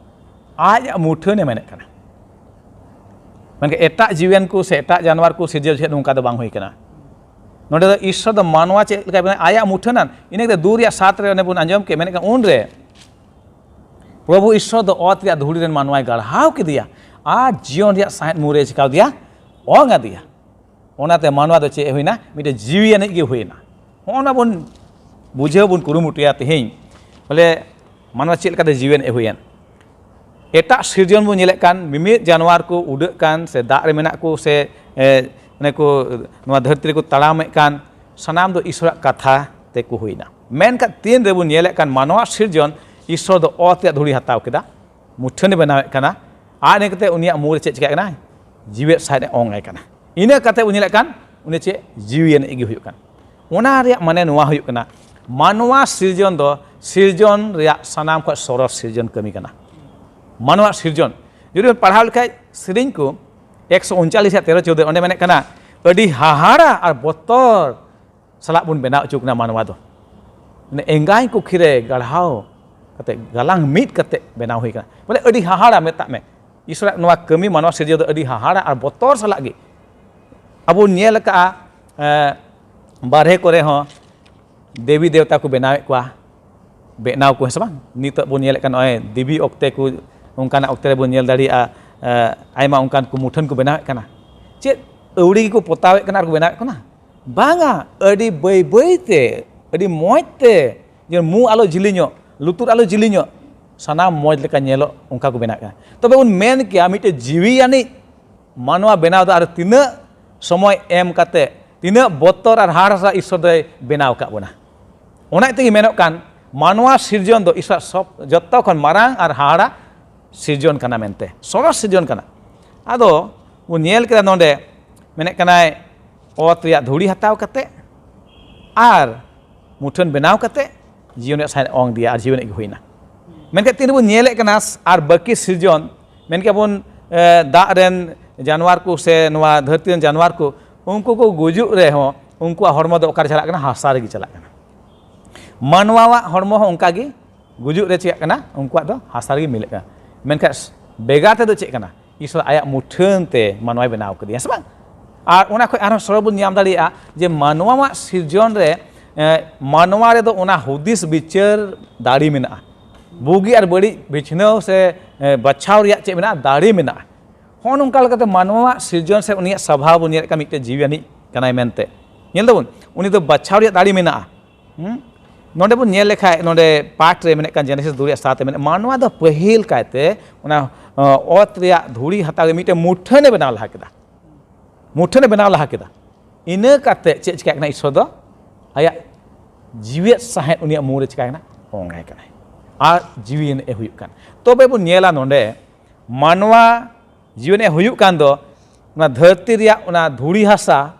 ᱟᱡᱟᱜ ᱢᱩᱴᱷᱟᱹᱱᱮ ᱢᱮᱱᱮᱫ ᱠᱟᱱᱟ᱾ ᱢᱮᱱᱠᱷᱟᱱ ᱮᱴᱟᱜ ᱡᱤᱣᱤᱭᱟᱱ ᱠᱚ ᱥᱮ ᱮᱴᱟᱜ ᱡᱟᱱᱣᱟᱨ ᱠᱚ ᱥᱤᱨᱡᱟᱹᱣ ᱡᱚᱠᱷᱮᱡ ᱫᱚ ᱚᱱᱠᱟ ᱫᱚ ᱵᱟᱝ ᱦᱩᱭ ᱠᱟᱱᱟ᱾ ᱱᱚᱰᱮ ᱫᱚ ᱤᱥᱚᱨ ᱫᱚ ᱢᱟᱱᱣᱟ ᱪᱮᱫ ᱞᱮᱠᱟ ᱵᱮᱱᱟᱣ, ᱟᱭᱟᱜ ᱢᱩᱴᱷᱟᱹᱱᱟᱱ᱾ ᱤᱱᱟᱹ ᱠᱟᱛᱮ ᱫᱩ ᱨᱮᱭᱟᱜ ᱥᱟᱛ ᱨᱮ ᱚᱱᱮ ᱵᱚᱱ ᱟᱸᱡᱚᱢ ᱠᱮᱫ, ᱢᱮᱱᱮᱫ ᱠᱟᱱᱟ, ᱩᱱᱨᱮ ᱯᱨᱚᱵᱷᱩ ᱤᱥᱚᱨ ᱫᱚ ᱚᱛ ᱨᱮᱭᱟᱜ ᱫᱷᱩᱲᱤ ᱨᱮᱱ ᱢᱟᱱᱣᱟᱭ ᱜᱟᱲᱦᱟᱣ ᱠᱮᱫᱮᱭᱟ ᱟᱨ ᱡᱤᱭᱚᱱ ᱨᱮᱭᱟᱜ ᱥᱟᱸᱦᱮᱫ ᱢᱩᱨᱮ ᱪᱤᱠᱟᱹᱣ ᱫᱮᱭᱟ, ᱚᱝ ᱟᱫᱮᱭᱟ᱾ ᱚᱱᱟᱛᱮ ᱢᱟᱱᱣᱟ ᱫᱚ ᱪᱮᱫ ᱦᱩᱭᱱᱟ? ᱢᱤᱫᱴᱮᱱ ᱡᱤᱣᱤ ᱟᱹᱱᱤᱡ ᱜᱮ ᱦᱩᱭᱱᱟ᱾ ᱦᱚᱸᱜᱼᱚ ᱱᱟ ᱵᱚᱱ ᱵᱩᱡᱷᱟᱹᱣ ᱵᱚᱱ ᱠᱩᱨᱩᱢᱩᱴᱩᱭᱟ ᱛᱮᱦᱮᱧ, ᱵᱚᱞᱮ ᱢᱟᱱᱣᱟ ᱪᱮᱫ ᱞᱮᱠᱟᱛᱮ ᱡᱤᱣᱤ ᱟᱹᱱᱤᱡ ᱦᱩᱭᱮᱱ᱾ ᱮᱴᱟᱜ ᱥᱤᱨᱡᱚᱱ ᱵᱚᱱ ᱧᱮᱞᱮᱫ ᱠᱟᱱ ᱢᱤᱢᱤᱫ ᱡᱟᱱᱣᱟᱨ ᱠᱚ ᱩᱰᱟᱹᱜ ᱠᱟᱱ ᱥᱮ ᱫᱟᱜ ᱨᱮ ᱢᱮᱱᱟᱜ ᱠᱚ ᱥᱮ, ᱮ, ᱚᱱᱮ ᱠᱚ ᱱᱚᱣᱟ ᱫᱷᱟᱹᱨᱛᱤ ᱨᱮᱠᱚ ᱛᱟᱲᱟᱢᱮᱫ ᱠᱟᱱ, ᱥᱟᱱᱟᱢ ᱫᱚ ᱤᱥᱚᱨᱟᱜ ᱠᱟᱛᱷᱟ ᱛᱮᱠᱚ ᱦᱩᱭᱱᱟ᱾ ᱢᱮᱱᱠᱷᱟᱱ ᱛᱤᱱ ᱨᱮᱵᱚᱱ ᱧᱮᱞᱮᱫ ᱠᱟᱱ ᱢᱟᱱᱣᱟ ᱥᱤᱨᱡᱚᱱ, ᱤᱥᱚᱨ ᱫᱚ ᱚᱛ ᱨᱮᱭᱟᱜ ᱫᱷᱩᱲᱤ ᱦᱟᱛᱟᱣ ᱠᱮᱫᱟ, ᱢᱩᱴᱷᱟᱹᱱᱮ ᱵᱮᱱᱟᱣᱮᱫ ᱠᱟᱱᱟ, ᱟᱨ ᱤᱱᱟᱹ ᱠᱟᱛᱮ ᱩᱱᱤᱭᱟᱜ ᱢᱩ ᱨᱮ ᱪᱮᱫ ᱪᱤᱠᱟᱹᱜ ᱠᱟᱱᱟ? ᱡᱤᱣᱮᱫ ᱥᱟᱦᱮᱫ ᱮ ᱚᱝ ᱟᱭ ᱠᱟᱱᱟ᱾ ᱤᱱᱟᱹ ᱠᱟᱛᱮ ᱵᱚᱱ ᱧᱮᱞᱮᱫ ᱠᱟᱱ ᱩᱱᱤ ᱪᱮᱫ ᱡᱤᱣᱤ ᱟᱹᱱᱤᱡ ᱜᱮ ᱦᱩᱭᱩᱜ ᱠᱟᱱᱟ᱾ ᱚᱱᱟ ᱨᱮᱭᱟᱜ ᱢᱟᱱᱮ ᱱᱚᱣᱟ ᱦᱩᱭᱩᱜ ᱠᱟᱱᱟ, ᱢᱟᱱᱣᱟ ᱥᱤᱨᱡᱚᱱ ᱫᱚ ᱥᱤᱨᱡᱚᱱ ᱨᱮᱭᱟᱜ ᱥᱟᱱᱟᱢ ᱠᱷᱚᱱ ᱥᱚᱨᱚᱥ ᱥᱤᱨᱡᱚᱱ ᱠᱟᱹᱢᱤ ᱠᱟᱱᱟ᱾ ᱢᱟᱱᱣᱟ ᱥᱤᱨᱡᱚᱱ ᱡᱩᱫᱤ ᱵᱚᱱ ᱯᱟᱲᱦᱟᱣ ᱞᱮᱠᱷᱟᱡ ᱥᱮᱨᱮᱧ ᱠᱚ ᱮᱠᱥᱚ ᱩᱱᱪᱟᱞᱤᱥ ᱨᱮᱭᱟᱜ ᱛᱮᱨᱚ ᱪᱳᱫᱚ, ᱚᱸᱰᱮ ᱢᱮᱱᱮᱫ ᱠᱟᱱᱟ, ᱟᱹᱰᱤ ᱦᱟᱦᱟᱲᱟ ᱟᱨ ᱵᱚᱛᱚᱨ ᱥᱟᱞᱟᱜ ᱵᱚᱱ ᱵᱮᱱᱟᱣ ᱦᱚᱪᱚ ᱠᱟᱱᱟ ᱢᱟᱱᱣᱟ ᱫᱚ᱾ ᱢᱟᱱᱮ ᱮᱸᱜᱟᱭ ᱠᱩᱠᱷᱤ ᱨᱮ ᱜᱟᱲᱦᱟᱣ ᱠᱟᱛᱮ, ᱜᱟᱞᱟᱝ ᱢᱤᱫ ᱠᱟᱛᱮ ᱵᱮᱱᱟᱣ ᱦᱩᱭ ᱠᱟᱱᱟ᱾ ᱵᱚᱞᱮ ᱟᱹᱰᱤ ᱦᱟᱦᱟᱲᱟ, ᱢᱮᱛᱟᱜ ᱢᱮ, ᱤᱥᱚᱨᱟᱜ ᱱᱚᱣᱟ ᱠᱟᱹᱢᱤ, ᱢᱟᱱᱣᱟ ᱥᱤᱨᱡᱟᱹᱣ ᱫᱚ ᱟᱹᱰᱤ ᱦᱟᱦᱟᱲᱟ ᱟᱨ ᱵᱚᱛᱚᱨ ᱥᱟᱞᱟᱜ ᱜᱮ᱾ ᱟᱵᱚ ᱧᱮᱞ ᱟᱠᱟᱫᱼᱟ, ᱮ, ᱵᱟᱨᱦᱮ ᱠᱚᱨᱮ ᱦᱚᱸ ᱫᱮᱵᱤ ᱫᱮᱣᱛᱟ ᱠᱚ ᱵᱮᱱᱟᱣᱮᱫ ᱠᱚᱣᱟ, ᱵᱮᱱᱟᱣ ᱠᱚ, ᱦᱮᱸ ᱥᱮ ᱵᱟᱝ? ᱱᱤᱛᱚᱜ ᱵᱚᱱ ᱧᱮᱞᱮᱫ ᱠᱟᱱ ᱱᱚᱜᱼᱚᱭ ᱫᱮᱵᱤ ᱚᱠᱛᱮ ᱠᱚ, ᱚᱱᱠᱟᱱᱟᱜ ᱚᱠᱛᱮ ᱨᱮᱵᱚᱱ ᱧᱮᱞ ᱫᱟᱲᱮᱭᱟᱜᱼᱟ, ᱮ, ᱟᱭᱢᱟ ᱚᱱᱠᱟᱱ ᱠᱚ ᱢᱩᱴᱷᱟᱹᱱ ᱠᱚ ᱵᱮᱱᱟᱣᱮᱫ ᱠᱟᱱᱟ᱾ ᱪᱮᱫ ᱟᱹᱣᱲᱤ ᱜᱮᱠᱚ ᱯᱚᱛᱟᱣᱮᱫ ᱠᱟᱱᱟ ᱟᱨ ᱠᱚ ᱵᱮᱱᱟᱣᱮᱫ ᱠᱟᱱᱟ? ᱵᱟᱝᱟ, ᱟᱹᱰᱤ ᱵᱟᱹᱭ ᱵᱟᱹᱭ ᱛᱮ, ᱟᱹᱰᱤ ᱢᱚᱡᱽ ᱛᱮ, ᱡᱮ ᱢᱩ ᱟᱞᱚ ᱡᱤᱞᱤᱧᱚᱜ, ᱞᱩᱛᱩᱨ ᱟᱞᱚ ᱡᱤᱞᱤᱧᱚᱜ, ᱥᱟᱱᱟᱢ ᱢᱚᱡᱽ ᱞᱮᱠᱟ ᱧᱮᱞᱚᱜ, ᱚᱱᱠᱟ ᱠᱚ ᱵᱮᱱᱟᱣᱮᱫ ᱠᱟᱱᱟ᱾ ᱛᱚᱵᱮ ᱵᱚᱱ ᱢᱮᱱ ᱠᱮᱭᱟ, ᱢᱤᱫᱴᱮᱡ ᱡᱤᱣᱤ ᱟᱹᱱᱤᱡ ᱢᱟᱱᱣᱟ ᱵᱮᱱᱟᱣ ᱫᱚ ᱟᱨ ᱛᱤᱱᱟᱹᱜ ᱥᱚᱢᱚᱭ ᱮᱢ ᱠᱟᱛᱮ, ᱛᱤᱱᱟᱹᱜ ᱵᱚᱛᱚᱨ ᱟᱨ ᱦᱟᱦᱟᱲᱟ ᱥᱟᱞᱟᱜ ᱤᱥᱥᱚᱨ ᱫᱚᱭ ᱵᱮᱱᱟᱣ ᱟᱠᱟᱫ ᱵᱚᱱᱟ᱾ ᱚᱱᱟ ᱛᱮᱜᱮ ᱢᱮᱱᱚᱜ ᱠᱟᱱ, ᱢᱟᱱᱣᱟ ᱥᱤᱨᱡᱚᱱ ᱫᱚ ᱤᱥᱥᱚᱨᱟᱜ ᱥᱚᱵ, ᱡᱚᱛᱚ ᱠᱷᱚᱱ ᱢᱟᱨᱟᱝ ᱟᱨ ᱦᱟᱦᱟᱲᱟ ᱥᱤᱨᱡᱚᱱ ᱠᱟᱱᱟ ᱢᱮᱱᱛᱮ, ᱥᱚᱨᱚᱥ ᱥᱤᱨᱡᱚᱱ ᱠᱟᱱᱟ᱾ ᱟᱫᱚ ᱵᱚᱱ ᱧᱮᱞ ᱠᱮᱫᱟ ᱱᱚᱰᱮ, ᱢᱮᱱᱮᱫ ᱠᱟᱱᱟᱭ, ᱚᱛ ᱨᱮᱭᱟᱜ ᱫᱷᱩᱲᱤ ᱦᱟᱛᱟᱣ ᱠᱟᱛᱮ ᱟᱨ ᱢᱩᱴᱷᱟᱹᱱ ᱵᱮᱱᱟᱣ ᱠᱟᱛᱮ ᱡᱤᱭᱚᱱ ᱨᱮᱭᱟᱜ ᱥᱟᱦᱮᱫ ᱚᱝ ᱤᱫᱤᱭᱟ ᱟᱨ ᱡᱤᱭᱚᱱ ᱜᱮ ᱦᱩᱭᱱᱟ᱾ ᱢᱮᱱᱠᱷᱟᱱ ᱛᱤᱱ ᱨᱮᱵᱚᱱ ᱧᱮᱞᱮᱫ ᱠᱟᱱᱟ, ᱟᱨ ᱵᱟᱹᱠᱤ ᱥᱤᱨᱡᱚᱱ, ᱢᱮᱱ ᱠᱮᱫᱟ ᱵᱚᱱ, ᱮ, ᱫᱟᱜ ᱨᱮᱱ ᱡᱟᱱᱣᱟᱨ ᱠᱚ ᱥᱮ ᱱᱚᱣᱟ ᱫᱷᱟᱹᱨᱛᱤ ᱨᱮᱱ ᱡᱟᱱᱣᱟᱨ ᱠᱚ, ᱩᱱᱠᱩ ᱠᱚ ᱜᱩᱡᱩᱜ ᱨᱮᱦᱚᱸ ᱩᱱᱠᱩᱣᱟᱜ ᱦᱚᱲᱢᱚ ᱫᱚ ᱚᱠᱟᱨᱮ ᱪᱟᱞᱟᱜ ᱠᱟᱱᱟ? ᱦᱟᱥᱟ ᱨᱮᱜᱮ ᱪᱟᱞᱟᱜ ᱠᱟᱱᱟ᱾ ᱢᱟᱱᱣᱟᱣᱟᱜ ᱦᱚᱲᱢᱚ ᱦᱚᱸ ᱚᱱᱠᱟ ᱜᱮ ᱜᱩᱡᱩᱜ ᱨᱮ ᱪᱤᱠᱟᱹᱜ ᱠᱟᱱᱟ? ᱩᱱᱠᱩᱣᱟᱜ ᱫᱚ ᱦᱟᱥᱟ ᱨᱮᱜᱮ ᱢᱤᱞᱟᱹᱜ ᱠᱟᱱᱟ᱾ ᱢᱮᱱᱠᱷᱟᱱ ᱵᱷᱮᱜᱟᱨ ᱛᱮᱫᱚ ᱪᱮᱫ ᱠᱟᱱᱟ? ᱤᱥᱚᱨ ᱟᱭᱟᱜ ᱢᱩᱴᱷᱟᱹᱱ ᱛᱮ ᱢᱟᱱᱣᱟᱭ ᱵᱮᱱᱟᱣ ᱠᱟᱫᱮᱭᱟ, ᱦᱮᱸ ᱥᱮ ᱵᱟᱝ? ᱟᱨ ᱚᱱᱟ ᱠᱷᱚᱱ ᱟᱨᱦᱚᱸ ᱥᱚᱨᱚᱞ ᱵᱚᱱ ᱧᱟᱢ ᱫᱟᱲᱮᱭᱟᱜᱼᱟ ᱡᱮ ᱢᱟᱱᱣᱟᱣᱟᱜ ᱥᱤᱨᱡᱚᱱ ᱨᱮ, ᱮ, ᱢᱟᱱᱣᱟ ᱨᱮᱫᱚ ᱚᱱᱟ ᱦᱩᱫᱤᱥ ᱵᱤᱪᱟᱹᱨ ᱫᱟᱲᱮ ᱢᱮᱱᱟᱜᱼᱟ, ᱵᱩᱜᱤ ᱟᱨ ᱵᱟᱹᱲᱤᱡ ᱵᱤᱪᱷᱱᱟᱹᱣ ᱥᱮ, ᱮ, ᱵᱟᱪᱷᱟᱣ ᱨᱮᱭᱟᱜ ᱪᱮᱫ ᱢᱮᱱᱟᱜᱼᱟ? ᱫᱟᱲᱮ ᱢᱮᱱᱟᱜᱼᱟ᱾ ᱦᱚᱸᱜᱼᱚ ᱱᱚᱝᱠᱟ ᱞᱮᱠᱟᱛᱮ ᱢᱟᱱᱣᱟᱣᱟᱜ ᱥᱤᱨᱡᱚᱱ ᱥᱮ ᱩᱱᱤᱭᱟᱜ ᱥᱟᱵᱷᱟᱣ ᱵᱚᱱ ᱧᱮᱞᱮᱫ ᱠᱟᱱ ᱢᱤᱫᱴᱮᱱ ᱡᱤᱣᱤ ᱟᱹᱱᱤᱡ ᱠᱟᱱᱟᱭ ᱢᱮᱱᱛᱮ᱾ ᱧᱮᱞ ᱫᱟᱵᱚᱱ, ᱩᱱᱤ ᱫᱚ ᱵᱟᱪᱷᱟᱣ ᱨᱮᱭᱟᱜ ᱫᱟᱲᱮ ᱢᱮᱱᱟᱜᱼᱟ᱾ ᱦᱩᱸ? ᱱᱚᱰᱮ ᱵᱚᱱ ᱧᱮᱞ ᱞᱮᱠᱷᱟᱡ, ᱱᱚᱰᱮ ᱯᱟᱴ ᱨᱮ ᱢᱮᱱᱮᱫ ᱠᱟᱱ, ᱡᱮᱱᱮᱥᱤᱥ ᱫᱩ ᱨᱮᱭᱟᱜ ᱥᱟᱛ ᱨᱮ ᱢᱮᱱᱮᱫ, ᱢᱟᱱᱣᱟ ᱫᱚ ᱯᱟᱹᱦᱤᱞ ᱠᱟᱭᱛᱮ ᱚᱱᱟ, ᱚ, ᱚᱛ ᱨᱮᱭᱟᱜ ᱫᱷᱩᱲᱤ ᱦᱟᱛᱟᱣ ᱨᱮ ᱢᱤᱫᱴᱮᱱ ᱢᱩᱴᱷᱟᱹᱱᱮ ᱵᱮᱱᱟᱣ ᱞᱟᱦᱟ ᱠᱮᱫᱟ᱾ ᱢᱩᱴᱷᱟᱹᱱᱮ ᱵᱮᱱᱟᱣ ᱞᱟᱦᱟ ᱠᱮᱫᱟ᱾ ᱤᱱᱟᱹ ᱠᱟᱛᱮ ᱪᱮᱫ ᱪᱤᱠᱟᱹᱜ ᱠᱟᱱᱟ? ᱤᱥᱥᱚᱨ ᱫᱚ ᱟᱭᱟᱜ ᱡᱤᱣᱮᱫ ᱥᱟᱦᱮᱫ ᱩᱱᱤᱭᱟᱜ ᱢᱩ ᱨᱮ ᱪᱤᱠᱟᱹᱜ ᱠᱟᱱᱟ? ᱚᱝᱟᱭ ᱠᱟᱱᱟᱭ᱾ ᱟᱨ ᱡᱤᱣᱤ ᱮ ᱦᱩᱭᱩᱜ ᱠᱟᱱ᱾ ᱛᱚᱵᱮ ᱵᱚᱱ ᱧᱮᱞᱟ ᱱᱚᱰᱮ, ᱢᱟᱱᱣᱟ ᱡᱤᱣᱮᱫ ᱮ ᱦᱩᱭᱩᱜ ᱠᱟᱱ ᱫᱚ, ᱚᱱᱟ ᱫᱷᱟᱹᱨᱛᱤ ᱨᱮᱭᱟᱜ ᱚᱱᱟ ᱫᱷᱩᱲᱤ ᱦᱟᱥᱟ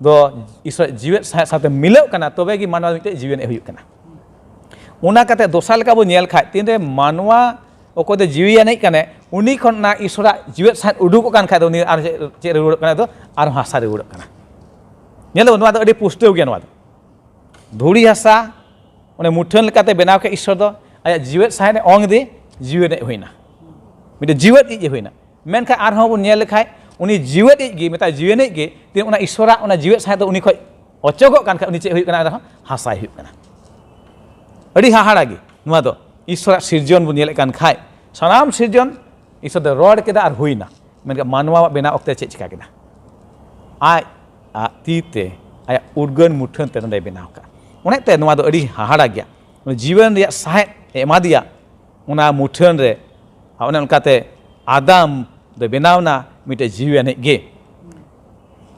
ᱫᱚ ᱤᱥᱥᱚᱨ ᱡᱤᱣᱮᱫ ᱥᱟᱦᱮᱫ ᱥᱟᱶᱛᱮ ᱢᱤᱞᱟᱹᱜ ᱠᱟᱱᱟ, ᱛᱚᱵᱮ ᱜᱮ ᱢᱟᱱᱣᱟ ᱫᱚ ᱢᱤᱫᱴᱮᱡ ᱡᱤᱣᱮᱫ ᱮ ᱦᱩᱭᱩᱜ ᱠᱟᱱᱟ᱾ ᱚᱱᱟ ᱠᱟᱛᱮ ᱫᱚᱥᱟᱨ ᱞᱮᱠᱟ ᱵᱚᱱ ᱧᱮᱞ ᱠᱷᱟᱡ, ᱛᱤᱱᱨᱮ ᱢᱟᱱᱣᱟ ᱚᱠᱚᱭ ᱫᱚ ᱡᱤᱣᱤ ᱟᱹᱱᱤᱡ ᱠᱟᱱᱟᱭ, ᱩᱱᱤ ᱠᱷᱚᱱ ᱚᱱᱟ ᱤᱥᱥᱚᱨᱟᱜ ᱡᱤᱣᱮᱫ ᱥᱟᱦᱮᱫ ᱩᱰᱩᱠᱚᱜ ᱠᱟᱱ ᱠᱷᱟᱡ ᱫᱚ, ᱩᱱᱤ ᱟᱨ ᱪᱮᱫ, ᱪᱮᱫ ᱨᱮ ᱨᱩᱣᱟᱹᱲᱚᱜ ᱠᱟᱱᱟ? ᱫᱚ ᱟᱨᱦᱚᱸ ᱦᱟᱥᱟ ᱨᱮ ᱨᱩᱣᱟᱹᱲᱚᱜ ᱠᱟᱱᱟ᱾ ᱧᱮᱞ ᱫᱟᱵᱚᱱ, ᱱᱚᱣᱟ ᱫᱚ ᱟᱹᱰᱤ ᱯᱩᱥᱴᱟᱹᱣ ᱜᱮᱭᱟ᱾ ᱱᱚᱣᱟ ᱫᱚ ᱫᱷᱩᱲᱤ ᱦᱟᱥᱟ, ᱚᱱᱮ ᱢᱩᱴᱷᱟᱹᱱ ᱞᱮᱠᱟᱛᱮ ᱵᱮᱱᱟᱣ ᱠᱮᱫ ᱤᱥᱥᱚᱨ ᱫᱚ ᱟᱭᱟᱜ ᱡᱤᱣᱮᱫ ᱥᱟᱦᱮᱫ ᱮ ᱚᱝ ᱤᱫᱤ, ᱡᱤᱣᱮᱫ ᱮ ᱦᱩᱭᱱᱟ, ᱢᱤᱫᱴᱮᱱ ᱡᱤᱣᱮᱫ ᱤᱡ ᱮ ᱦᱩᱭᱱᱟ᱾ ᱢᱮᱱᱠᱷᱟᱱ ᱟᱨᱦᱚᱸ ᱵᱚᱱ ᱧᱮᱞ ᱞᱮᱠᱷᱟᱡ, ᱩᱱᱤ ᱡᱤᱣᱮᱫ ᱤᱡ ᱜᱮ, ᱢᱮᱛᱟᱭ ᱡᱤᱣᱮᱫ ᱤᱡ ᱜᱮ, ᱛᱤᱱ ᱚᱱᱟ ᱤᱥᱥᱚᱨᱟᱜ ᱚᱱᱟ ᱡᱤᱣᱮᱫ ᱥᱟᱦᱮᱫ ᱫᱚ ᱩᱱᱤ ᱠᱷᱚᱡ ᱚᱪᱚᱜᱚᱜ ᱠᱟᱱ ᱠᱷᱟᱡ, ᱩᱱᱤ ᱪᱮᱫ ᱦᱩᱭᱩᱜ ᱠᱟᱱᱟ? ᱟᱨᱦᱚᱸ ᱦᱟᱥᱟᱭ ᱦᱩᱭᱩᱜ ᱠᱟᱱᱟ᱾ ᱟᱹᱰᱤ ᱦᱟᱦᱟᱲᱟ ᱜᱮ ᱱᱚᱣᱟ ᱫᱚ᱾ ᱤᱥᱥᱚᱨᱟᱜ ᱥᱤᱨᱡᱚᱱ ᱵᱚᱱ ᱧᱮᱞᱮᱫ ᱠᱟᱱ ᱠᱷᱟᱡ, ᱥᱟᱱᱟᱢ ᱥᱤᱨᱡᱚᱱ ᱤᱥᱥᱚᱨ ᱫᱚ ᱨᱚᱲ ᱠᱮᱫᱟ ᱟᱨ ᱦᱩᱭᱱᱟ᱾ ᱢᱮᱱᱠᱷᱟᱱ ᱢᱟᱱᱣᱟᱣᱟᱜ ᱵᱮᱱᱟᱣ ᱚᱠᱛᱮ ᱪᱮᱫ ᱪᱤᱠᱟ ᱠᱮᱫᱟ? ᱟᱡ ᱟᱜ ᱛᱤ ᱛᱮ, ᱟᱭᱟᱜ ᱩᱨᱜᱟᱹᱱ ᱢᱩᱴᱷᱟᱹᱱ ᱛᱮ ᱱᱚᱸᱰᱮᱭ ᱵᱮᱱᱟᱣ ᱠᱟᱜᱼᱟ᱾ ᱚᱱᱟᱛᱮ ᱱᱚᱣᱟ ᱫᱚ ᱟᱹᱰᱤ ᱦᱟᱦᱟᱲᱟ ᱜᱮᱭᱟ᱾ ᱡᱤᱭᱚᱱ ᱨᱮᱭᱟᱜ ᱥᱟᱦᱮᱫ ᱮ ᱮᱢᱟᱫᱮᱭᱟ ᱚᱱᱟ ᱢᱩᱴᱷᱟᱹᱱ ᱨᱮ, ᱟᱨ ᱚᱱᱮ ᱚᱱᱠᱟᱛᱮ ᱟᱫᱟᱢ ᱫᱚ ᱵᱮᱱᱟᱣ ᱮᱱᱟ ᱢᱤᱫᱴᱮᱡ ᱡᱤᱣᱤ ᱟᱹᱱᱤᱡ ᱜᱮ᱾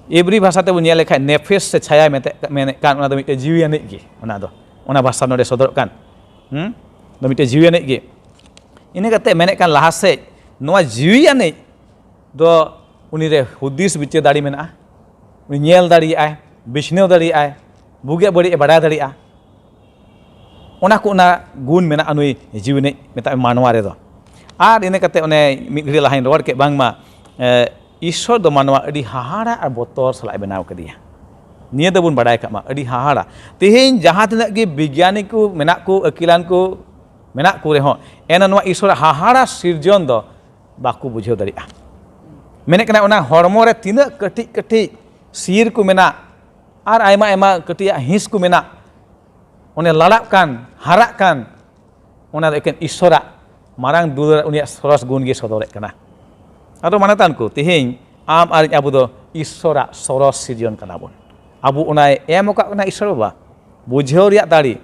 ᱮᱵᱨᱤ ᱵᱷᱟᱥᱟ ᱛᱮᱵᱚᱱ ᱧᱮᱞ ᱞᱮᱠᱷᱟᱱ ᱱᱮᱯᱷᱮᱥ ᱥᱮ ᱪᱷᱟᱭᱟ ᱢᱮᱱᱛᱮ, ᱢᱮᱱᱮᱫ ᱠᱟᱱ, ᱚᱱᱟ ᱫᱚ ᱢᱤᱫᱴᱮᱡ ᱡᱤᱣᱤ ᱟᱹᱱᱤᱡ ᱜᱮ᱾ ᱚᱱᱟ ᱫᱚ, ᱚᱱᱟ ᱵᱷᱟᱥᱟ ᱱᱚᱰᱮ ᱥᱚᱫᱚᱨᱚᱜ ᱠᱟᱱ, ᱦᱩᱸ, ᱫᱚ ᱢᱤᱫᱴᱮᱡ ᱡᱤᱣᱤ ᱟᱹᱱᱤᱡ ᱜᱮ᱾ ᱤᱱᱟᱹ ᱠᱟᱛᱮ ᱢᱮᱱᱮᱫ ᱠᱟᱱ ᱞᱟᱦᱟ ᱥᱮᱫ, ᱱᱚᱣᱟ ᱡᱤᱣᱤ ᱟᱹᱱᱤᱡ ᱫᱚ ᱩᱱᱤ ᱨᱮ ᱦᱩᱫᱤᱥ ᱵᱤᱪᱟᱹᱨ ᱫᱟᱲᱮ ᱢᱮᱱᱟᱜᱼᱟ, ᱩᱱᱤ ᱧᱮᱞ ᱫᱟᱲᱮᱭᱟᱜᱼᱟᱭ, ᱵᱤᱪᱷᱱᱟᱹᱣ ᱫᱟᱲᱮᱭᱟᱜᱼᱟᱭ, ᱵᱩᱜᱤᱭᱟᱜ ᱵᱟᱹᱲᱤᱡ ᱮ ᱵᱟᱲᱟᱭ ᱫᱟᱲᱮᱭᱟᱜᱼᱟ᱾ ᱚᱱᱟ ᱠᱚ, ᱚᱱᱟ ᱜᱩᱱ ᱢᱮᱱᱟᱜᱼᱟ ᱱᱩᱭ ᱡᱤᱣᱤ ᱟᱹᱱᱤᱡ, ᱢᱮᱛᱟᱜ ᱢᱮ, ᱢᱟᱱᱣᱟ ᱨᱮᱫᱚ᱾ ᱟᱨ ᱤᱱᱟᱹ ᱠᱟᱛᱮ ᱚᱱᱮ ᱢᱤᱫ ᱜᱷᱟᱹᱲᱤ ᱞᱟᱦᱟᱧ ᱨᱚᱲ ᱠᱮᱫ, ᱵᱟᱝᱢᱟ, ᱮ, ᱤᱥᱥᱚᱨ ᱫᱚ ᱢᱟᱱᱣᱟ ᱟᱹᱰᱤ ᱦᱟᱦᱟᱲᱟ ᱟᱨ ᱵᱚᱛᱚᱨ ᱥᱟᱞᱟᱜ ᱮ ᱵᱮᱱᱟᱣ ᱠᱮᱫᱮᱭᱟ᱾ ᱱᱤᱭᱟᱹ ᱫᱚᱵᱚᱱ ᱵᱟᱲᱟᱭ ᱠᱟᱜ ᱢᱟ, ᱟᱹᱰᱤ ᱦᱟᱦᱟᱲᱟ᱾ ᱛᱮᱦᱮᱧ ᱡᱟᱦᱟᱸ ᱛᱤᱱᱟᱹᱜ ᱜᱮ ᱵᱤᱜᱽᱭᱟᱱᱤ ᱠᱚ ᱢᱮᱱᱟᱜ ᱠᱚ, ᱟᱹᱠᱤᱞᱟᱱ ᱠᱚ ᱢᱮᱱᱟᱜ ᱠᱚ ᱨᱮᱦᱚᱸ, ᱮᱱ ᱱᱚᱣᱟ ᱤᱥᱥᱚᱨᱟᱜ ᱦᱟᱦᱟᱲᱟ ᱥᱤᱨᱡᱚᱱ ᱫᱚ ᱵᱟᱠᱚ ᱵᱩᱡᱷᱟᱹᱣ ᱫᱟᱲᱮᱭᱟᱜᱼᱟ᱾ ᱢᱮᱱᱮᱫ ᱠᱟᱱᱟ, ᱚᱱᱟ ᱦᱚᱲᱢᱚ ᱨᱮ ᱛᱤᱱᱟᱹᱜ ᱠᱟᱹᱴᱤᱡ ᱠᱟᱹᱴᱤᱡ ᱥᱤᱨ ᱠᱚ ᱢᱮᱱᱟᱜ, ᱟᱨ ᱟᱭᱢᱟ ᱟᱭᱢᱟ ᱠᱟᱹᱴᱤᱡᱟᱜ ᱦᱤᱸᱥ ᱠᱚ ᱢᱮᱱᱟᱜ, ᱚᱱᱮ ᱞᱟᱲᱟᱜ ᱠᱟᱱ, ᱦᱟᱨᱟᱜ ᱠᱟᱱ, ᱚᱱᱟ ᱫᱚ ᱮᱠᱮᱱ ᱤᱥᱥᱚᱨᱟᱜ ᱢᱟᱨᱟᱝ ᱫᱩᱞᱟᱹᱲ, ᱩᱱᱤᱭᱟᱜ ᱥᱚᱨᱚᱥ ᱜᱩᱱ ᱜᱮ ᱥᱚᱫᱚᱨᱮᱫ ᱠᱟᱱᱟ᱾ ᱟᱫᱚ ᱢᱟᱱᱚᱛᱟᱱ ᱠᱚ, ᱛᱮᱦᱮᱧ ᱟᱢ ᱟᱨ ᱤᱧ, ᱟᱵᱚ ᱫᱚ ᱤᱥᱥᱚᱨᱟᱜ ᱥᱚᱨᱚᱥ ᱥᱤᱨᱡᱚᱱ ᱠᱟᱱᱟ ᱵᱚᱱ᱾ ᱟᱵᱚ ᱚᱱᱟᱭ ᱮᱢ ᱟᱠᱟᱫ ᱵᱚᱱᱟ ᱤᱥᱥᱚᱨ ᱵᱟᱵᱟ, ᱵᱩᱡᱷᱟᱹᱣ ᱨᱮᱭᱟᱜ ᱫᱟᱲᱮ᱾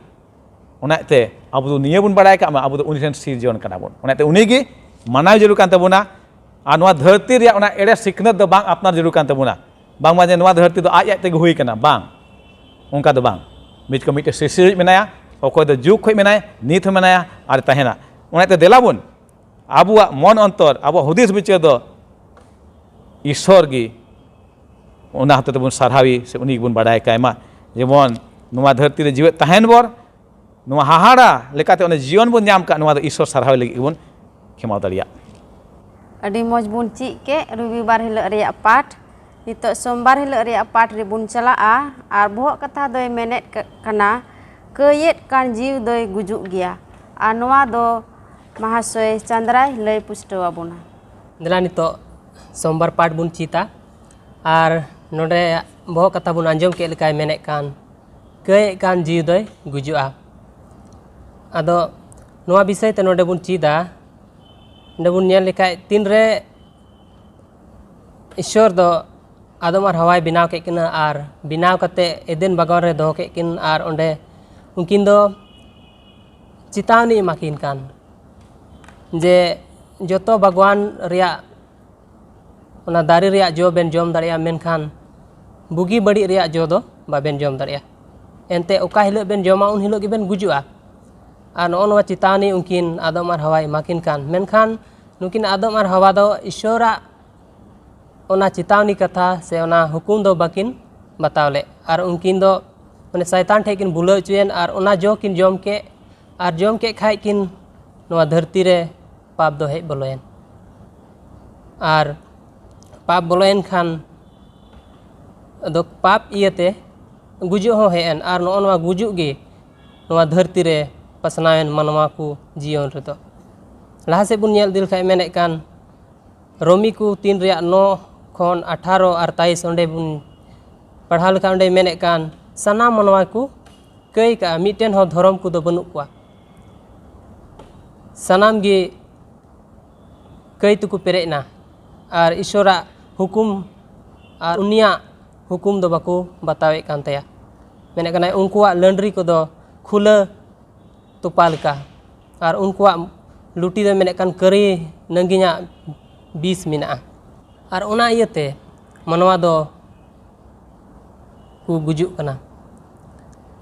ᱚᱱᱟᱛᱮ ᱟᱵᱚ ᱫᱚ ᱱᱤᱭᱟᱹ ᱵᱚᱱ ᱵᱟᱲᱟᱭ ᱠᱟᱜ ᱢᱟ, ᱟᱵᱚ ᱫᱚ ᱩᱱᱤ ᱴᱷᱮᱱ ᱥᱤᱨᱡᱚᱱ ᱠᱟᱱᱟ ᱵᱚᱱ᱾ ᱚᱱᱟᱛᱮ ᱩᱱᱤ ᱜᱮ ᱢᱟᱱᱟᱣ ᱡᱟᱹᱨᱩᱲ ᱠᱟᱱ ᱛᱟᱵᱚᱱᱟ᱾ ᱟᱨ ᱱᱚᱣᱟ ᱫᱷᱟᱹᱨᱛᱤ ᱨᱮᱭᱟᱜ ᱚᱱᱟ ᱮᱲᱮ ᱥᱤᱠᱷᱱᱟᱹᱛ ᱫᱚ ᱵᱟᱝ ᱟᱯᱱᱟᱨ ᱡᱟᱹᱨᱩᱲ ᱠᱟᱱ ᱛᱟᱵᱚᱱᱟ᱾ ᱵᱟᱝᱢᱟ ᱡᱮ ᱱᱚᱣᱟ ᱫᱷᱟᱹᱨᱛᱤ ᱫᱚ ᱟᱡ ᱟᱡ ᱛᱮᱜᱮ ᱦᱩᱭ ᱠᱟᱱᱟ, ᱵᱟᱝ, ᱚᱱᱠᱟ ᱫᱚ ᱵᱟᱝ᱾ ᱢᱤᱫ ᱠᱚ ᱢᱤᱫᱴᱮᱱ ᱥᱤᱨᱡᱟᱹᱣᱤᱡ ᱢᱮᱱᱟᱭᱟ, ᱚᱠᱚᱭ ᱫᱚ ᱡᱩᱜᱽ ᱠᱷᱚᱱ ᱢᱮᱱᱟᱭᱟ, ᱱᱤᱛ ᱦᱚᱸ ᱢᱮᱱᱟᱭᱟ, ᱟᱨ ᱛᱟᱦᱮᱱᱟ᱾ ᱚᱱᱟᱛᱮ ᱫᱮᱞᱟ ᱵᱚᱱ ᱟᱵᱚᱣᱟᱜ ᱢᱚᱱ ᱚᱱᱛᱚᱨ, ᱟᱵᱚᱣᱟᱜ ᱦᱩᱫᱤᱥ ᱵᱤᱪᱟᱹᱨ ᱫᱚ ᱤᱥᱥᱚᱨ ᱜᱮ, ᱚᱱᱟ ᱦᱚᱛᱮ ᱛᱮᱵᱚᱱ ᱥᱟᱨᱦᱟᱣᱤ ᱥᱮ ᱩᱱᱤ ᱜᱮᱵᱚᱱ ᱵᱟᱲᱟᱭ ᱠᱟᱭ ᱢᱟ᱾ ᱡᱮᱢᱚᱱ ᱱᱚᱣᱟ ᱫᱷᱟᱹᱨᱛᱤ ᱨᱮ ᱡᱤᱣᱮᱫ ᱛᱟᱦᱮᱱ ᱵᱷᱳᱨ, ᱱᱚᱣᱟ ᱦᱟᱦᱟᱲᱟ ᱞᱮᱠᱟᱛᱮ ᱚᱱᱮ ᱡᱤᱭᱚᱱ ᱵᱚᱱ ᱧᱟᱢ ᱠᱟᱜ, ᱱᱚᱣᱟ ᱫᱚ ᱤᱥᱥᱚᱨ ᱥᱟᱨᱦᱟᱣ ᱞᱟᱹᱜᱤᱫ ᱜᱮᱵᱚᱱ ᱠᱷᱮᱢᱟᱣ ᱫᱟᱲᱮᱭᱟᱜ᱾ ᱟᱹᱰᱤ ᱢᱚᱡᱽ ᱵᱚᱱ ᱪᱮᱫ ᱠᱮᱫ ᱨᱚᱵᱤᱵᱟᱨ ᱦᱤᱞᱳᱜ ᱨᱮᱭᱟᱜ ᱯᱟᱴ᱾ ᱱᱤᱛᱚᱜ ᱥᱳᱢᱵᱟᱨ ᱦᱤᱞᱳᱜ ᱨᱮᱭᱟᱜ ᱯᱟᱴ ᱨᱮᱵᱚᱱ ᱪᱟᱞᱟᱜᱼᱟ᱾ ᱟᱨ ᱵᱚᱦᱚᱜ ᱠᱟᱛᱷᱟ ᱫᱚᱭ ᱢᱮᱱᱮᱫ ᱠᱟᱱᱟ, ᱠᱟᱹᱭᱮᱫ ᱠᱟᱱ ᱡᱤᱣᱤ ᱫᱚᱭ ᱜᱩᱡᱩᱜ ᱜᱮᱭᱟ᱾ ᱟᱨ ᱱᱚᱣᱟ ᱫᱚ ᱢᱟᱦᱟᱥᱚᱭ ᱪᱟᱸᱫᱽᱨᱟᱭ ᱞᱟᱹᱭ ᱯᱩᱥᱴᱟᱹᱣ ᱟᱵᱚᱱᱟ᱾ ᱫᱮᱞᱟ ᱱᱤᱛᱚᱜ ᱥᱳᱢᱵᱟᱨ ᱯᱟᱴ ᱵᱚᱱ ᱪᱮᱫᱟ᱾ ᱟᱨ ᱱᱚᱰᱮ ᱵᱚᱦᱚᱜ ᱠᱟᱛᱷᱟ ᱵᱚᱱ ᱟᱸᱡᱚᱢ ᱠᱮᱫ ᱞᱮᱠᱟᱭ ᱢᱮᱱᱮᱫ ᱠᱟᱱ, ᱠᱟᱹᱭᱮᱫ ᱠᱟᱱ ᱡᱤᱣᱤ ᱫᱚᱭ ᱜᱩᱡᱩᱜᱼᱟ᱾ ᱟᱫᱚ ᱱᱚᱣᱟ ᱵᱤᱥᱚᱭ ᱛᱮ ᱱᱚᱰᱮ ᱵᱚᱱ ᱪᱮᱫᱟ᱾ ᱱᱚᱰᱮ ᱵᱚᱱ ᱧᱮᱞ ᱞᱮᱠᱷᱟᱡ, ᱛᱤᱱᱨᱮ ᱤᱥᱥᱚᱨ ᱫᱚ ᱟᱫᱚᱢ ᱟᱨ ᱦᱟᱣᱟᱭ ᱵᱮᱱᱟᱣ ᱠᱮᱫ ᱠᱤᱱᱟ ᱟᱨ ᱵᱮᱱᱟᱣ ᱠᱟᱛᱮ ᱮᱫᱮᱱ ᱵᱟᱜᱟᱱ ᱨᱮ ᱫᱚᱦᱚ ᱠᱮᱫ ᱠᱤᱱ ᱟᱨ ᱚᱸᱰᱮ ᱩᱱᱠᱤᱱ ᱫᱚ ᱪᱮᱛᱟᱣᱱᱤ ᱮᱢᱟ ᱠᱤᱱ ᱠᱟᱱ ᱡᱮ ᱡᱚᱛᱚ ᱵᱟᱜᱽᱣᱟᱱ ᱨᱮᱭᱟᱜ ᱚᱱᱟ ᱫᱟᱨᱮ ᱨᱮᱭᱟᱜ ᱡᱚ ᱵᱮᱱ ᱡᱚᱢ ᱫᱟᱲᱮᱭᱟᱜᱼᱟ, ᱢᱮᱱᱠᱷᱟᱱ ᱵᱩᱜᱤ ᱵᱟᱹᱲᱤᱡ ᱨᱮᱭᱟᱜ ᱡᱚ ᱫᱚ ᱵᱟᱵᱮᱱ ᱡᱚᱢ ᱫᱟᱲᱮᱭᱟᱜᱼᱟ᱾ ᱮᱱᱛᱮ ᱚᱠᱟ ᱦᱤᱞᱳᱜ ᱵᱮᱱ ᱡᱚᱢᱟ ᱩᱱ ᱦᱤᱞᱳᱜ ᱜᱮᱵᱮᱱ ᱜᱩᱡᱩᱜᱼᱟ᱾ ᱟᱨ ᱱᱚᱜᱼᱚ ᱱᱚᱣᱟ ᱪᱮᱛᱟᱣᱱᱤ ᱩᱱᱠᱤᱱ ᱟᱫᱚᱢ ᱟᱨ ᱦᱟᱣᱟᱭ ᱮᱢᱟ ᱠᱤᱱ ᱠᱟᱱ, ᱢᱮᱱᱠᱷᱟᱱ ᱱᱩᱠᱤᱱ ᱟᱫᱚᱢ ᱟᱨ ᱦᱟᱣᱟ ᱫᱚ ᱤᱥᱚᱨᱟᱜ ᱚᱱᱟ ᱪᱮᱛᱟᱣᱱᱤ ᱠᱟᱛᱷᱟ ᱥᱮ ᱚᱱᱟ ᱦᱩᱠᱩᱢ ᱫᱚ ᱵᱟᱹᱠᱤᱱ ᱵᱟᱛᱟᱣ ᱞᱮᱫ᱾ ᱟᱨ ᱩᱱᱠᱤᱱ ᱫᱚ ᱢᱟᱱᱮ ᱥᱟᱭᱛᱟᱱ ᱴᱷᱮᱱ ᱠᱤᱱ ᱵᱩᱞᱟᱹᱣ ᱦᱚᱪᱚᱭᱮᱱ ᱟᱨ ᱚᱱᱟ ᱡᱚ ᱠᱤᱱ ᱡᱚᱢ ᱠᱮᱫ᱾ ᱟᱨ ᱡᱚᱢ ᱠᱮᱫ ᱠᱷᱟᱡ ᱠᱤᱱ ᱱᱚᱣᱟ ᱫᱷᱟᱹᱨᱛᱤ ᱨᱮ ᱯᱟᱯ ᱫᱚ ᱦᱮᱡ ᱵᱚᱞᱚᱭᱮᱱ᱾ ᱟᱨ ᱯᱟᱯ ᱵᱚᱞᱚᱭᱮᱱ ᱠᱷᱟᱱ ᱟᱫᱚ ᱯᱟᱯ ᱤᱭᱟᱹᱛᱮ ᱜᱩᱡᱩᱜ ᱦᱚᱸ ᱦᱮᱡ ᱮᱱ᱾ ᱟᱨ ᱱᱚᱜᱼᱚ ᱱᱚᱣᱟ ᱜᱩᱡᱩᱜ ᱜᱮ ᱱᱚᱣᱟ ᱫᱷᱟᱹᱨᱛᱤ ᱨᱮ ᱯᱟᱥᱱᱟᱣᱮᱱ ᱢᱟᱱᱣᱟ ᱠᱚ ᱡᱤᱭᱚᱱ ᱨᱮᱫᱚ᱾ ᱞᱟᱦᱟ ᱥᱮᱫ ᱵᱚᱱ ᱧᱮᱞ ᱤᱫᱤ ᱞᱮᱠᱷᱟᱡ ᱢᱮᱱᱮᱫ ᱠᱟᱱ ᱨᱳᱢᱤ ᱠᱚ ᱛᱤᱱ ᱨᱮᱭᱟᱜ ᱱᱚ ᱠᱷᱚᱱ ᱟᱴᱷᱟᱨᱚ ᱟᱨ ᱛᱟᱭᱤᱥ ᱚᱸᱰᱮ ᱵᱚᱱ ᱯᱟᱲᱦᱟᱣ ᱞᱮᱠᱷᱟᱱ ᱚᱸᱰᱮ ᱢᱮᱱᱮᱫ ᱠᱟᱱ ᱥᱟᱱᱟᱢ ᱢᱟᱱᱣᱟ ᱠᱚ ᱠᱟᱹᱭ ᱠᱟᱜᱼᱟ, ᱢᱤᱫᱴᱮᱱ ᱦᱚᱸ ᱫᱷᱚᱨᱚᱢ ᱠᱚᱫᱚ ᱵᱟᱹᱱᱩᱜ ᱠᱚᱣᱟ᱾ ᱥᱟᱱᱟᱢ ᱜᱮ ᱠᱟᱹᱭ ᱛᱮᱠᱚ ᱯᱮᱨᱮᱡ ᱮᱱᱟ ᱟᱨ ᱤᱥᱚᱨᱟᱜ ᱦᱩᱠᱩᱢ ᱟᱨ ᱩᱱᱤᱭᱟᱜ ᱦᱩᱠᱩᱢ ᱫᱚ ᱵᱟᱠᱚ ᱵᱟᱛᱟᱣᱮᱫ ᱠᱟᱱ ᱛᱟᱭᱟ᱾ ᱢᱮᱱᱮᱫ ᱠᱟᱱᱟᱭ ᱩᱱᱠᱩᱣᱟᱜ ᱞᱟᱹᱱᱰᱨᱤ ᱠᱚᱫᱚ ᱠᱷᱩᱞᱟᱹ ᱛᱚᱯᱟ ᱞᱮᱠᱟ ᱟᱨ ᱩᱱᱠᱩᱣᱟᱜ ᱞᱩᱴᱤ ᱫᱚ ᱢᱮᱱᱮᱫ ᱠᱟᱱ ᱠᱟᱹᱨᱤ ᱱᱟᱺᱜᱤᱧᱟᱜ ᱵᱤᱥ ᱢᱮᱱᱟᱜᱼᱟ᱾ ᱟᱨ ᱚᱱᱟ ᱤᱭᱟᱹᱛᱮ ᱢᱟᱱᱣᱟ ᱫᱚ ᱠᱚ ᱜᱩᱡᱩᱜ ᱠᱟᱱᱟ᱾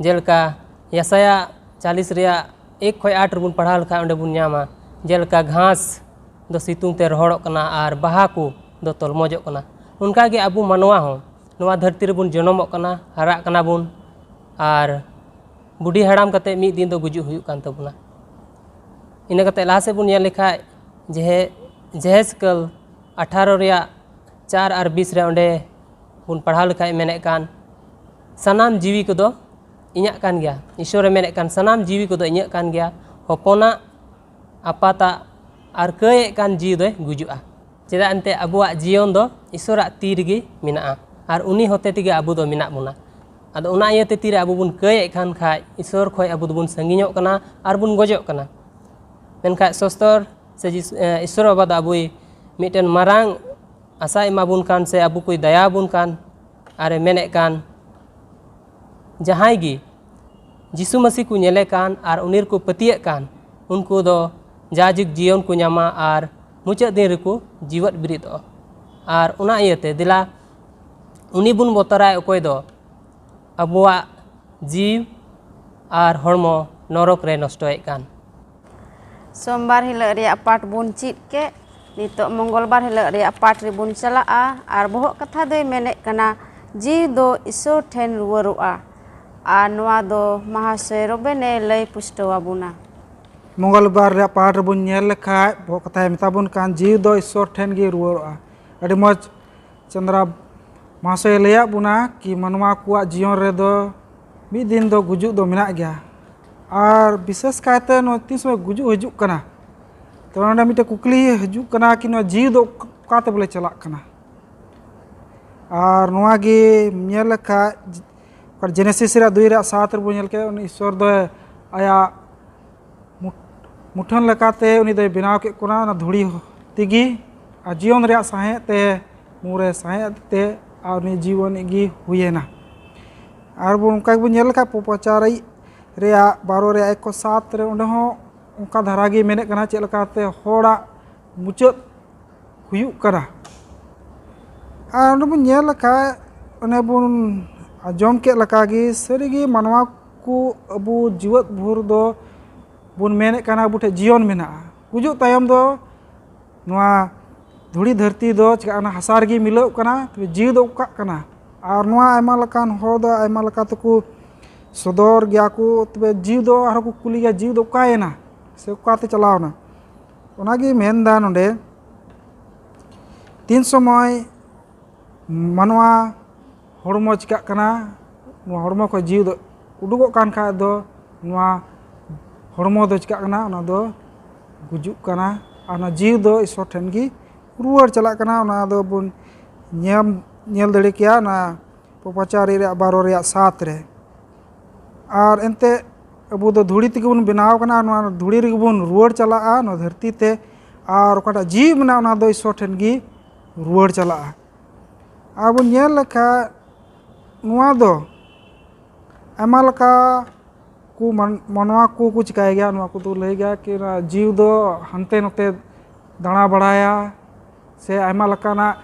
ᱡᱮᱞᱮᱠᱟ ᱭᱟᱥᱟᱭᱟ ᱪᱟᱞᱤᱥ ᱨᱮᱭᱟᱜ ᱮᱠ ᱠᱷᱚᱱ ᱟᱴ ᱨᱮᱵᱚᱱ ᱯᱟᱲᱦᱟᱣ ᱞᱮᱠᱷᱟᱱ ᱚᱸᱰᱮ ᱵᱚᱱ ᱧᱟᱢᱟ, ᱡᱮᱞᱮᱠᱟ ᱜᱷᱟᱥ ᱫᱚ ᱥᱤᱛᱩᱝ ᱛᱮ ᱨᱚᱦᱚᱲᱚᱜ ᱠᱟᱱᱟ ᱟᱨ ᱵᱟᱦᱟ ᱠᱚ ᱫᱚ ᱛᱚᱞᱢᱚᱡᱚᱜ ᱠᱟᱱᱟ, ᱚᱱᱠᱟᱜᱮ ᱟᱵᱚ ᱢᱟᱱᱣᱟ ᱦᱚᱸ ᱱᱚᱣᱟ ᱫᱷᱟᱹᱨᱛᱤ ᱨᱮᱵᱚᱱ ᱡᱚᱱᱚᱢᱚᱜ ᱠᱟᱱᱟ, ᱦᱟᱨᱟᱜ ᱠᱟᱱᱟ ᱵᱚᱱ ᱟᱨ ᱵᱩᱰᱷᱤ ᱦᱟᱲᱟᱢ ᱠᱟᱛᱮ ᱢᱤᱫ ᱫᱤᱱ ᱫᱚ ᱜᱩᱡᱩᱜ ᱦᱩᱭᱩᱜ ᱠᱟᱱ ᱛᱟᱵᱚᱱᱟ᱾ ᱤᱱᱟᱹ ᱠᱟᱛᱮ ᱞᱟᱦᱟ ᱥᱮᱫ ᱵᱚᱱ ᱧᱮᱞ ᱞᱮᱠᱷᱟᱡ ᱡᱮᱦᱮ ᱡᱮᱦᱮᱡᱠᱟᱹᱞ ᱟᱴᱷᱟᱨᱚ ᱨᱮᱭᱟᱜ ᱪᱟᱨ ᱟᱨ ᱵᱤᱥ ᱨᱮ ᱚᱸᱰᱮ ᱵᱚᱱ ᱯᱟᱲᱦᱟᱣ ᱞᱮᱠᱷᱟᱡ ᱢᱮᱱᱮᱫ ᱠᱟᱱ ᱥᱟᱱᱟᱢ ᱡᱤᱣᱤ ᱠᱚᱫᱚ ᱤᱧᱟᱹᱜ ᱠᱟᱱ ᱜᱮᱭᱟ᱾ ᱤᱥᱚᱨᱮ ᱢᱮᱱᱮᱫ ᱠᱟᱱ ᱥᱟᱱᱟᱢ ᱡᱤᱣᱤ ᱠᱚᱫᱚ ᱤᱧᱟᱹᱜ ᱠᱟᱱ ᱜᱮᱭᱟ, ᱦᱚᱯᱚᱱᱟᱜ, ᱟᱯᱟᱛᱟᱜ ᱟᱨ ᱠᱟᱹᱭᱮᱫ ᱠᱟᱱ ᱡᱤᱣᱤ ᱫᱚᱭ ᱜᱩᱡᱩᱜᱼᱟ᱾ ᱪᱮᱫᱟᱜ ᱮᱱᱛᱮ ᱟᱵᱚᱣᱟᱜ ᱡᱤᱭᱚᱱ ᱫᱚ ᱤᱥᱚᱨᱟᱜ ᱛᱤ ᱨᱮᱜᱮ ᱢᱮᱱᱟᱜᱼᱟ ᱟᱨ ᱩᱱᱤ ᱦᱚᱛᱮ ᱛᱮᱜᱮ ᱟᱵᱚ ᱫᱚ ᱢᱮᱱᱟᱜ ᱵᱚᱱᱟ᱾ ᱟᱫᱚ ᱚᱱᱟ ᱤᱭᱟᱹᱛᱮ ᱛᱤᱨᱮ ᱟᱵᱚ ᱵᱚᱱ ᱠᱟᱹᱭᱮᱫ ᱠᱷᱟᱱ ᱠᱷᱟᱡ ᱤᱥᱚᱨ ᱠᱷᱚᱡ ᱟᱵᱚ ᱫᱚᱵᱚᱱ ᱥᱟᱺᱜᱤᱧᱚᱜ ᱠᱟᱱᱟ ᱟᱨ ᱵᱚᱱ ᱜᱚᱡᱚᱜ ᱠᱟᱱᱟ᱾ ᱢᱮᱱᱠᱷᱟᱡ ᱥᱚᱥᱛᱚᱨ ᱥᱮ ᱡᱤᱥ-, ᱮ, ᱤᱥᱚᱨ ᱵᱟᱵᱟ ᱫᱚ ᱟᱵᱚᱭ ᱢᱤᱫᱴᱮᱱ ᱢᱟᱨᱟᱝ ᱟᱥᱟ ᱮᱢᱟᱵᱚᱱ ᱠᱟᱱ ᱥᱮ ᱟᱵᱚ ᱠᱚᱭ ᱫᱟᱭᱟ ᱟᱵᱚᱱ ᱠᱟᱱ ᱟᱨᱮ ᱢᱮᱱᱮᱫ ᱠᱟᱱ, ᱡᱟᱦᱟᱸᱭ ᱜᱮ ᱡᱤᱥᱩ ᱢᱟᱹᱥᱤ ᱠᱚ ᱧᱮᱞᱮ ᱠᱟᱱ ᱟᱨ ᱩᱱᱤ ᱨᱮᱠᱚ ᱯᱟᱹᱛᱭᱟᱹᱜ ᱠᱟᱱ, ᱩᱱᱠᱩ ᱫᱚ ᱡᱟ ᱡᱩᱜᱽ ᱡᱤᱭᱚᱱ ᱠᱚ ᱧᱟᱢᱟ ᱟᱨ ᱢᱩᱪᱟᱹᱫ ᱫᱤᱱ ᱨᱮᱠᱚ ᱡᱤᱣᱮᱫ ᱵᱮᱨᱮᱫᱚᱜᱼᱟ᱾ ᱟᱨ ᱚᱱᱟ ᱤᱭᱟᱹᱛᱮ ᱫᱮᱞᱟ ᱩᱱᱤ ᱵᱚᱱ ᱵᱚᱛᱚᱨᱟᱭ, ᱚᱠᱚᱭ ᱫᱚ ᱟᱵᱚᱣᱟᱜ ᱡᱤᱣᱤ ᱟᱨ ᱦᱚᱲᱢᱚ ᱱᱚᱨᱚᱠ ᱨᱮ ᱱᱚᱥᱴᱚᱭᱮᱫ ᱠᱟᱱ᱾ ᱥᱳᱢᱵᱟᱨ ᱦᱤᱞᱳᱜ ᱨᱮᱭᱟᱜ ᱯᱟᱴ ᱵᱚᱱ ᱪᱮᱫ ᱠᱮᱫ᱾ ᱱᱤᱛᱚᱜ ᱢᱚᱝᱜᱚᱞᱵᱟᱨ ᱦᱤᱞᱳᱜ ᱨᱮᱭᱟᱜ ᱯᱟᱴ ᱨᱮᱵᱚᱱ ᱪᱟᱞᱟᱜᱼᱟ᱾ ᱟᱨ ᱵᱚᱦᱚᱜ ᱠᱟᱛᱷᱟ ᱫᱚᱭ ᱢᱮᱱᱮᱫ ᱠᱟᱱᱟ, ᱡᱤᱣᱤ ᱫᱚ ᱤᱥᱚᱨ ᱴᱷᱮᱱ ᱨᱩᱣᱟᱹᱲᱚᱜᱼᱟ᱾ ᱟᱨ ᱱᱚᱣᱟ ᱫᱚ ᱢᱟᱦᱟᱥᱚᱭ ᱨᱚᱵᱮᱱᱮ ᱞᱟᱹᱭ ᱯᱩᱥᱴᱟᱹᱣ ᱟᱵᱚᱱᱟ᱾ ᱢᱚᱝᱜᱚᱞᱵᱟᱨ ᱨᱮᱭᱟᱜ ᱯᱟᱴ ᱨᱮᱵᱚᱱ ᱧᱮᱞ ᱞᱮᱠᱷᱟᱡ, ᱵᱚᱦᱚᱜ ᱠᱟᱛᱷᱟᱭ ᱢᱮᱛᱟ ᱵᱚᱱ ᱠᱟᱱ, ᱡᱤᱣᱤ ᱫᱚ ᱤᱥᱚᱨ ᱴᱷᱮᱱ ᱜᱮ ᱨᱩᱣᱟᱹᱲᱚᱜᱼᱟ᱾ ᱟᱹᱰᱤ ᱢᱚᱡᱽ ᱪᱚᱸᱫᱽᱨᱟ ᱢᱟᱦᱟᱥᱚᱭ ᱞᱟᱹᱭᱟᱫ ᱵᱚᱱᱟ ᱠᱤ ᱢᱟᱱᱣᱟ ᱠᱚᱣᱟᱜ ᱡᱤᱭᱚᱱ ᱨᱮᱫᱚ ᱢᱤᱫ ᱫᱤᱱ ᱫᱚ ᱜᱩᱡᱩᱜ ᱫᱚ ᱢᱮᱱᱟᱜ ᱜᱮᱭᱟ᱾ ᱟᱨ ᱵᱤᱥᱮᱥ ᱠᱟᱭᱛᱮ ᱱᱚᱣᱟ ᱛᱤᱱ ᱥᱚᱢᱚᱭ ᱜᱩᱡᱩᱜ ᱦᱤᱡᱩᱜ ᱠᱟᱱᱟ, ᱛᱚ ᱱᱚᱰᱮ ᱢᱤᱫᱴᱮᱱ ᱠᱩᱠᱞᱤ ᱦᱤᱡᱩᱜ ᱠᱟᱱᱟ ᱠᱤ ᱱᱚᱣᱟ ᱡᱤᱣᱤ ᱫᱚ ᱚᱠᱟᱛᱮ ᱵᱚᱞᱮ ᱪᱟᱞᱟᱜ ᱠᱟᱱᱟ? ᱟᱨ ᱱᱚᱣᱟ ᱜᱮ ᱧᱮᱞ ᱞᱮᱠᱷᱟᱡ, ᱡᱮᱱᱮᱥᱤᱥ ᱨᱮᱭᱟᱜ ᱫᱩᱭ ᱨᱮᱭᱟᱜ ᱥᱟᱛ ᱨᱮᱵᱚᱱ ᱧᱮᱞ ᱠᱮᱫ, ᱩᱱᱤ ᱤᱥᱥᱚᱨ ᱫᱚ ᱟᱭᱟᱜ ᱢᱩ- ᱢᱩᱴᱷᱟᱹᱱ ᱞᱮᱠᱟᱛᱮ ᱩᱱᱤ ᱫᱚᱭ ᱵᱮᱱᱟᱣ ᱠᱮᱫ ᱠᱚᱣᱟ ᱚᱱᱟ ᱫᱷᱩᱲᱤ ᱛᱮᱜᱮ, ᱟᱨ ᱡᱤᱭᱚᱱ ᱨᱮᱭᱟᱜ ᱥᱟᱦᱮᱫ ᱛᱮ ᱢᱩᱨᱮ ᱥᱟᱦᱮᱫ ᱛᱮ ᱟᱨ ᱩᱱᱤ ᱡᱤᱣᱤ ᱜᱮ ᱦᱩᱭᱮᱱᱟ᱾ ᱟᱨ ᱵᱚᱱ ᱚᱱᱠᱟ ᱜᱮᱵᱚᱱ ᱧᱮᱞ ᱞᱮᱠᱷᱟᱡ ᱯᱚᱯᱟᱪᱟᱨᱤ ᱨᱮᱭᱟᱜ ᱵᱟᱨᱚ ᱨᱮᱭᱟᱜ ᱮᱠ ᱠᱷᱚᱱ ᱥᱟᱛ ᱨᱮ, ᱚᱸᱰᱮ ᱦᱚᱸ ᱚᱱᱠᱟ ᱫᱷᱟᱨᱟ ᱜᱮ ᱢᱮᱱᱮᱫ ᱠᱟᱱᱟ ᱪᱮᱫ ᱞᱮᱠᱟᱛᱮ ᱦᱚᱲᱟᱜ ᱢᱩᱪᱟᱹᱫ ᱦᱩᱭᱩᱜ ᱠᱟᱱᱟ᱾ ᱟᱨ ᱚᱸᱰᱮ ᱵᱚᱱ ᱧᱮᱞ ᱞᱮᱠᱷᱟᱡ, ᱚᱱᱮ ᱵᱚᱱ ᱟᱸᱡᱚᱢ ᱠᱮᱫ ᱞᱮᱠᱟᱜᱮ, ᱥᱟᱹᱨᱤᱜᱮ ᱢᱟᱱᱣᱟ ᱠᱚ ᱟᱵᱚ ᱡᱤᱣᱮᱫ ᱵᱷᱳᱨ ᱫᱚ ᱵᱚᱱ ᱢᱮᱱᱮᱫ ᱠᱟᱱᱟ ᱟᱵᱚ ᱴᱷᱮᱱ ᱡᱤᱭᱚᱱ ᱢᱮᱱᱟᱜᱼᱟ᱾ ᱜᱩᱡᱩᱜ ᱛᱟᱭᱚᱢ ᱫᱚ ᱱᱚᱣᱟ ᱫᱷᱩᱲᱤ ᱫᱷᱟᱹᱨᱛᱤ ᱫᱚ ᱪᱤᱠᱟᱹᱜ ᱠᱟᱱᱟ? ᱦᱟᱥᱟ ᱨᱮᱜᱮ ᱢᱤᱞᱟᱹᱜ ᱠᱟᱱᱟ, ᱛᱚᱵᱮ ᱡᱤᱣᱤ ᱫᱚ ᱚᱠᱟᱜ ᱠᱟᱱᱟ? ᱟᱨ ᱱᱚᱣᱟ ᱟᱭᱢᱟ ᱞᱮᱠᱟᱱ ᱦᱚᱲ ᱫᱚ ᱟᱭᱢᱟ ᱞᱮᱠᱟ ᱛᱮᱠᱚ ᱥᱚᱫᱚᱨ ᱜᱮᱭᱟ ᱠᱚ, ᱛᱚᱵᱮ ᱡᱤᱣᱤ ᱫᱚ ᱟᱨᱦᱚᱸ ᱠᱚ ᱠᱩᱞᱤ ᱜᱮᱭᱟ, ᱡᱤᱣᱤ ᱫᱚ ᱚᱠᱟᱭᱮᱱᱟ ᱥᱮ ᱚᱠᱟᱛᱮ ᱪᱟᱞᱟᱣᱱᱟ? ᱚᱱᱟᱜᱮ ᱢᱮᱱᱫᱟ ᱱᱚᱰᱮ, ᱛᱤᱱ ᱥᱚᱢᱚᱭ ᱢᱟᱱᱣᱟ ᱦᱚᱲᱢᱚ ᱪᱤᱠᱟᱹᱜ ᱠᱟᱱᱟ, ᱱᱚᱣᱟ ᱦᱚᱲᱢᱚ ᱠᱷᱚᱱ ᱡᱤᱣᱤ ᱫᱚ ᱩᱰᱩᱠᱚᱜ ᱠᱟᱱ ᱠᱷᱟᱡ ᱫᱚ, ᱱᱚᱣᱟ ᱦᱚᱲᱢᱚ ᱫᱚ ᱪᱤᱠᱟᱹᱜ ᱠᱟᱱᱟ? ᱚᱱᱟ ᱫᱚ ᱜᱩᱡᱩᱜ ᱠᱟᱱᱟ᱾ ᱟᱨ ᱚᱱᱟ ᱡᱤᱣᱤ ᱫᱚ ᱤᱥᱥᱚᱨ ᱴᱷᱮᱱ ᱜᱮ ᱨᱩᱣᱟᱹᱲ ᱪᱟᱞᱟᱜ ᱠᱟᱱᱟ᱾ ᱚᱱᱟ ᱫᱚᱵᱚᱱ ᱧᱮᱞ, ᱧᱮᱞ ᱫᱟᱲᱮ ᱠᱮᱭᱟ ᱚᱱᱟ ᱯᱚᱯᱟᱪᱟᱨᱤ ᱨᱮᱭᱟᱜ ᱵᱟᱨᱚ ᱨᱮᱭᱟᱜ ᱥᱟᱛ ᱨᱮ᱾ ᱟᱨ ᱮᱱᱛᱮ ᱟᱵᱚ ᱫᱚ ᱫᱷᱩᱲᱤ ᱛᱮᱜᱮ ᱵᱚᱱ ᱵᱮᱱᱟᱣ ᱠᱟᱱᱟ, ᱱᱚᱣᱟ ᱫᱷᱩᱲᱤ ᱨᱮᱜᱮ ᱵᱚᱱ ᱨᱩᱣᱟᱹᱲ ᱪᱟᱞᱟᱜᱼᱟ, ᱱᱚᱣᱟ ᱫᱷᱟᱹᱨᱛᱤ ᱛᱮ᱾ ᱟᱨ ᱚᱠᱟᱴᱟᱜ ᱡᱤᱣᱤ ᱢᱮᱱᱟᱜᱼᱟ, ᱚᱱᱟ ᱫᱚ ᱤᱥᱥᱚᱨ ᱴᱷᱮᱱ ᱜᱮ ᱨᱩᱣᱟᱹᱲ ᱪᱟᱞᱟᱜᱼᱟ᱾ ᱟᱨ ᱵᱚᱱ ᱧᱮᱞ ᱞᱮᱠᱷᱟᱡ ᱱᱚᱣᱟ ᱫᱚ ᱟᱭᱢᱟ ᱞᱮᱠᱟ ᱠᱚ ᱢᱟᱱ-, ᱢᱟᱱᱣᱟ ᱠᱚᱠᱚ ᱪᱤᱠᱟᱹᱭ ᱜᱮᱭᱟ, ᱱᱚᱣᱟ ᱠᱚᱫᱚ ᱞᱟᱹᱭ ᱜᱮᱭᱟ ᱠᱤ ᱚᱱᱟ ᱡᱤᱣᱤ ᱫᱚ ᱦᱟᱱᱛᱮ ᱱᱚᱛᱮ ᱫᱟᱬᱟ ᱵᱟᱲᱟᱭᱟ, ᱥᱮ ᱟᱭᱢᱟ ᱞᱮᱠᱟᱱᱟᱜ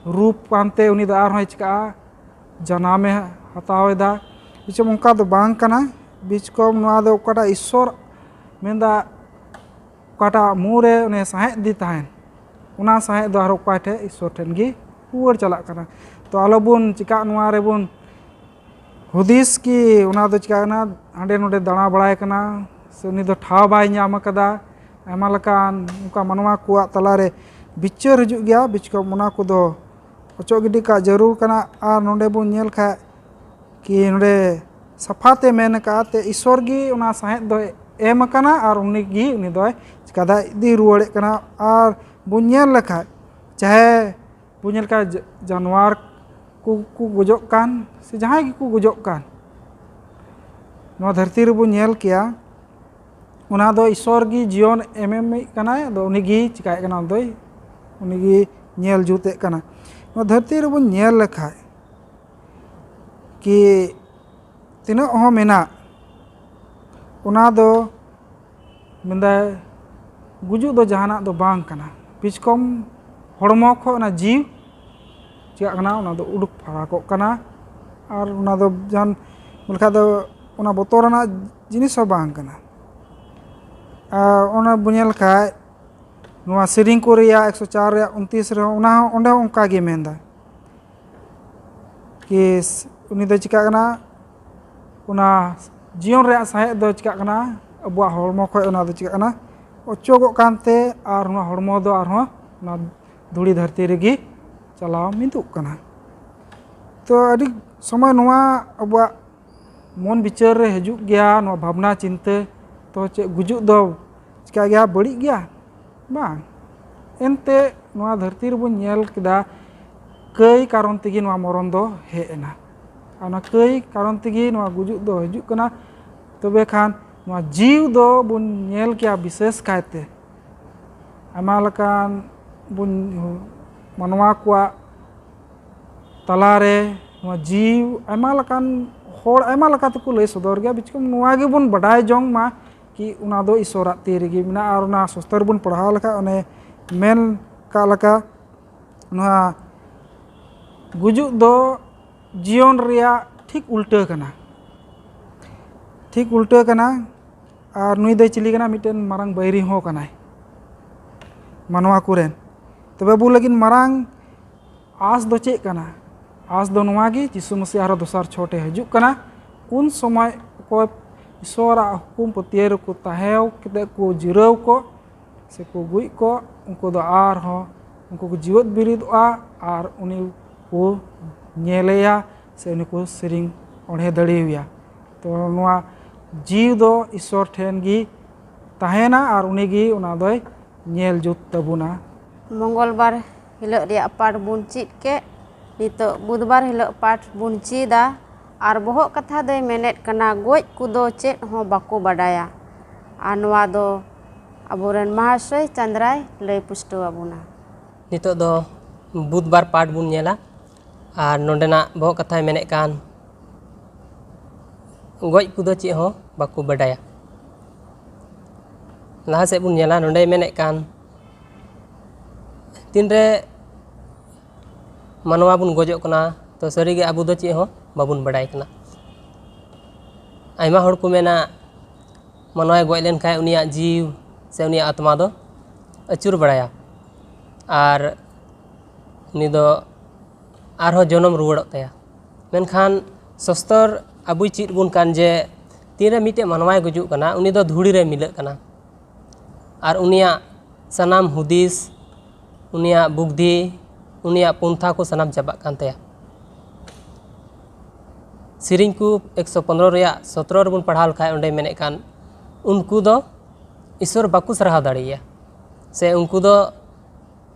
ᱨᱩᱯ ᱯᱟᱱᱛᱮ ᱩᱱᱤ ᱫᱚ ᱟᱨᱦᱚᱸᱭ ᱪᱤᱠᱟᱹᱜᱼᱟ, ᱡᱟᱱᱟᱢᱮ ᱦᱟᱛᱟᱣ ᱮᱫᱟ᱾ ᱵᱤᱪᱚᱢ ᱚᱱᱠᱟ ᱫᱚ ᱵᱟᱝ ᱠᱟᱱᱟ᱾ ᱵᱤᱪᱠᱚᱢ ᱱᱚᱣᱟ ᱫᱚ ᱚᱠᱟᱴᱟᱜ ᱤᱥᱥᱚᱨ ᱢᱮᱱᱫᱟ, ᱚᱠᱟᱴᱟᱜ ᱢᱩ ᱨᱮ ᱩᱱᱤ ᱥᱟᱦᱮᱸᱫ ᱫᱤ ᱛᱟᱦᱮᱱ, ᱚᱱᱟ ᱥᱟᱦᱮᱸᱫ ᱫᱚ ᱟᱨᱦᱚᱸ ᱚᱠᱚᱭ ᱴᱷᱮᱡ? ᱤᱥᱥᱚᱨ ᱴᱷᱮᱱ ᱜᱮ ᱨᱩᱣᱟᱹᱲ ᱪᱟᱞᱟᱜ ᱠᱟᱱᱟ᱾ ᱛᱚ ᱟᱞᱚ ᱵᱚᱱ ᱪᱤᱠᱟᱜ ᱱᱚᱣᱟ ᱨᱮᱵᱚᱱ ᱦᱩᱫᱤᱥ ᱠᱤ ᱚᱱᱟ ᱫᱚ ᱪᱤᱠᱟᱹ ᱠᱟᱱᱟ, ᱦᱟᱸᱰᱮ ᱱᱚᱰᱮ ᱫᱟᱬᱟ ᱵᱟᱲᱟᱭ ᱠᱟᱱᱟ, ᱥᱮ ᱩᱱᱤ ᱫᱚ ᱴᱷᱟᱶ ᱵᱟᱭ ᱧᱟᱢ ᱟᱠᱟᱫᱟ᱾ ᱟᱭᱢᱟ ᱞᱮᱠᱟᱱ ᱚᱱᱠᱟ ᱢᱟᱱᱣᱟ ᱠᱚᱣᱟᱜ ᱛᱟᱞᱟᱨᱮ ᱵᱤᱪᱟᱹᱨ ᱦᱤᱡᱩᱜ ᱜᱮᱭᱟ, ᱵᱤᱪᱠᱚᱢ ᱚᱱᱟ ᱠᱚᱫᱚ ᱚᱪᱚᱜ ᱜᱤᱰᱤ ᱠᱟᱜ ᱡᱟᱹᱨᱩᱲ ᱠᱟᱱᱟ᱾ ᱟᱨ ᱱᱚᱰᱮ ᱵᱚᱱ ᱧᱮᱞ ᱠᱷᱟᱡ ᱠᱤ ᱱᱚᱰᱮ ᱥᱟᱯᱷᱟᱛᱮ ᱢᱮᱱ ᱟᱠᱟᱫᱼᱟ, ᱛᱮ ᱤᱥᱥᱚᱨ ᱜᱮ ᱚᱱᱟ ᱥᱟᱦᱮᱸᱫ ᱫᱚᱭ ᱮᱢ ᱟᱠᱟᱱᱟ ᱟᱨ ᱩᱱᱤ ᱜᱮ ᱩᱱᱤ ᱫᱚᱭ ᱪᱤᱠᱟᱹᱫᱟ, ᱤᱫᱤ ᱨᱩᱣᱟᱹᱲᱮᱫ ᱠᱟᱱᱟ᱾ ᱟᱨ ᱵᱚᱱ ᱧᱮᱞ ᱞᱮᱠᱷᱟᱡ ᱪᱟᱦᱮ ᱵᱚᱱ ᱧᱮᱞ ᱠᱷᱟᱡ ᱡᱟ-, ᱡᱟᱱᱣᱟᱨ ᱠᱚ ᱠᱚ ᱜᱚᱡᱚᱜ ᱠᱟᱱ ᱥᱮ ᱡᱟᱦᱟᱸᱭ ᱜᱮᱠᱚ ᱜᱚᱡᱚᱜ ᱠᱟᱱ, ᱱᱚᱣᱟ ᱫᱷᱟᱹᱨᱛᱤ ᱨᱮᱵᱚᱱ ᱧᱮᱞ ᱠᱮᱭᱟ, ᱚᱱᱟ ᱫᱚ ᱤᱥᱥᱚᱨ ᱜᱮ ᱡᱤᱭᱚᱱ ᱮᱢᱮᱢᱮᱫ ᱠᱟᱱᱟᱭ᱾ ᱟᱫᱚ ᱩᱱᱤ ᱜᱮ ᱪᱤᱠᱟᱭᱮᱫ ᱠᱟᱱᱟ? ᱩᱱᱤ ᱫᱚᱭ, ᱩᱱᱤ ᱜᱮ ᱧᱮᱞ ᱡᱩᱛᱮᱫ ᱠᱟᱱᱟ᱾ ᱱᱚᱣᱟ ᱫᱷᱟᱹᱨᱛᱤ ᱨᱮᱵᱚᱱ ᱧᱮᱞ ᱞᱮᱠᱷᱟᱡ ᱠᱤ ᱛᱤᱱᱟᱹᱜ ᱦᱚᱸ ᱢᱮᱱᱟᱜ, ᱚᱱᱟ ᱫᱚ ᱢᱮᱱᱫᱟᱭ ᱜᱩᱡᱩᱜ ᱫᱚ ᱡᱟᱦᱟᱱᱟᱜ ᱫᱚ ᱵᱟᱝ ᱠᱟᱱᱟ᱾ ᱵᱤᱪᱠᱚᱢ ᱦᱚᱲᱢᱚ ᱠᱷᱚᱱ ᱚᱱᱟ ᱡᱤᱣᱤ ᱪᱤᱠᱟᱜ ᱠᱟᱱᱟ? ᱚᱱᱟ ᱫᱚ ᱩᱰᱩᱠ ᱯᱷᱟᱨᱟᱠᱚᱜ ᱠᱟᱱᱟ᱾ ᱟᱨ ᱚᱱᱟ ᱫᱚ ᱡᱟᱦᱟᱱ ᱵᱚᱞᱮ ᱠᱷᱟᱡ ᱫᱚ ᱚᱱᱟ ᱵᱚᱛᱚᱨᱟᱱᱟᱜ ᱡᱤᱱᱤᱥ ᱦᱚᱸ ᱵᱟᱝ ᱠᱟᱱᱟ᱾ ᱟᱨ ᱚᱱᱟ ᱵᱚᱱ ᱧᱮᱞ ᱠᱷᱟᱡ ᱱᱚᱣᱟ ᱥᱮᱨᱮᱧ ᱠᱚ ᱨᱮᱭᱟᱜ ᱮᱠᱥᱚ ᱪᱟᱨ ᱨᱮᱭᱟᱜ ᱩᱱᱛᱤᱥ ᱨᱮᱦᱚᱸ ᱚᱱᱟ ᱦᱚᱸ, ᱚᱸᱰᱮ ᱦᱚᱸ ᱚᱱᱠᱟ ᱜᱮ ᱢᱮᱱᱫᱟ ᱠᱤ ᱩᱱᱤ ᱫᱚ ᱪᱤᱠᱟᱜ ᱠᱟᱱᱟ? ᱚᱱᱟ ᱡᱤᱭᱚᱱ ᱨᱮᱭᱟᱜ ᱥᱟᱦᱮᱫ ᱫᱚ ᱪᱤᱠᱟᱜ ᱠᱟᱱᱟ? ᱟᱵᱚᱣᱟᱜ ᱦᱚᱲᱢᱚ ᱠᱷᱚᱡ ᱚᱱᱟ ᱫᱚ ᱪᱤᱠᱟᱜ ᱠᱟᱱᱟ? ᱚᱪᱚᱜᱚᱜ ᱠᱟᱱᱛᱮ ᱟᱨ ᱱᱚᱣᱟ ᱦᱚᱲᱢᱚ ᱫᱚ ᱟᱨᱦᱚᱸ ᱚᱱᱟ ᱫᱷᱩᱲᱤ ᱫᱷᱟᱹᱨᱛᱤ ᱨᱮᱜᱮ ᱪᱟᱞᱟᱣ ᱢᱤᱫᱚᱜ ᱠᱟᱱᱟ᱾ ᱛᱚ ᱟᱹᱰᱤ ᱥᱚᱢᱚᱭ ᱱᱚᱣᱟ ᱟᱵᱚᱣᱟᱜ ᱢᱚᱱ ᱵᱤᱪᱟᱹᱨ ᱨᱮ ᱦᱤᱡᱩᱜ ᱜᱮᱭᱟ, ᱱᱚᱣᱟ ᱵᱷᱟᱵᱽᱱᱟ ᱪᱤᱱᱛᱟᱹ, ᱛᱚ ᱪᱮᱫ ᱜᱩᱡᱩᱜ ᱫᱚ ᱪᱤᱠᱟ ᱜᱮᱭᱟ, ᱵᱟᱹᱲᱤᱡ ᱜᱮᱭᱟ? ᱵᱟᱝ᱾ ᱮᱱᱛᱮ ᱱᱚᱣᱟ ᱫᱷᱟᱹᱨᱛᱤ ᱨᱮᱵᱚᱱ ᱧᱮᱞ ᱠᱮᱫᱟ, ᱠᱟᱹᱭ ᱠᱟᱨᱚᱱ ᱛᱮᱜᱮ ᱱᱚᱣᱟ ᱢᱚᱨᱚᱱ ᱫᱚ ᱦᱮᱡ ᱮᱱᱟ᱾ ᱟᱨ ᱚᱱᱟ ᱠᱟᱹᱭ ᱠᱟᱨᱚᱱ ᱛᱮᱜᱮ ᱱᱚᱣᱟ ᱜᱩᱡᱩᱜ ᱫᱚ ᱦᱤᱡᱩᱜ ᱠᱟᱱᱟ᱾ ᱛᱚᱵᱮ ᱠᱷᱟᱱ ᱱᱚᱣᱟ ᱡᱤᱣᱤ ᱫᱚ ᱵᱚᱱ ᱧᱮᱞ ᱠᱮᱭᱟ ᱵᱤᱥᱮᱥ ᱠᱟᱭᱛᱮ ᱟᱭᱢᱟ ᱞᱮᱠᱟᱱ ᱵᱚᱱ ᱢᱟᱱᱣᱟ ᱠᱚᱣᱟᱜ ᱛᱟᱞᱟᱨᱮ ᱱᱚᱣᱟ ᱡᱤᱣᱤ ᱟᱭᱢᱟ ᱞᱮᱠᱟᱱ ᱦᱚᱲ ᱟᱭᱢᱟ ᱞᱮᱠᱟ ᱛᱮᱠᱚ ᱞᱟᱹᱭ ᱥᱚᱫᱚᱨ ᱜᱮᱭᱟ᱾ ᱵᱤᱪᱠᱚᱢ ᱱᱚᱣᱟ ᱜᱮᱵᱚᱱ ᱵᱟᱰᱟᱭ ᱡᱚᱝ ᱢᱟ ᱠᱤ ᱚᱱᱟ ᱫᱚ ᱤᱥᱚᱨᱟᱜ ᱛᱤ ᱨᱮᱜᱮ ᱢᱮᱱᱟᱜᱼᱟ᱾ ᱟᱨ ᱚᱱᱟ ᱥᱚᱥᱛᱚᱨ ᱵᱚᱱ ᱯᱟᱲᱦᱟᱣ ᱞᱮᱠᱷᱟᱡ ᱚᱱᱮ ᱢᱮᱱ ᱠᱟᱜ ᱞᱮᱠᱟ ᱱᱚᱣᱟ ᱜᱩᱡᱩᱜ ᱫᱚ ᱡᱤᱭᱚᱱ ᱨᱮᱭᱟᱜ ᱴᱷᱤᱠ ᱩᱞᱴᱟᱹ ᱠᱟᱱᱟ, ᱴᱷᱤᱠ ᱩᱞᱴᱟᱹ ᱠᱟᱱᱟ᱾ ᱟᱨ ᱱᱩᱭ ᱫᱚᱭ ᱪᱤᱞᱤ ᱠᱟᱱᱟ? ᱢᱤᱫᱴᱮᱱ ᱢᱟᱨᱟᱝ ᱵᱟᱹᱭᱨᱤ ᱦᱚᱸ ᱠᱟᱱᱟᱭ ᱢᱟᱱᱣᱟ ᱠᱚᱨᱮᱱ᱾ ᱛᱚᱵᱮ ᱟᱵᱚ ᱞᱟᱹᱜᱤᱫ ᱢᱟᱨᱟᱝ ᱟᱸᱥ ᱫᱚ ᱪᱮᱫ ᱠᱟᱱᱟ? ᱟᱸᱥ ᱫᱚ ᱱᱚᱣᱟ ᱜᱮ, ᱡᱤᱥᱩ ᱢᱟᱹᱥᱤ ᱟᱨᱦᱚᱸ ᱫᱚᱥᱟᱨ ᱪᱷᱚᱴᱮ ᱦᱤᱡᱩᱜ ᱠᱟᱱᱟ᱾ ᱩᱱ ᱥᱚᱢᱚᱭ ᱚᱠᱚᱭ ᱤᱥᱚᱨᱟᱜ ᱦᱩᱠᱩᱢ ᱯᱟᱹᱛᱭᱟᱹᱣ ᱨᱮᱠᱚ ᱛᱟᱦᱮᱸ ᱠᱟᱛᱮ ᱠᱚ ᱡᱤᱨᱟᱹᱣ ᱠᱚ ᱥᱮ ᱠᱚ ᱜᱩᱡ ᱠᱚ, ᱩᱱᱠᱩ ᱫᱚ ᱟᱨᱦᱚᱸ ᱩᱱᱠᱩ ᱠᱚ ᱡᱤᱣᱮᱫ ᱵᱤᱨᱤᱫᱚᱜᱼᱟ ᱟᱨ ᱩᱱᱤ ᱠᱚ ᱧᱮᱞᱮᱭᱟ ᱥᱮ ᱩᱱᱤ ᱠᱚ ᱥᱮᱨᱮᱧ ᱚᱬᱦᱮ ᱫᱟᱲᱮᱭᱟᱭᱟ᱾ ᱛᱚ ᱱᱚᱣᱟ ᱡᱤᱣᱤ ᱫᱚ ᱤᱥᱚᱨ ᱴᱷᱮᱱ ᱜᱮ ᱛᱟᱦᱮᱱᱟ ᱟᱨ ᱩᱱᱤ ᱜᱮ ᱚᱱᱟ ᱫᱚᱭ ᱧᱮᱞ ᱡᱩᱛ ᱛᱟᱵᱚᱱᱟ᱾ ᱢᱚᱝᱜᱚᱞᱵᱟᱨ ᱦᱤᱞᱳᱜ ᱨᱮᱭᱟᱜ ᱯᱟᱴ ᱵᱚᱱ ᱪᱮᱫ ᱠᱮᱫ, ᱱᱤᱛᱚᱜ ᱵᱩᱫᱷᱵᱟᱨ ᱦᱤᱞᱳᱜ ᱯᱟᱴ ᱵᱚᱱ ᱪᱮᱫᱟ᱾ ᱟᱨ ᱵᱚᱦᱚᱜ ᱠᱟᱛᱷᱟ ᱫᱚᱭ ᱢᱮᱱᱮᱫ ᱠᱟᱱᱟ, ᱜᱚᱡ ᱠᱚᱫᱚ ᱪᱮᱫ ᱦᱚᱸ ᱵᱟᱠᱚ ᱵᱟᱰᱟᱭᱟ᱾ ᱟᱨ ᱱᱚᱣᱟ ᱫᱚ ᱟᱵᱚᱨᱮᱱ ᱢᱟᱦᱟᱥᱚᱭ ᱪᱟᱸᱫᱽᱨᱟᱭ ᱞᱟᱹᱭ ᱯᱩᱥᱴᱟᱹᱣ ᱟᱵᱚᱱᱟ᱾ ᱱᱤᱛᱚᱜ ᱫᱚ ᱵᱩᱫᱷᱵᱟᱨ ᱯᱟᱴ ᱵᱚᱱ ᱧᱮᱞᱟ᱾ ᱟᱨ ᱱᱚᱰᱮᱱᱟᱜ ᱵᱚᱦᱚᱜ ᱠᱟᱛᱷᱟᱭ ᱢᱮᱱᱮᱫ ᱠᱟᱱ, ᱜᱚᱡ ᱠᱚᱫᱚ ᱪᱮᱫ ᱦᱚᱸ ᱵᱟᱠᱚ ᱵᱟᱰᱟᱭᱟ᱾ ᱞᱟᱦᱟ ᱥᱮᱫ ᱵᱚᱱ ᱧᱮᱞᱟ, ᱱᱚᱰᱮᱭ ᱢᱮᱱᱮᱫ ᱠᱟᱱ, ᱛᱤᱱᱨᱮ ᱢᱟᱱᱣᱟ ᱵᱚᱱ ᱜᱚᱡᱚᱜ ᱠᱟᱱᱟ, ᱛᱚ ᱥᱟᱹᱨᱤᱜᱮ ᱟᱵᱚ ᱫᱚ ᱪᱮᱫ ᱦᱚᱸ ᱵᱟᱵᱚᱱ ᱵᱟᱰᱟᱭ ᱠᱟᱱᱟ᱾ ᱟᱭᱢᱟ ᱦᱚᱲ ᱠᱚ ᱢᱮᱱᱟ, ᱢᱟᱱᱣᱟᱭ ᱜᱚᱡ ᱞᱮᱱᱠᱷᱟᱱ ᱩᱱᱤᱭᱟᱜ ᱡᱤᱣᱤ ᱥᱮ ᱩᱱᱤᱭᱟᱜ ᱟᱛᱢᱟ ᱫᱚ ᱟᱹᱪᱩᱨ ᱵᱟᱲᱟᱭᱟ ᱟᱨ ᱩᱱᱤ ᱫᱚ ᱟᱨᱦᱚᱸ ᱡᱚᱱᱚᱢ ᱨᱩᱣᱟᱹᱲᱚᱜ ᱛᱟᱭᱟ᱾ ᱢᱮᱱᱠᱷᱟᱱ ᱥᱚᱥᱛᱚᱨ ᱟᱵᱚᱭ ᱪᱮᱫ ᱵᱚᱱ ᱠᱟᱱ ᱡᱮ ᱛᱤᱱᱨᱮ ᱢᱤᱫᱴᱮᱡ ᱢᱟᱱᱣᱟᱭ ᱜᱩᱡᱩᱜ ᱠᱟᱱᱟ, ᱩᱱᱤ ᱫᱚ ᱫᱷᱩᱲᱤ ᱨᱮ ᱢᱤᱞᱟᱹᱜ ᱠᱟᱱᱟ᱾ ᱟᱨ ᱩᱱᱤᱭᱟᱜ ᱥᱟᱱᱟᱢ ᱦᱩᱫᱤᱥ, ᱩᱱᱤᱭᱟᱜ ᱵᱩᱫᱽᱫᱷᱤ, ᱩᱱᱤᱭᱟᱜ ᱯᱚᱱᱛᱷᱟ ᱠᱚ ᱥᱟᱱᱟᱢ ᱪᱟᱵᱟᱜ ᱠᱟᱱ ᱛᱟᱭᱟ᱾ ᱥᱮᱨᱮᱧ ᱠᱚ ᱮᱠᱥᱚ ᱯᱚᱱᱨᱚ ᱨᱮᱭᱟᱜ ᱥᱚᱛᱨᱚ ᱨᱮᱵᱚᱱ ᱯᱟᱲᱦᱟᱣ ᱞᱮᱠᱷᱟᱡ, ᱚᱸᱰᱮ ᱢᱮᱱᱮᱫ ᱠᱟᱱ, ᱩᱱᱠᱩ ᱫᱚ ᱤᱥᱚᱨ ᱵᱟᱠᱚ ᱥᱟᱨᱦᱟᱣ ᱫᱟᱲᱮᱭᱟᱭᱟ, ᱥᱮ ᱩᱱᱠᱩ ᱫᱚ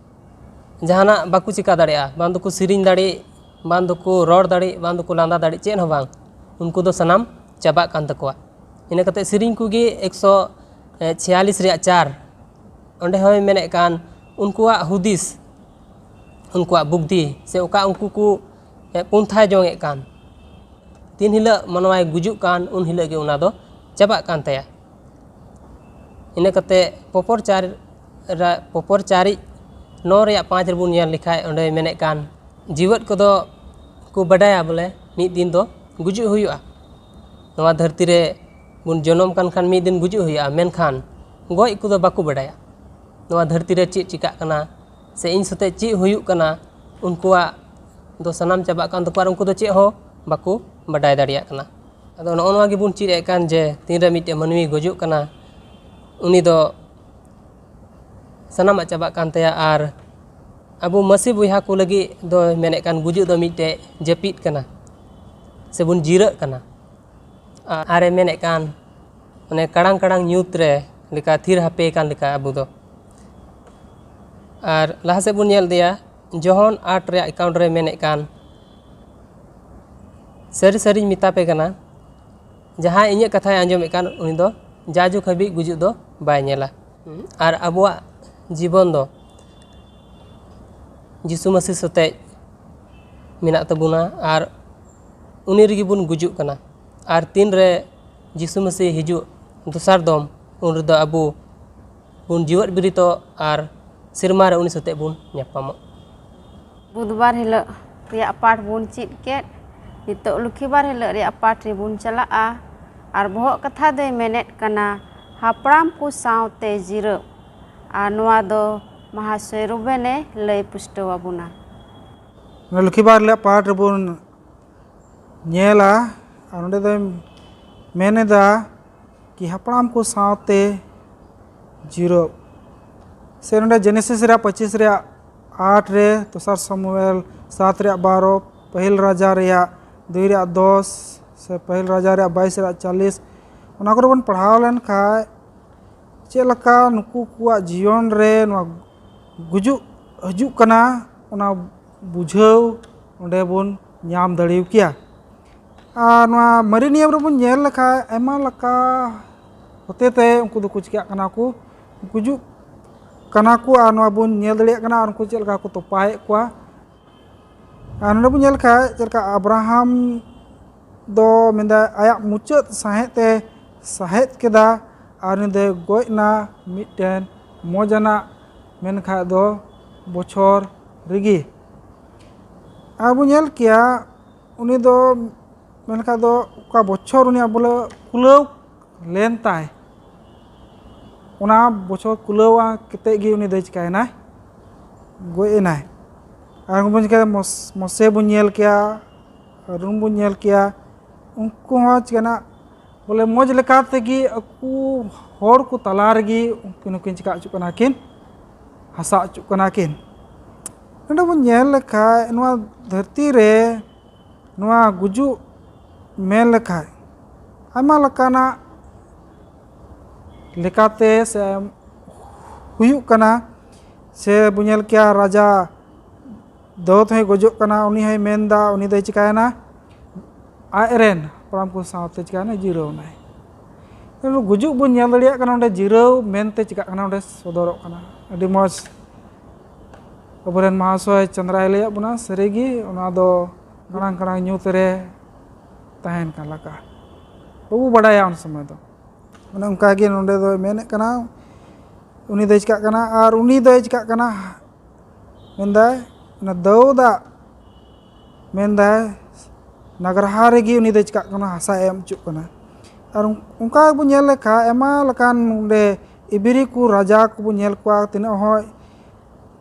ᱡᱟᱦᱟᱱᱟᱜ ᱵᱟᱠᱚ ᱪᱤᱠᱟ ᱫᱟᱲᱮᱭᱟᱜᱼᱟ᱾ ᱵᱟᱝ ᱫᱚᱠᱚ ᱥᱮᱨᱮᱧ ᱫᱟᱲᱮᱜ, ᱵᱟᱝ ᱫᱚᱠᱚ ᱨᱚᱲ ᱫᱟᱲᱮᱜ, ᱵᱟᱝ ᱫᱚᱠᱚ ᱞᱟᱸᱫᱟ ᱫᱟᱲᱮᱜ, ᱪᱮᱫ ᱦᱚᱸ ᱵᱟᱝ᱾ ᱩᱱᱠᱩ ᱫᱚ ᱥᱟᱱᱟᱢ ᱪᱟᱵᱟᱜ ᱠᱟᱱ ᱛᱟᱠᱚᱣᱟ᱾ ᱤᱱᱟᱹ ᱠᱟᱛᱮ ᱥᱮᱨᱮᱧ ᱠᱚᱜᱮ ᱮᱠᱥᱚ ᱪᱷᱤᱭᱟᱞᱤᱥ ᱨᱮᱭᱟᱜ ᱪᱟᱨ, ᱚᱸᱰᱮ ᱦᱚᱸᱭ ᱢᱮᱱᱮᱫ ᱠᱟᱱ, ᱩᱱᱠᱩᱣᱟᱜ ᱦᱩᱫᱤᱥ ᱩᱱᱠᱩᱣᱟᱜ ᱵᱩᱫᱽᱫᱷᱤ ᱥᱮ ᱚᱠᱟ ᱩᱱᱠᱩ ᱠᱚ ᱯᱚᱱᱛᱷᱟ ᱡᱚᱝ ᱮᱫ ᱠᱟᱱ, ᱛᱤᱱ ᱦᱤᱞᱳᱜ ᱢᱟᱱᱣᱟᱭ ᱜᱩᱡᱩᱜ ᱠᱟᱱ, ᱩᱱ ᱦᱤᱞᱳᱜ ᱜᱮ ᱚᱱᱟ ᱫᱚ ᱪᱟᱵᱟᱜ ᱠᱟᱱ ᱛᱟᱭᱟ᱾ ᱤᱱᱟᱹ ᱠᱟᱛᱮ ᱯᱚᱯᱚᱨ ᱪᱟᱨ ᱨᱟ-, ᱯᱚᱯᱚᱨ ᱪᱟᱨᱤᱡ ᱱᱚ ᱨᱮᱭᱟᱜ ᱯᱟᱸᱪ ᱨᱮᱵᱚᱱ ᱧᱮᱞ ᱞᱮᱠᱷᱟᱡ, ᱚᱸᱰᱮ ᱢᱮᱱᱮᱫ ᱠᱟᱱ, ᱡᱤᱣᱮᱫ ᱠᱚᱫᱚ ᱠᱚ ᱵᱟᱰᱟᱭᱟ ᱵᱚᱞᱮ ᱢᱤᱫ ᱫᱤᱱ ᱫᱚ ᱜᱩᱡᱩᱜ ᱦᱩᱭᱩᱜᱼᱟ᱾ ᱱᱚᱣᱟ ᱫᱷᱟᱹᱨᱛᱤ ᱨᱮ ᱵᱚᱱ ᱡᱚᱱᱚᱢ ᱠᱟᱱ ᱠᱷᱟᱱ ᱢᱤᱫ ᱫᱤᱱ ᱜᱩᱡᱩᱜ ᱦᱩᱭᱩᱜᱼᱟ, ᱢᱮᱱᱠᱷᱟᱱ ᱜᱚᱡ ᱠᱚᱫᱚ ᱵᱟᱠᱚ ᱵᱟᱰᱟᱭᱟ᱾ ᱱᱚᱣᱟ ᱫᱷᱟᱹᱨᱛᱤ ᱨᱮ ᱪᱮᱫ ᱪᱤᱠᱟᱜ ᱠᱟᱱᱟ ᱥᱮ ᱤᱧ ᱥᱟᱛᱮᱜ ᱪᱮᱫ ᱦᱩᱭᱩᱜ ᱠᱟᱱᱟ, ᱩᱱᱠᱩᱣᱟᱜ ᱫᱚ ᱥᱟᱱᱟᱢ ᱪᱟᱵᱟᱜ ᱠᱟᱱ ᱛᱟᱠᱚᱣᱟ ᱟᱨ ᱩᱱᱠᱩ ᱫᱚ ᱪᱮᱫ ᱦᱚᱸ ᱵᱟᱠᱚ ᱵᱟᱰᱟᱭ ᱫᱟᱲᱮᱭᱟᱜ ᱠᱟᱱᱟ᱾ ᱟᱫᱚ ᱱᱚᱜᱼᱚ ᱱᱚᱣᱟ ᱜᱮᱵᱚᱱ ᱪᱮᱫ ᱮᱫ ᱠᱟᱱ ᱡᱮ ᱛᱤᱱᱨᱮ ᱢᱤᱫᱴᱮᱱ ᱢᱟᱹᱱᱢᱤ ᱜᱚᱡᱚᱜ ᱠᱟᱱᱟ, ᱩᱱᱤ ᱫᱚ ᱥᱟᱱᱟᱢᱟᱜ ᱪᱟᱵᱟᱜ ᱠᱟᱱ ᱛᱟᱭᱟ᱾ ᱟᱨ ᱟᱵᱚ ᱢᱟᱹᱥᱤ ᱵᱚᱭᱦᱟ ᱠᱚ ᱞᱟᱹᱜᱤᱫ ᱫᱚ ᱢᱮᱱᱮᱫ ᱠᱟᱱ ᱜᱩᱡᱩᱜ ᱫᱚ ᱢᱤᱫᱴᱮᱡ ᱡᱟᱹᱯᱤᱫ ᱠᱟᱱᱟ ᱥᱮᱵᱚᱱ ᱡᱤᱨᱟᱹᱜ ᱠᱟᱱᱟ᱾ ᱟᱨ ᱟᱨᱮ ᱢᱮᱱᱮᱫ ᱠᱟᱱ ᱚᱱᱮ ᱠᱟᱲᱟᱝ ᱠᱟᱲᱟᱝ ᱧᱩᱛ ᱨᱮ ᱞᱮᱠᱟ ᱛᱷᱤᱨ ᱦᱟᱯᱮ ᱠᱟᱱ ᱞᱮᱠᱟ ᱟᱵᱚ ᱫᱚ᱾ ᱟᱨ ᱞᱟᱦᱟ ᱥᱮᱫ ᱵᱚᱱ ᱧᱮᱞ ᱤᱫᱤᱭᱟ, ᱡᱚᱦᱚᱱ ᱟᱴ ᱨᱮᱭᱟᱜ ᱮᱠᱟᱣᱩᱱᱴ ᱨᱮ ᱢᱮᱱᱮᱫ ᱠᱟᱱ, ᱥᱟᱹᱨᱤ ᱥᱟᱹᱨᱤᱧ ᱢᱮᱛᱟ ᱯᱮ ᱠᱟᱱᱟ, ᱡᱟᱦᱟᱸᱭ ᱤᱧᱟᱹᱜ ᱠᱟᱛᱷᱟᱭ ᱟᱸᱡᱚᱢᱮᱫ ᱠᱟᱱ, ᱩᱱᱤ ᱫᱚ ᱡᱟᱭᱡᱩᱜᱽ ᱦᱟᱹᱵᱤᱡ ᱜᱩᱡᱩᱜ ᱫᱚ ᱵᱟᱭ ᱧᱮᱞᱟ᱾ ᱟᱨ ᱟᱵᱚᱣᱟᱜ ᱡᱤᱵᱚᱱ ᱫᱚ ᱡᱤᱥᱩ ᱢᱟᱹᱥᱤ ᱥᱟᱛᱮᱜ ᱢᱮᱱᱟᱜ ᱛᱟᱵᱚᱱᱟ ᱟᱨ ᱩᱱᱤ ᱨᱮᱜᱮ ᱵᱚᱱ ᱜᱩᱡᱩᱜ ᱠᱟᱱᱟ᱾ ᱟᱨ ᱛᱤᱱᱨᱮ ᱡᱤᱥᱩ ᱢᱟᱹᱥᱤ ᱦᱤᱡᱩᱜ ᱫᱚᱥᱟᱨ ᱫᱚᱢ, ᱩᱱ ᱨᱮᱫᱚ ᱟᱵᱚ ᱵᱚᱱ ᱡᱤᱣᱮᱫ ᱵᱤᱨᱤᱛᱚᱜ ᱟᱨ ᱥᱮᱨᱢᱟ ᱨᱮ ᱩᱱᱤ ᱥᱟᱛᱮᱜ ᱵᱚᱱ ᱧᱟᱯᱟᱢᱚᱜ᱾ ᱵᱩᱫᱷᱵᱟᱨ ᱦᱤᱞᱳᱜ ᱨᱮᱭᱟᱜ ᱯᱟᱴ ᱵᱚᱱ ᱪᱮᱫ ᱠᱮᱫ᱾ ᱱᱤᱛᱚᱜ ᱞᱚᱠᱠᱷᱤᱵᱟᱨ ᱦᱤᱞᱳᱜ ᱨᱮᱭᱟᱜ ᱯᱟᱴ ᱨᱮᱵᱚᱱ ᱪᱟᱞᱟᱜᱼᱟ᱾ ᱟᱨ ᱵᱚᱦᱚᱜ ᱠᱟᱛᱷᱟ ᱫᱚᱭ ᱢᱮᱱᱮᱫ ᱠᱟᱱᱟ, ᱦᱟᱯᱲᱟᱢ ᱠᱚ ᱥᱟᱶᱛᱮ ᱡᱤᱨᱟᱹᱜ᱾ ᱟᱨ ᱱᱚᱣᱟ ᱫᱚ ᱢᱟᱦᱟᱥᱚᱭ ᱨᱩᱵᱮᱱᱮ ᱞᱟᱹᱭ ᱯᱩᱥᱴᱟᱹᱣ ᱟᱵᱚᱱᱟ᱾ ᱞᱚᱠᱠᱷᱤᱵᱟᱨ ᱨᱮᱭᱟᱜ ᱯᱟᱴ ᱨᱮᱵᱚᱱ ᱧᱮᱞᱟ᱾ ᱟᱨ ᱱᱚᱸᱰᱮ ᱫᱚᱭ ᱢᱮᱱ ᱮᱫᱟ ᱠᱤ ᱦᱟᱯᱲᱟᱢ ᱠᱚ ᱥᱟᱶᱛᱮ ᱡᱤᱨᱟᱹᱜ᱾ ᱥᱮ ᱱᱚᱸᱰᱮ ᱡᱮᱱᱮᱥᱤᱥ ᱨᱮᱭᱟᱜ ᱯᱚᱸᱪᱤᱥ ᱨᱮᱭᱟᱜ ᱟᱴ ᱨᱮ, ᱫᱚᱥᱟᱨ ᱥᱟᱢᱩᱭᱮᱞ ᱥᱟᱛ ᱨᱮᱭᱟᱜ ᱵᱟᱨᱚ, ᱯᱟᱹᱦᱤᱞ ᱨᱟᱡᱟ ᱨᱮᱭᱟᱜ ᱫᱩᱭ ᱨᱮᱭᱟᱜ ᱫᱚᱥ, ᱥᱮ ᱯᱟᱹᱦᱤᱞ ᱨᱟᱡᱟ ᱨᱮᱭᱟᱜ ᱵᱟᱭᱤᱥ ᱨᱮᱭᱟᱜ ᱪᱟᱞᱤᱥ, ᱚᱱᱟ ᱠᱚᱨᱮ ᱵᱚᱱ ᱯᱟᱲᱦᱟᱣ ᱞᱮᱱᱠᱷᱟᱱ ᱪᱮᱫ ᱞᱮᱠᱟ ᱱᱩᱠᱩ ᱠᱚᱣᱟᱜ ᱡᱤᱭᱚᱱ ᱨᱮ ᱱᱚᱣᱟ ᱜᱩᱡᱩᱜ ᱦᱤᱡᱩᱜ ᱠᱟᱱᱟ, ᱚᱱᱟ ᱵᱩᱡᱷᱟᱹᱣ ᱚᱸᱰᱮ ᱵᱚᱱ ᱧᱟᱢ ᱫᱟᱲᱮ ᱠᱮᱭᱟ᱾ ᱟᱨ ᱱᱚᱣᱟ ᱢᱟᱨᱮ ᱱᱤᱭᱚᱢ ᱨᱮᱵᱚᱱ ᱧᱮᱞ ᱞᱮᱠᱷᱟᱱ ᱟᱭᱢᱟ ᱞᱮᱠᱟ ᱦᱚᱛᱮᱛᱮ ᱩᱱᱠᱩ ᱫᱚᱠᱚ ᱪᱤᱠᱟᱹᱜ ᱠᱟᱱᱟ, ᱠᱚ ᱜᱩᱡᱩᱜ ᱠᱟᱱᱟ ᱠᱚ ᱟᱨ ᱱᱚᱣᱟ ᱵᱚᱱ ᱧᱮᱞ ᱫᱟᱲᱮᱭᱟᱜ ᱠᱟᱱᱟ ᱟᱨ ᱩᱱᱠᱩ ᱪᱮᱫ ᱞᱮᱠᱟ ᱠᱚ ᱛᱚᱯᱟᱭᱮᱫ ᱠᱚᱣᱟ᱾ ᱟᱨ ᱱᱚᱰᱮ ᱵᱚᱱ ᱧᱮᱞ ᱠᱷᱟᱡ ᱪᱮᱫ ᱞᱮᱠᱟ ᱟᱵᱨᱟᱦᱟᱢ ᱫᱚ ᱢᱮᱱᱫᱟ ᱟᱭᱟᱜ ᱢᱩᱪᱟᱹᱫ ᱥᱟᱸᱦᱮᱫ ᱛᱮ ᱥᱟᱸᱦᱮᱫ ᱠᱮᱫᱟ ᱟᱨ ᱩᱱᱤ ᱫᱚᱭ ᱜᱚᱡ ᱮᱱᱟ ᱢᱤᱫᱴᱮᱱ ᱢᱚᱡᱽ ᱟᱱᱟᱜ ᱢᱮᱱᱠᱷᱟᱡ ᱫᱚ ᱵᱚᱪᱷᱚᱨ ᱨᱮᱜᱮ᱾ ᱟᱨ ᱵᱚᱱ ᱧᱮᱞ ᱠᱮᱭᱟ ᱩᱱᱤ ᱫᱚ ᱢᱮᱱᱠᱷᱟᱡ ᱫᱚ ᱚᱠᱟ ᱵᱚᱪᱷᱚᱨ ᱩᱱᱤᱭᱟᱜ ᱵᱚᱞᱮ ᱠᱩᱞᱟᱹᱣ ᱞᱮᱱ ᱛᱟᱭ, ᱚᱱᱟ ᱵᱚᱪᱷᱚᱨ ᱠᱩᱞᱟᱹᱣ ᱠᱟᱛᱮᱫ ᱜᱮ ᱩᱱᱤ ᱫᱚᱭ ᱪᱤᱠᱟᱹᱭᱮᱱᱟᱭ? ᱜᱚᱡ ᱮᱱᱟᱭ᱾ ᱟᱨ ᱵᱚᱱ ᱪᱤᱠᱟᱹᱭᱟ ᱢᱚᱥ-, ᱢᱚᱥᱮ ᱵᱚᱱ ᱧᱮᱞ ᱠᱮᱭᱟ, ᱦᱟᱨᱩᱱ ᱵᱚᱱ ᱧᱮᱞ ᱠᱮᱭᱟ, ᱩᱱᱠᱩ ᱦᱚᱸ ᱪᱤᱠᱟᱹᱱᱟ ᱵᱚᱞᱮ ᱢᱚᱡᱽ ᱞᱮᱠᱟ ᱛᱮᱜᱮ ᱟᱠᱚ ᱦᱚᱲ ᱠᱚ ᱛᱟᱞᱟ ᱨᱮᱜᱮ ᱩᱱᱠᱤᱱ ᱦᱚᱸᱠᱤᱱ ᱪᱤᱠᱟ ᱦᱚᱪᱚᱜ ᱠᱟᱱᱟ ᱠᱤᱱ, ᱦᱟᱥᱟ ᱦᱚᱪᱚᱜ ᱠᱟᱱᱟ ᱠᱤᱱ᱾ ᱱᱚᱰᱮ ᱵᱚᱱ ᱧᱮᱞ ᱞᱮᱠᱷᱟᱡ ᱱᱚᱣᱟ ᱫᱷᱟᱹᱨᱛᱤ ᱨᱮ ᱱᱚᱣᱟ ᱜᱩᱡᱩᱜ ᱢᱮᱱ ᱞᱮᱠᱷᱟᱡ ᱟᱭᱢᱟ ᱞᱮᱠᱟᱱᱟᱜ ᱞᱮᱠᱟᱛᱮ ᱥᱮ ᱦᱩᱭᱩᱜ ᱠᱟᱱᱟ᱾ ᱥᱮ ᱵᱚᱱ ᱧᱮᱞ ᱠᱮᱭᱟ ᱨᱟᱡᱟ ᱫᱟᱹᱣᱫ ᱦᱚᱸᱭ ᱜᱚᱡᱚᱜ ᱠᱟᱱᱟ, ᱩᱱᱤ ᱦᱚᱸᱭ ᱢᱮᱱᱫᱟ, ᱩᱱᱤ ᱫᱚᱭ ᱪᱤᱠᱟᱭᱮᱱᱟ? ᱟᱡ ᱨᱮᱱ ᱦᱟᱯᱲᱟᱢ ᱠᱚ ᱥᱟᱶᱛᱮ ᱪᱤᱠᱟᱭᱮᱱᱟ? ᱡᱤᱨᱟᱹᱣ ᱮᱱᱟᱭ᱾ ᱜᱩᱡᱩᱜ ᱵᱚᱱ ᱧᱮᱞ ᱫᱟᱲᱮᱭᱟᱜ ᱠᱟᱱᱟ, ᱚᱸᱰᱮ ᱡᱤᱨᱟᱹᱣ ᱢᱮᱱᱛᱮ ᱪᱤᱠᱟᱜ ᱠᱟᱱᱟ? ᱚᱸᱰᱮ ᱥᱚᱫᱚᱨᱚᱜ ᱠᱟᱱᱟ᱾ ᱟᱹᱰᱤ ᱢᱚᱡᱽ ᱟᱵᱚᱨᱮᱱ ᱢᱟᱦᱟᱥᱚᱭ ᱪᱚᱸᱫᱽᱨᱟᱭ ᱞᱟᱹᱭᱟᱫ ᱵᱚᱱᱟ, ᱥᱟᱹᱨᱤᱜᱮ ᱚᱱᱟ ᱫᱚ ᱠᱟᱲᱟᱝ ᱠᱟᱲᱟᱝ ᱧᱩᱛ ᱨᱮ ᱛᱟᱦᱮᱱ ᱠᱟᱱ ᱞᱮᱠᱟ᱾ ᱵᱟᱵᱚ ᱵᱟᱰᱟᱭᱟ ᱩᱱ ᱥᱚᱢᱚᱭ ᱫᱚ᱾ ᱚᱱᱮ ᱚᱱᱠᱟ ᱜᱮ ᱱᱚᱰᱮ ᱫᱚᱭ ᱢᱮᱱᱮᱫ ᱠᱟᱱᱟ, ᱩᱱᱤ ᱫᱚᱭ ᱪᱤᱠᱟᱜ ᱠᱟᱱᱟ, ᱟᱨ ᱩᱱᱤ ᱫᱚᱭ ᱪᱤᱠᱟᱜ ᱠᱟᱱᱟ, ᱢᱮᱱᱫᱟᱭ, ᱚᱱᱟ ᱫᱟᱹᱣᱫᱟᱜ, ᱢᱮᱱᱫᱟᱭ, ᱱᱟᱜᱽᱨᱟᱦᱟ ᱨᱮᱜᱮ ᱩᱱᱤ ᱫᱚᱭ ᱪᱤᱠᱟᱜ ᱠᱟᱱᱟ, ᱦᱟᱥᱟᱭ ᱮᱢ ᱦᱚᱪᱚᱜ ᱠᱟᱱᱟ᱾ ᱟᱨ ᱚᱱᱠᱟ ᱜᱮᱵᱚᱱ ᱧᱮᱞ ᱞᱮᱠᱷᱟᱱ, ᱟᱭᱢᱟ ᱞᱮᱠᱟᱱ ᱱᱚᱰᱮ ᱤᱵᱤᱨᱤ ᱠᱚ ᱨᱟᱡᱟ ᱠᱚᱵᱚᱱ ᱧᱮᱞ ᱠᱚᱣᱟ, ᱛᱤᱱᱟᱹᱜ ᱦᱚᱲ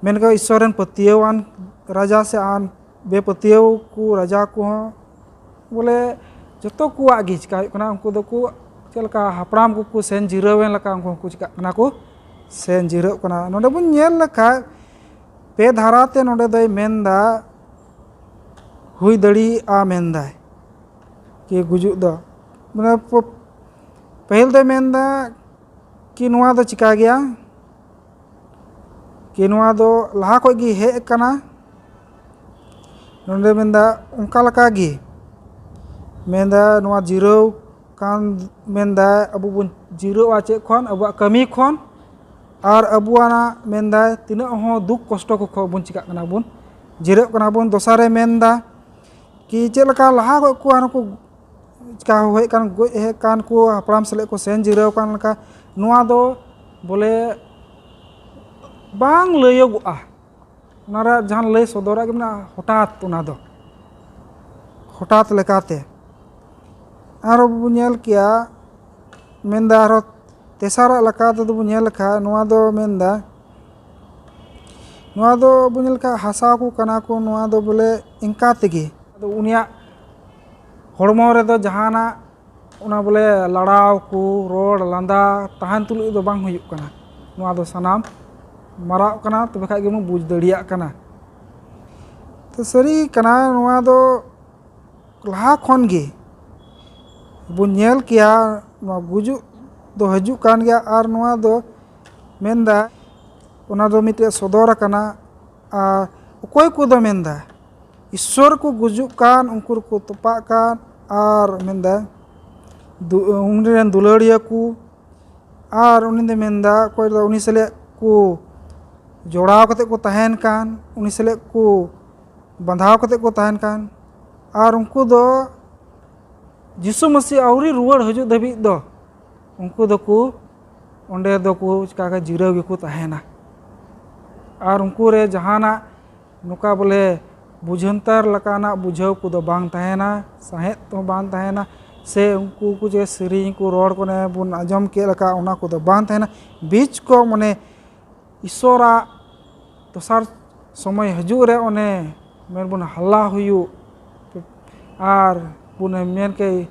ᱢᱮᱱ ᱠᱚ ᱤᱥᱥᱚᱨ ᱨᱮᱱ ᱯᱟᱹᱛᱭᱟᱹᱣᱟᱱ ᱨᱟᱡᱟ ᱥᱮ ᱟᱱ ᱵᱮᱯᱟᱹᱛᱭᱟᱹᱣ ᱠᱚ ᱨᱟᱡᱟ ᱠᱚᱦᱚᱸ, ᱵᱚᱞᱮ, ᱡᱚᱛᱚ ᱠᱚᱣᱟᱜ ᱜᱮ ᱪᱤᱠᱟ ᱦᱩᱭᱩᱜ ᱠᱟᱱᱟ, ᱩᱱᱠᱩ ᱫᱚᱠᱚ ᱪᱮᱫ ᱞᱮᱠᱟ ᱦᱟᱯᱲᱟᱢ ᱠᱚᱠᱚ ᱥᱮᱱ ᱡᱤᱨᱟᱹᱣ ᱮᱱ ᱞᱮᱠᱟ, ᱩᱱᱠᱩ ᱦᱚᱸᱠᱚ ᱪᱤᱠᱟᱜ ᱠᱟᱱᱟ ᱠᱚ, ᱥᱮᱱ ᱡᱤᱨᱟᱹᱜ ᱠᱟᱱᱟ᱾ ᱱᱚᱰᱮ ᱵᱚᱱ ᱧᱮᱞ ᱞᱮᱠᱷᱟᱡ, ᱯᱮ ᱫᱷᱟᱨᱟ ᱛᱮ ᱱᱚᱰᱮ ᱫᱚᱭ ᱢᱮᱱᱫᱟ, ᱦᱩᱭ ᱫᱟᱲᱮᱭᱟᱜᱼᱟ ᱢᱮᱱᱫᱟᱭ, ᱠᱤ ᱜᱩᱡᱩᱜ ᱫᱚ, ᱢᱟᱱᱮ, ᱯᱚ-, ᱯᱟᱹᱦᱤᱞ ᱫᱚᱭ ᱢᱮᱱᱫᱟ ᱠᱤ ᱱᱚᱣᱟ ᱫᱚ ᱪᱤᱠᱟ ᱜᱮᱭᱟ, ᱠᱤ ᱱᱚᱣᱟ ᱫᱚ ᱞᱟᱦᱟ ᱠᱷᱚᱡ ᱜᱮ ᱦᱮᱡ ᱟᱠᱟᱱᱟ᱾ ᱱᱚᱰᱮ ᱢᱮᱱᱫᱟ ᱚᱱᱠᱟ ᱞᱮᱠᱟ ᱜᱮ, ᱢᱮᱱᱫᱟ ᱱᱚᱣᱟ ᱡᱤᱨᱟᱹᱣ ᱠᱟᱱ, ᱢᱮᱱᱫᱟ ᱟᱵᱚ ᱵᱚᱱ ᱡᱤᱨᱟᱹᱜᱼᱟ ᱪᱮᱫ ᱠᱷᱚᱱ? ᱟᱵᱚᱣᱟᱜ ᱠᱟᱹᱢᱤ ᱠᱷᱚᱱ᱾ ᱟᱨ ᱟᱵᱚᱣᱟᱜ ᱢᱮᱱᱫᱟᱭ ᱛᱤᱱᱟᱹᱜ ᱦᱚᱸ ᱫᱩᱠ ᱠᱚᱥᱴᱚ ᱠᱚ ᱠᱷᱚᱱ ᱵᱚᱱ ᱪᱤᱠᱟᱹᱜ ᱠᱟᱱᱟ, ᱵᱚᱱ ᱡᱤᱨᱟᱹᱜ ᱠᱟᱱᱟ ᱵᱚᱱ᱾ ᱫᱚᱥᱟᱨᱮ ᱢᱮᱱᱫᱟ ᱠᱤ ᱪᱮᱫ ᱞᱮᱠᱟ ᱞᱟᱦᱟ ᱠᱷᱚᱱ ᱠᱚ ᱟᱨᱦᱚᱸ ᱠᱚ ᱪᱤᱠᱟ ᱦᱮᱡ ᱠᱟᱱ, ᱜᱚᱡ ᱦᱮᱡ ᱠᱟᱱ ᱠᱚ ᱦᱟᱯᱲᱟᱢ ᱥᱟᱞᱟᱜ ᱠᱚ ᱥᱮᱱ ᱡᱤᱨᱟᱹᱣ ᱟᱠᱟᱱ ᱞᱮᱠᱟ, ᱱᱚᱣᱟ ᱫᱚ ᱵᱚᱞᱮ ᱵᱟᱝ ᱞᱟᱹᱭᱚᱜᱚᱜᱼᱟ᱾ ᱚᱱᱟ ᱨᱮᱭᱟᱜ ᱡᱟᱦᱟᱸ ᱞᱟᱹᱭ ᱥᱚᱫᱚᱨᱟᱜ ᱜᱮ ᱢᱮᱱᱟᱜᱼᱟ, ᱦᱚᱴᱟᱛ ᱚᱱᱟ ᱫᱚ ᱦᱚᱴᱟᱛ ᱞᱮᱠᱟᱛᱮ᱾ ᱟᱨᱚ ᱵᱚᱱ ᱧᱮᱞ ᱠᱮᱭᱟ, ᱢᱮᱱᱫᱟ ᱟᱨᱦᱚᱸ ᱛᱮᱥᱟᱨᱟᱜ ᱞᱮᱠᱟ ᱛᱮᱫᱚ ᱵᱚᱱ ᱧᱮᱞ ᱞᱮᱠᱷᱟᱡ, ᱱᱚᱣᱟ ᱫᱚ ᱢᱮᱱᱫᱟ, ᱱᱚᱣᱟ ᱫᱚ ᱵᱚᱱ ᱧᱮᱞ ᱞᱮᱠᱷᱟᱡ ᱦᱟᱥᱟ ᱠᱚ ᱠᱟᱱᱟ ᱠᱚ, ᱱᱚᱣᱟ ᱫᱚ ᱵᱚᱞᱮ ᱤᱱᱠᱟ ᱛᱮᱜᱮ᱾ ᱟᱫᱚ ᱩᱱᱤᱭᱟᱜ ᱦᱚᱲᱢᱚ ᱨᱮᱫᱚ ᱡᱟᱦᱟᱱᱟᱜ ᱚᱱᱟ ᱵᱚᱞᱮ ᱞᱟᱲᱟᱣ ᱠᱚ, ᱨᱚᱲ ᱞᱟᱸᱫᱟ ᱛᱟᱦᱮᱱ ᱛᱩᱞᱩᱡ ᱫᱚ ᱵᱟᱝ ᱦᱩᱭᱩᱜ ᱠᱟᱱᱟ᱾ ᱱᱚᱣᱟ ᱫᱚ ᱥᱟᱱᱟᱢ ᱢᱟᱨᱟᱜ ᱠᱟᱱᱟ, ᱛᱚᱵᱮ ᱠᱷᱟᱡ ᱜᱮᱵᱚᱱ ᱵᱩᱡᱽ ᱫᱟᱲᱮᱭᱟᱜ ᱠᱟᱱᱟ᱾ ᱛᱚ ᱥᱟᱹᱨᱤ ᱠᱟᱱᱟ, ᱱᱚᱣᱟ ᱫᱚ ᱞᱟᱦᱟ ᱠᱷᱚᱱ ᱜᱮ ᱵᱚᱱ ᱧᱮᱞ ᱠᱮᱭᱟ, ᱱᱚᱣᱟ ᱜᱩᱡᱩᱜ ᱫᱚ ᱦᱤᱡᱩᱜ ᱠᱟᱱ ᱜᱮᱭᱟ᱾ ᱟᱨ ᱱᱚᱣᱟ ᱫᱚ ᱢᱮᱱᱫᱟ, ᱚᱱᱟ ᱫᱚ ᱢᱤᱫᱴᱮᱡ ᱥᱚᱫᱚᱨ ᱟᱠᱟᱱᱟ᱾ ᱟᱨ ᱚᱠᱚᱭ ᱠᱚᱫᱚ ᱢᱮᱱᱫᱟ, ᱤᱥᱥᱚᱨ ᱠᱚ ᱜᱩᱡᱩᱜ ᱠᱟᱱ, ᱩᱱᱠᱩ ᱨᱮᱠᱚ ᱛᱚᱯᱟᱜ ᱠᱟᱱ, ᱟᱨ ᱢᱮᱱᱫᱟ, ᱫᱩ-, ᱩᱱᱤ ᱨᱮᱱ ᱫᱩᱞᱟᱹᱲᱤᱭᱟᱹ ᱠᱚ, ᱟᱨ ᱩᱱᱤ ᱫᱚ ᱢᱮᱱᱫᱟ, ᱚᱠᱚᱭ ᱫᱚ ᱩᱱᱤ ᱥᱟᱞᱟᱜ ᱠᱚ ᱡᱚᱲᱟᱣ ᱠᱟᱛᱮ ᱠᱚ ᱛᱟᱦᱮᱱ ᱠᱟᱱ, ᱩᱱᱤ ᱥᱟᱞᱟᱜ ᱠᱚ ᱵᱟᱸᱫᱷᱟᱣ ᱠᱟᱛᱮ ᱠᱚ ᱛᱟᱦᱮᱱ ᱠᱟᱱ, ᱟᱨ ᱩᱱᱠᱩ ᱫᱚ ᱡᱤᱥᱩ ᱢᱟᱹᱥᱤ ᱟᱹᱣᱨᱤ ᱨᱩᱣᱟᱹᱲ ᱦᱤᱡᱩᱜ ᱫᱷᱟᱹᱵᱤᱡ ᱫᱚ ᱩᱱᱠᱩ ᱫᱚᱠᱚ ᱚᱸᱰᱮ ᱫᱚᱠᱚ ᱪᱤᱠᱟ ᱠᱟᱜᱼᱟ, ᱡᱤᱨᱟᱹᱣ ᱜᱮᱠᱚ ᱛᱟᱦᱮᱱᱟ᱾ ᱟᱨ ᱩᱱᱠᱩ ᱨᱮ ᱡᱟᱦᱟᱱᱟᱜ ᱱᱚᱝᱠᱟ ᱵᱚᱞᱮ ᱵᱩᱡᱷᱟᱹᱱᱛᱟᱨ ᱞᱮᱠᱟᱱᱟᱜ ᱵᱩᱡᱷᱟᱹᱣ ᱠᱚᱫᱚ ᱵᱟᱝ ᱛᱟᱦᱮᱱᱟ, ᱥᱟᱦᱮᱫ ᱦᱚᱸ ᱵᱟᱝ ᱛᱟᱦᱮᱱᱟ, ᱥᱮ ᱩᱱᱠᱩ ᱠᱚ ᱡᱮ ᱥᱮᱨᱮᱧ ᱠᱚ, ᱨᱚᱲ ᱠᱚ ᱚᱱᱮ ᱵᱚᱱ ᱟᱸᱡᱚᱢ ᱠᱮᱫ ᱞᱮᱠᱟ, ᱚᱱᱟ ᱠᱚᱫᱚ ᱵᱟᱝ ᱛᱟᱦᱮᱱᱟ᱾ ᱵᱤᱪ ᱠᱚ ᱢᱟᱱᱮ ᱤᱥᱥᱚᱨᱟᱜ ᱫᱚᱥᱟᱨ ᱥᱚᱢᱚᱭ ᱦᱤᱡᱩᱜ ᱨᱮ ᱚᱱᱮ ᱢᱮᱱ ᱵᱚᱱ ᱦᱟᱞᱞᱟ ᱦᱩᱭᱩᱜ, ᱟᱨ ᱵᱚᱱ ᱢᱮᱱ ᱠᱮ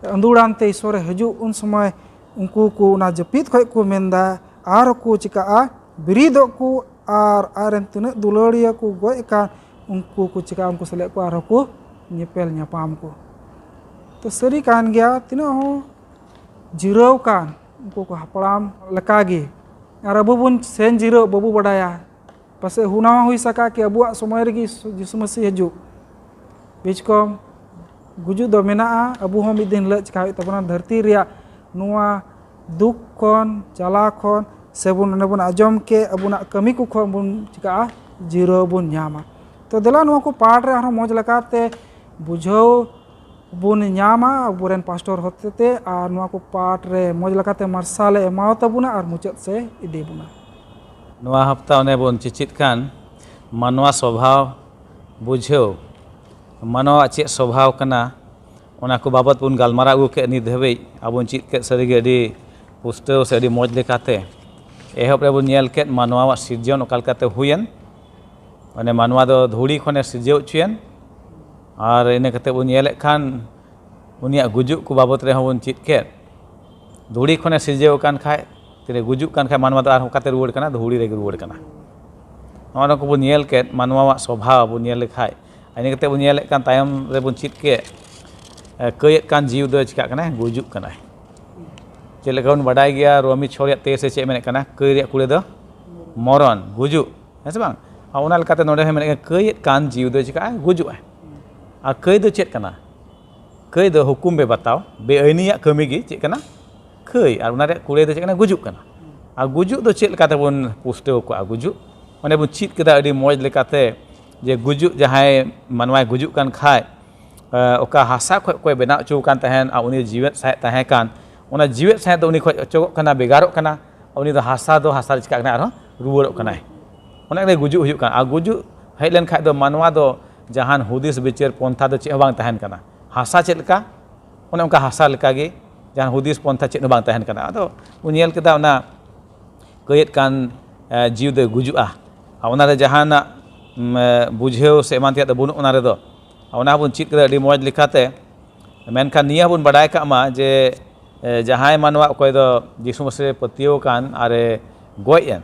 ᱟᱸᱫᱩᱲᱟᱱ ᱛᱮ ᱤᱥᱥᱚᱨᱮ ᱦᱤᱡᱩᱜ, ᱩᱱ ᱥᱚᱢᱚᱭ ᱩᱱᱠᱩ ᱠᱚ ᱚᱱᱟ ᱡᱟᱹᱯᱤᱫ ᱠᱷᱚᱡ ᱠᱚ ᱢᱮᱱᱫᱟ, ᱟᱨ ᱠᱚ ᱪᱤᱠᱟᱜᱼᱟ, ᱵᱮᱨᱮᱫᱚᱜ ᱠᱚ, ᱟᱨ ᱟᱡᱨᱮᱱ ᱛᱤᱱᱟᱹᱜ ᱫᱩᱞᱟᱹᱲᱤᱭᱟᱹ ᱠᱚ ᱜᱚᱡ ᱟᱠᱟᱱ, ᱩᱱᱠᱩ ᱠᱚ ᱪᱤᱠᱟᱜᱼᱟ, ᱩᱱᱠᱩ ᱥᱟᱞᱟᱜ ᱠᱚ ᱟᱨᱦᱚᱸ ᱠᱚ ᱧᱮᱯᱮᱞ ᱧᱟᱯᱟᱢ ᱠᱚ᱾ ᱛᱚ ᱥᱟᱹᱨᱤ ᱠᱟᱱ ᱜᱮᱭᱟ, ᱛᱤᱱᱟᱹᱜ ᱦᱚᱸ ᱡᱤᱨᱟᱹᱣ ᱠᱟᱱ ᱩᱱᱠᱩ ᱠᱚ ᱦᱟᱯᱲᱟᱢ ᱞᱮᱠᱟᱜᱮ᱾ ᱟᱨ ᱟᱵᱚ ᱵᱚᱱ ᱥᱮᱱ ᱡᱤᱨᱟᱹᱜ, ᱵᱟᱵᱚ ᱵᱟᱰᱟᱭᱟ, ᱯᱟᱥᱮᱡ ᱦᱩᱱᱟ ᱦᱩᱭ ᱥᱟᱠᱟ ᱠᱤ ᱟᱵᱚᱣᱟᱜ ᱥᱚᱢᱚᱭ ᱨᱮᱜᱮ ᱡᱤᱥᱩ, ᱡᱤᱥᱩ ᱢᱟᱹᱥᱤ ᱦᱤᱡᱩᱜ᱾ ᱵᱤᱪᱠᱚᱢ ᱜᱩᱡᱩᱜ ᱫᱚ ᱢᱮᱱᱟᱜᱼᱟ, ᱟᱵᱚ ᱦᱚᱸ ᱢᱤᱫ ᱫᱤᱱ ᱦᱤᱞᱳᱜ ᱪᱤᱠᱟ ᱦᱩᱭᱩᱜ ᱛᱟᱵᱚᱱᱟ, ᱫᱷᱟᱹᱨᱛᱤ ᱨᱮᱭᱟᱜ ᱱᱚᱣᱟ ᱫᱩᱠ ᱠᱷᱚᱱ, ᱡᱟᱞᱟ ᱠᱷᱚᱱ ᱥᱮᱵᱚᱱ ᱚᱱᱮ ᱵᱚᱱ ᱟᱸᱡᱚᱢ ᱠᱮᱫ, ᱟᱵᱚᱱᱟᱜ ᱠᱟᱹᱢᱤ ᱠᱚ ᱠᱷᱚᱱ ᱵᱚᱱ ᱪᱤᱠᱟᱹᱜᱼᱟ, ᱡᱤᱨᱟᱹᱣ ᱵᱚᱱ ᱧᱟᱢᱟ᱾ ᱛᱚ ᱫᱮᱞᱟ ᱱᱚᱣᱟ ᱠᱚ ᱯᱟᱴ ᱨᱮ ᱟᱨᱦᱚᱸ ᱢᱚᱡᱽ ᱞᱮᱠᱟᱛᱮ ᱵᱩᱡᱷᱟᱹᱣ ᱵᱚᱱ ᱧᱟᱢᱟ ᱟᱵᱚᱨᱮᱱ ᱯᱟᱥᱴᱚᱨ ᱦᱚᱛᱮᱛᱮ, ᱟᱨ ᱱᱚᱣᱟ ᱠᱚ ᱯᱟᱴ ᱨᱮ ᱢᱚᱡᱽ ᱞᱮᱠᱟᱛᱮ ᱢᱟᱨᱥᱟᱞᱮ ᱮᱢᱟᱣ ᱛᱟᱵᱚᱱᱟ ᱟᱨ ᱢᱩᱪᱟᱹᱫ ᱥᱮ ᱤᱫᱤ ᱵᱚᱱᱟ᱾ ᱱᱚᱣᱟ ᱦᱟᱯᱛᱟ ᱚᱱᱮ ᱵᱚᱱ ᱪᱮᱪᱮᱫ ᱠᱟᱱ ᱢᱟᱱᱣᱟ ᱥᱚᱵᱷᱟᱣ ᱵᱩᱡᱷᱟᱹᱣ, ᱢᱟᱱᱣᱟᱣᱟᱜ ᱪᱮᱫ ᱥᱚᱵᱷᱟᱣ ᱠᱟᱱᱟ, ᱚᱱᱟ ᱠᱚ ᱵᱟᱵᱚᱛ ᱵᱚᱱ ᱜᱟᱞᱢᱟᱨᱟᱣ ᱟᱹᱜᱩ ᱠᱮᱫ ᱱᱤᱛ ᱫᱷᱟᱹᱵᱤᱡ᱾ ᱟᱵᱚ ᱵᱚᱱ ᱪᱮᱫ ᱠᱮᱫ ᱥᱟᱹᱨᱤᱜᱮ ᱟᱹᱰᱤ ᱯᱩᱥᱴᱟᱹᱣ ᱥᱮ ᱟᱹᱰᱤ ᱢᱚᱡᱽ ᱞᱮᱠᱟᱛᱮ᱾ ᱮᱦᱚᱵ ᱨᱮᱵᱚᱱ ᱧᱮᱞ ᱠᱮᱫ ᱢᱟᱱᱣᱟᱣᱟᱜ ᱥᱤᱨᱡᱚᱱ ᱚᱠᱟ ᱞᱮᱠᱟᱛᱮ ᱦᱩᱭᱮᱱ, ᱢᱟᱱᱮ ᱢᱟᱱᱣᱟ ᱫᱚ ᱫᱷᱩᱲᱤ ᱠᱷᱚᱱᱮ ᱥᱤᱨᱡᱟᱹᱣ ᱦᱚᱪᱚᱭᱮᱱ, ᱟᱨ ᱤᱱᱟᱹ ᱠᱟᱛᱮ ᱵᱚᱱ ᱧᱮᱞᱮᱫ ᱠᱷᱟᱱ ᱩᱱᱤᱭᱟᱜ ᱜᱩᱡᱩᱜ ᱠᱚ ᱵᱟᱵᱚᱛ ᱨᱮᱦᱚᱸ ᱵᱚᱱ ᱪᱮᱫ ᱠᱮᱫ᱾ ᱫᱷᱩᱲᱤ ᱠᱷᱚᱱᱮ ᱥᱤᱨᱡᱟᱹᱣ ᱟᱠᱟᱱ ᱠᱷᱟᱡ, ᱛᱤᱨᱮ ᱜᱩᱡᱩᱜ ᱠᱟᱱ ᱠᱷᱟᱡ, ᱢᱟᱱᱣᱟ ᱫᱚ ᱟᱨᱦᱚᱸ ᱚᱠᱟᱛᱮ ᱨᱩᱣᱟᱹᱲ ᱠᱟᱱᱟ? ᱫᱷᱩᱲᱤ ᱨᱮᱜᱮ ᱨᱩᱣᱟᱹᱲ ᱠᱟᱱᱟ᱾ ᱱᱚᱜᱼᱚ ᱱᱚᱣᱟ ᱠᱚᱵᱚᱱ ᱧᱮᱞ ᱠᱮᱫ, ᱢᱟᱱᱣᱟᱣᱟᱜ ᱥᱚᱵᱷᱟᱣ ᱵᱚᱱ ᱧᱮᱞ ᱞᱮᱠᱷᱟᱡ, ᱤᱱᱟᱹ ᱠᱟᱛᱮ ᱵᱚᱱ ᱧᱮᱞᱮᱫ ᱠᱟᱱ, ᱛᱟᱭᱚᱢ ᱨᱮᱵᱚᱱ ᱪᱮᱫ ᱠᱮᱫ, ᱮ, ᱠᱟᱹᱭᱮᱫ ᱠᱟᱱ ᱡᱤᱣᱤ ᱫᱚ ᱪᱤᱠᱟᱜ ᱠᱟᱱᱟᱭ? ᱜᱩᱡᱩᱜ ᱠᱟᱱᱟᱭ᱾ ᱪᱮᱫ ᱞᱮᱠᱟ ᱵᱚᱱ ᱵᱟᱰᱟᱭ ᱜᱮᱭᱟ, ᱨᱳᱢᱤ ᱪᱷᱚ ᱨᱮᱭᱟᱜ ᱛᱮᱭᱤᱥ ᱨᱮ ᱪᱮᱫ ᱢᱮᱱᱮᱫ ᱠᱟᱱᱟ? ᱠᱟᱹᱭ ᱨᱮᱭᱟᱜ ᱠᱩᱲᱤ ᱫᱚ ᱢᱚᱨᱚᱱ, ᱜᱩᱡᱩᱜ, ᱦᱮᱸ ᱥᱮ ᱵᱟᱝ? ᱟᱨ ᱚᱱᱟ ᱞᱮᱠᱟᱛᱮ ᱱᱚᱰᱮ ᱦᱚᱸ ᱢᱮᱱᱮᱫ ᱠᱟᱱᱟ, ᱠᱟᱹᱭᱮᱫ ᱠᱟᱱ ᱡᱤᱣᱤ ᱫᱚ ᱪᱤᱠᱟᱜᱼᱟᱭ? ᱜᱩᱡᱩᱜᱼᱟᱭ᱾ ᱟᱨ ᱠᱟᱹᱭ ᱫᱚ ᱪᱮᱫ ᱠᱟᱱᱟ? ᱠᱟᱹᱭ ᱫᱚ ᱦᱩᱠᱩᱢ ᱵᱮ ᱵᱟᱛᱟᱣ, ᱵᱮᱟᱹᱭᱱᱤᱭᱟᱜ ᱠᱟᱹᱢᱤ ᱜᱮ ᱪᱮᱫ ᱠᱟᱱᱟ? ᱠᱟᱹᱭ᱾ ᱟᱨ ᱚᱱᱟ ᱨᱮᱭᱟᱜ ᱠᱩᱲᱟᱹᱭ ᱫᱚ ᱪᱮᱫ ᱠᱟᱱᱟ? ᱜᱩᱡᱩᱜ ᱠᱟᱱᱟ᱾ ᱟᱨ ᱜᱩᱡᱩᱜ ᱫᱚ ᱪᱮᱫ ᱞᱮᱠᱟ ᱛᱮᱵᱚᱱ ᱯᱩᱥᱴᱟᱹᱣ ᱠᱚᱣᱟ? ᱜᱩᱡᱩᱜ, ᱚᱱᱮ ᱵᱚᱱ ᱪᱮᱫ ᱠᱮᱫᱟ ᱟᱹᱰᱤ ᱢᱚᱡᱽ ᱞᱮᱠᱟᱛᱮ, ᱡᱮ ᱜᱩᱡᱩᱜ, ᱡᱟᱦᱟᱸᱭ ᱢᱟᱱᱣᱟᱭ ᱜᱩᱡᱩᱜ ᱠᱟᱱ ᱠᱷᱟᱡ, ᱮ, ᱚᱠᱟ ᱦᱟᱥᱟ ᱠᱷᱚᱡ ᱚᱠᱚᱭ ᱵᱮᱱᱟᱣ ᱦᱚᱪᱚ ᱟᱠᱟᱱ ᱛᱟᱦᱮᱸᱱ, ᱟᱨ ᱩᱱᱤ ᱡᱤᱣᱮᱫ ᱥᱟᱦᱮᱫ ᱛᱟᱦᱮᱸ ᱠᱟᱱ, ᱚᱱᱟ ᱡᱤᱣᱮᱫ ᱥᱟᱦᱮᱫ ᱫᱚ ᱩᱱᱤ ᱠᱷᱚᱡ ᱚᱪᱚᱜᱚᱜ ᱠᱟᱱᱟ, ᱵᱷᱮᱜᱟᱨᱚᱜ ᱠᱟᱱᱟ, ᱩᱱᱤ ᱫᱚ ᱦᱟᱥᱟ ᱫᱚ ᱦᱟᱥᱟ ᱨᱮ ᱪᱤᱠᱟᱜ ᱠᱟᱱᱟ? ᱟᱨᱦᱚᱸ ᱨᱩᱣᱟᱹᱲᱚᱜ ᱠᱟᱱᱟᱭ᱾ ᱚᱱᱮ ᱚᱱᱠᱟ ᱜᱩᱡᱩᱜ ᱦᱩᱭᱩᱜ ᱠᱟᱱᱟ᱾ ᱟᱨ ᱜᱩᱡᱩᱜ ᱦᱮᱡ ᱞᱮᱱ ᱠᱷᱟᱡ ᱫᱚ ᱢᱟᱱᱣᱟ ᱫᱚ ᱡᱟᱦᱟᱱ ᱦᱩᱫᱤᱥ ᱵᱤᱪᱟᱹᱨ ᱯᱚᱱᱛᱷᱟ ᱫᱚ ᱪᱮᱫ ᱦᱚᱸ ᱵᱟᱝ ᱛᱟᱦᱮᱱ ᱠᱟᱱᱟ᱾ ᱦᱟᱥᱟ ᱪᱮᱫ ᱞᱮᱠᱟ, ᱚᱱᱮ ᱚᱱᱠᱟ ᱦᱟᱥᱟ ᱞᱮᱠᱟᱜᱮ, ᱡᱟᱦᱟᱱ ᱦᱩᱫᱤᱥ ᱯᱚᱱᱛᱷᱟ ᱪᱮᱫ ᱦᱚᱸ ᱵᱟᱝ ᱛᱟᱦᱮᱱ ᱠᱟᱱᱟ᱾ ᱟᱫᱚ ᱵᱚᱱ ᱧᱮᱞ ᱠᱮᱫᱟ, ᱚᱱᱟ ᱠᱟᱹᱭᱮᱫ ᱠᱟᱱ, ᱮ, ᱡᱤᱣᱤ ᱫᱚᱭ ᱜᱩᱡᱩᱜᱼᱟ᱾ ᱟᱨ ᱚᱱᱟᱨᱮ ᱡᱟᱦᱟᱱᱟᱜ, ᱩᱢ, ᱮ, ᱵᱩᱡᱷᱟᱹᱣ ᱥᱮ ᱮᱢᱟᱱ ᱛᱮᱭᱟᱜ ᱫᱚ ᱵᱟᱹᱱᱩᱜ ᱚᱱᱟ ᱨᱮᱫᱚ᱾ ᱚᱱᱟ ᱵᱚᱱ ᱪᱮᱫ ᱠᱮᱫᱟ ᱟᱹᱰᱤ ᱢᱚᱡᱽ ᱞᱮᱠᱟᱛᱮ᱾ ᱢᱮᱱᱠᱷᱟᱱ ᱱᱤᱭᱟᱹ ᱦᱚᱸᱵᱚᱱ ᱵᱟᱰᱟᱭ ᱠᱟᱜ ᱢᱟ ᱡᱮ, ᱮ, ᱡᱟᱦᱟᱸᱭ ᱢᱟᱱᱣᱟ ᱚᱠᱚᱭ ᱫᱚ ᱡᱤᱥᱩ ᱢᱟᱹᱥᱤ ᱨᱮ ᱯᱟᱹᱛᱭᱟᱹᱣ ᱟᱠᱟᱱ ᱟᱨᱮ ᱜᱚᱡ ᱮᱱ,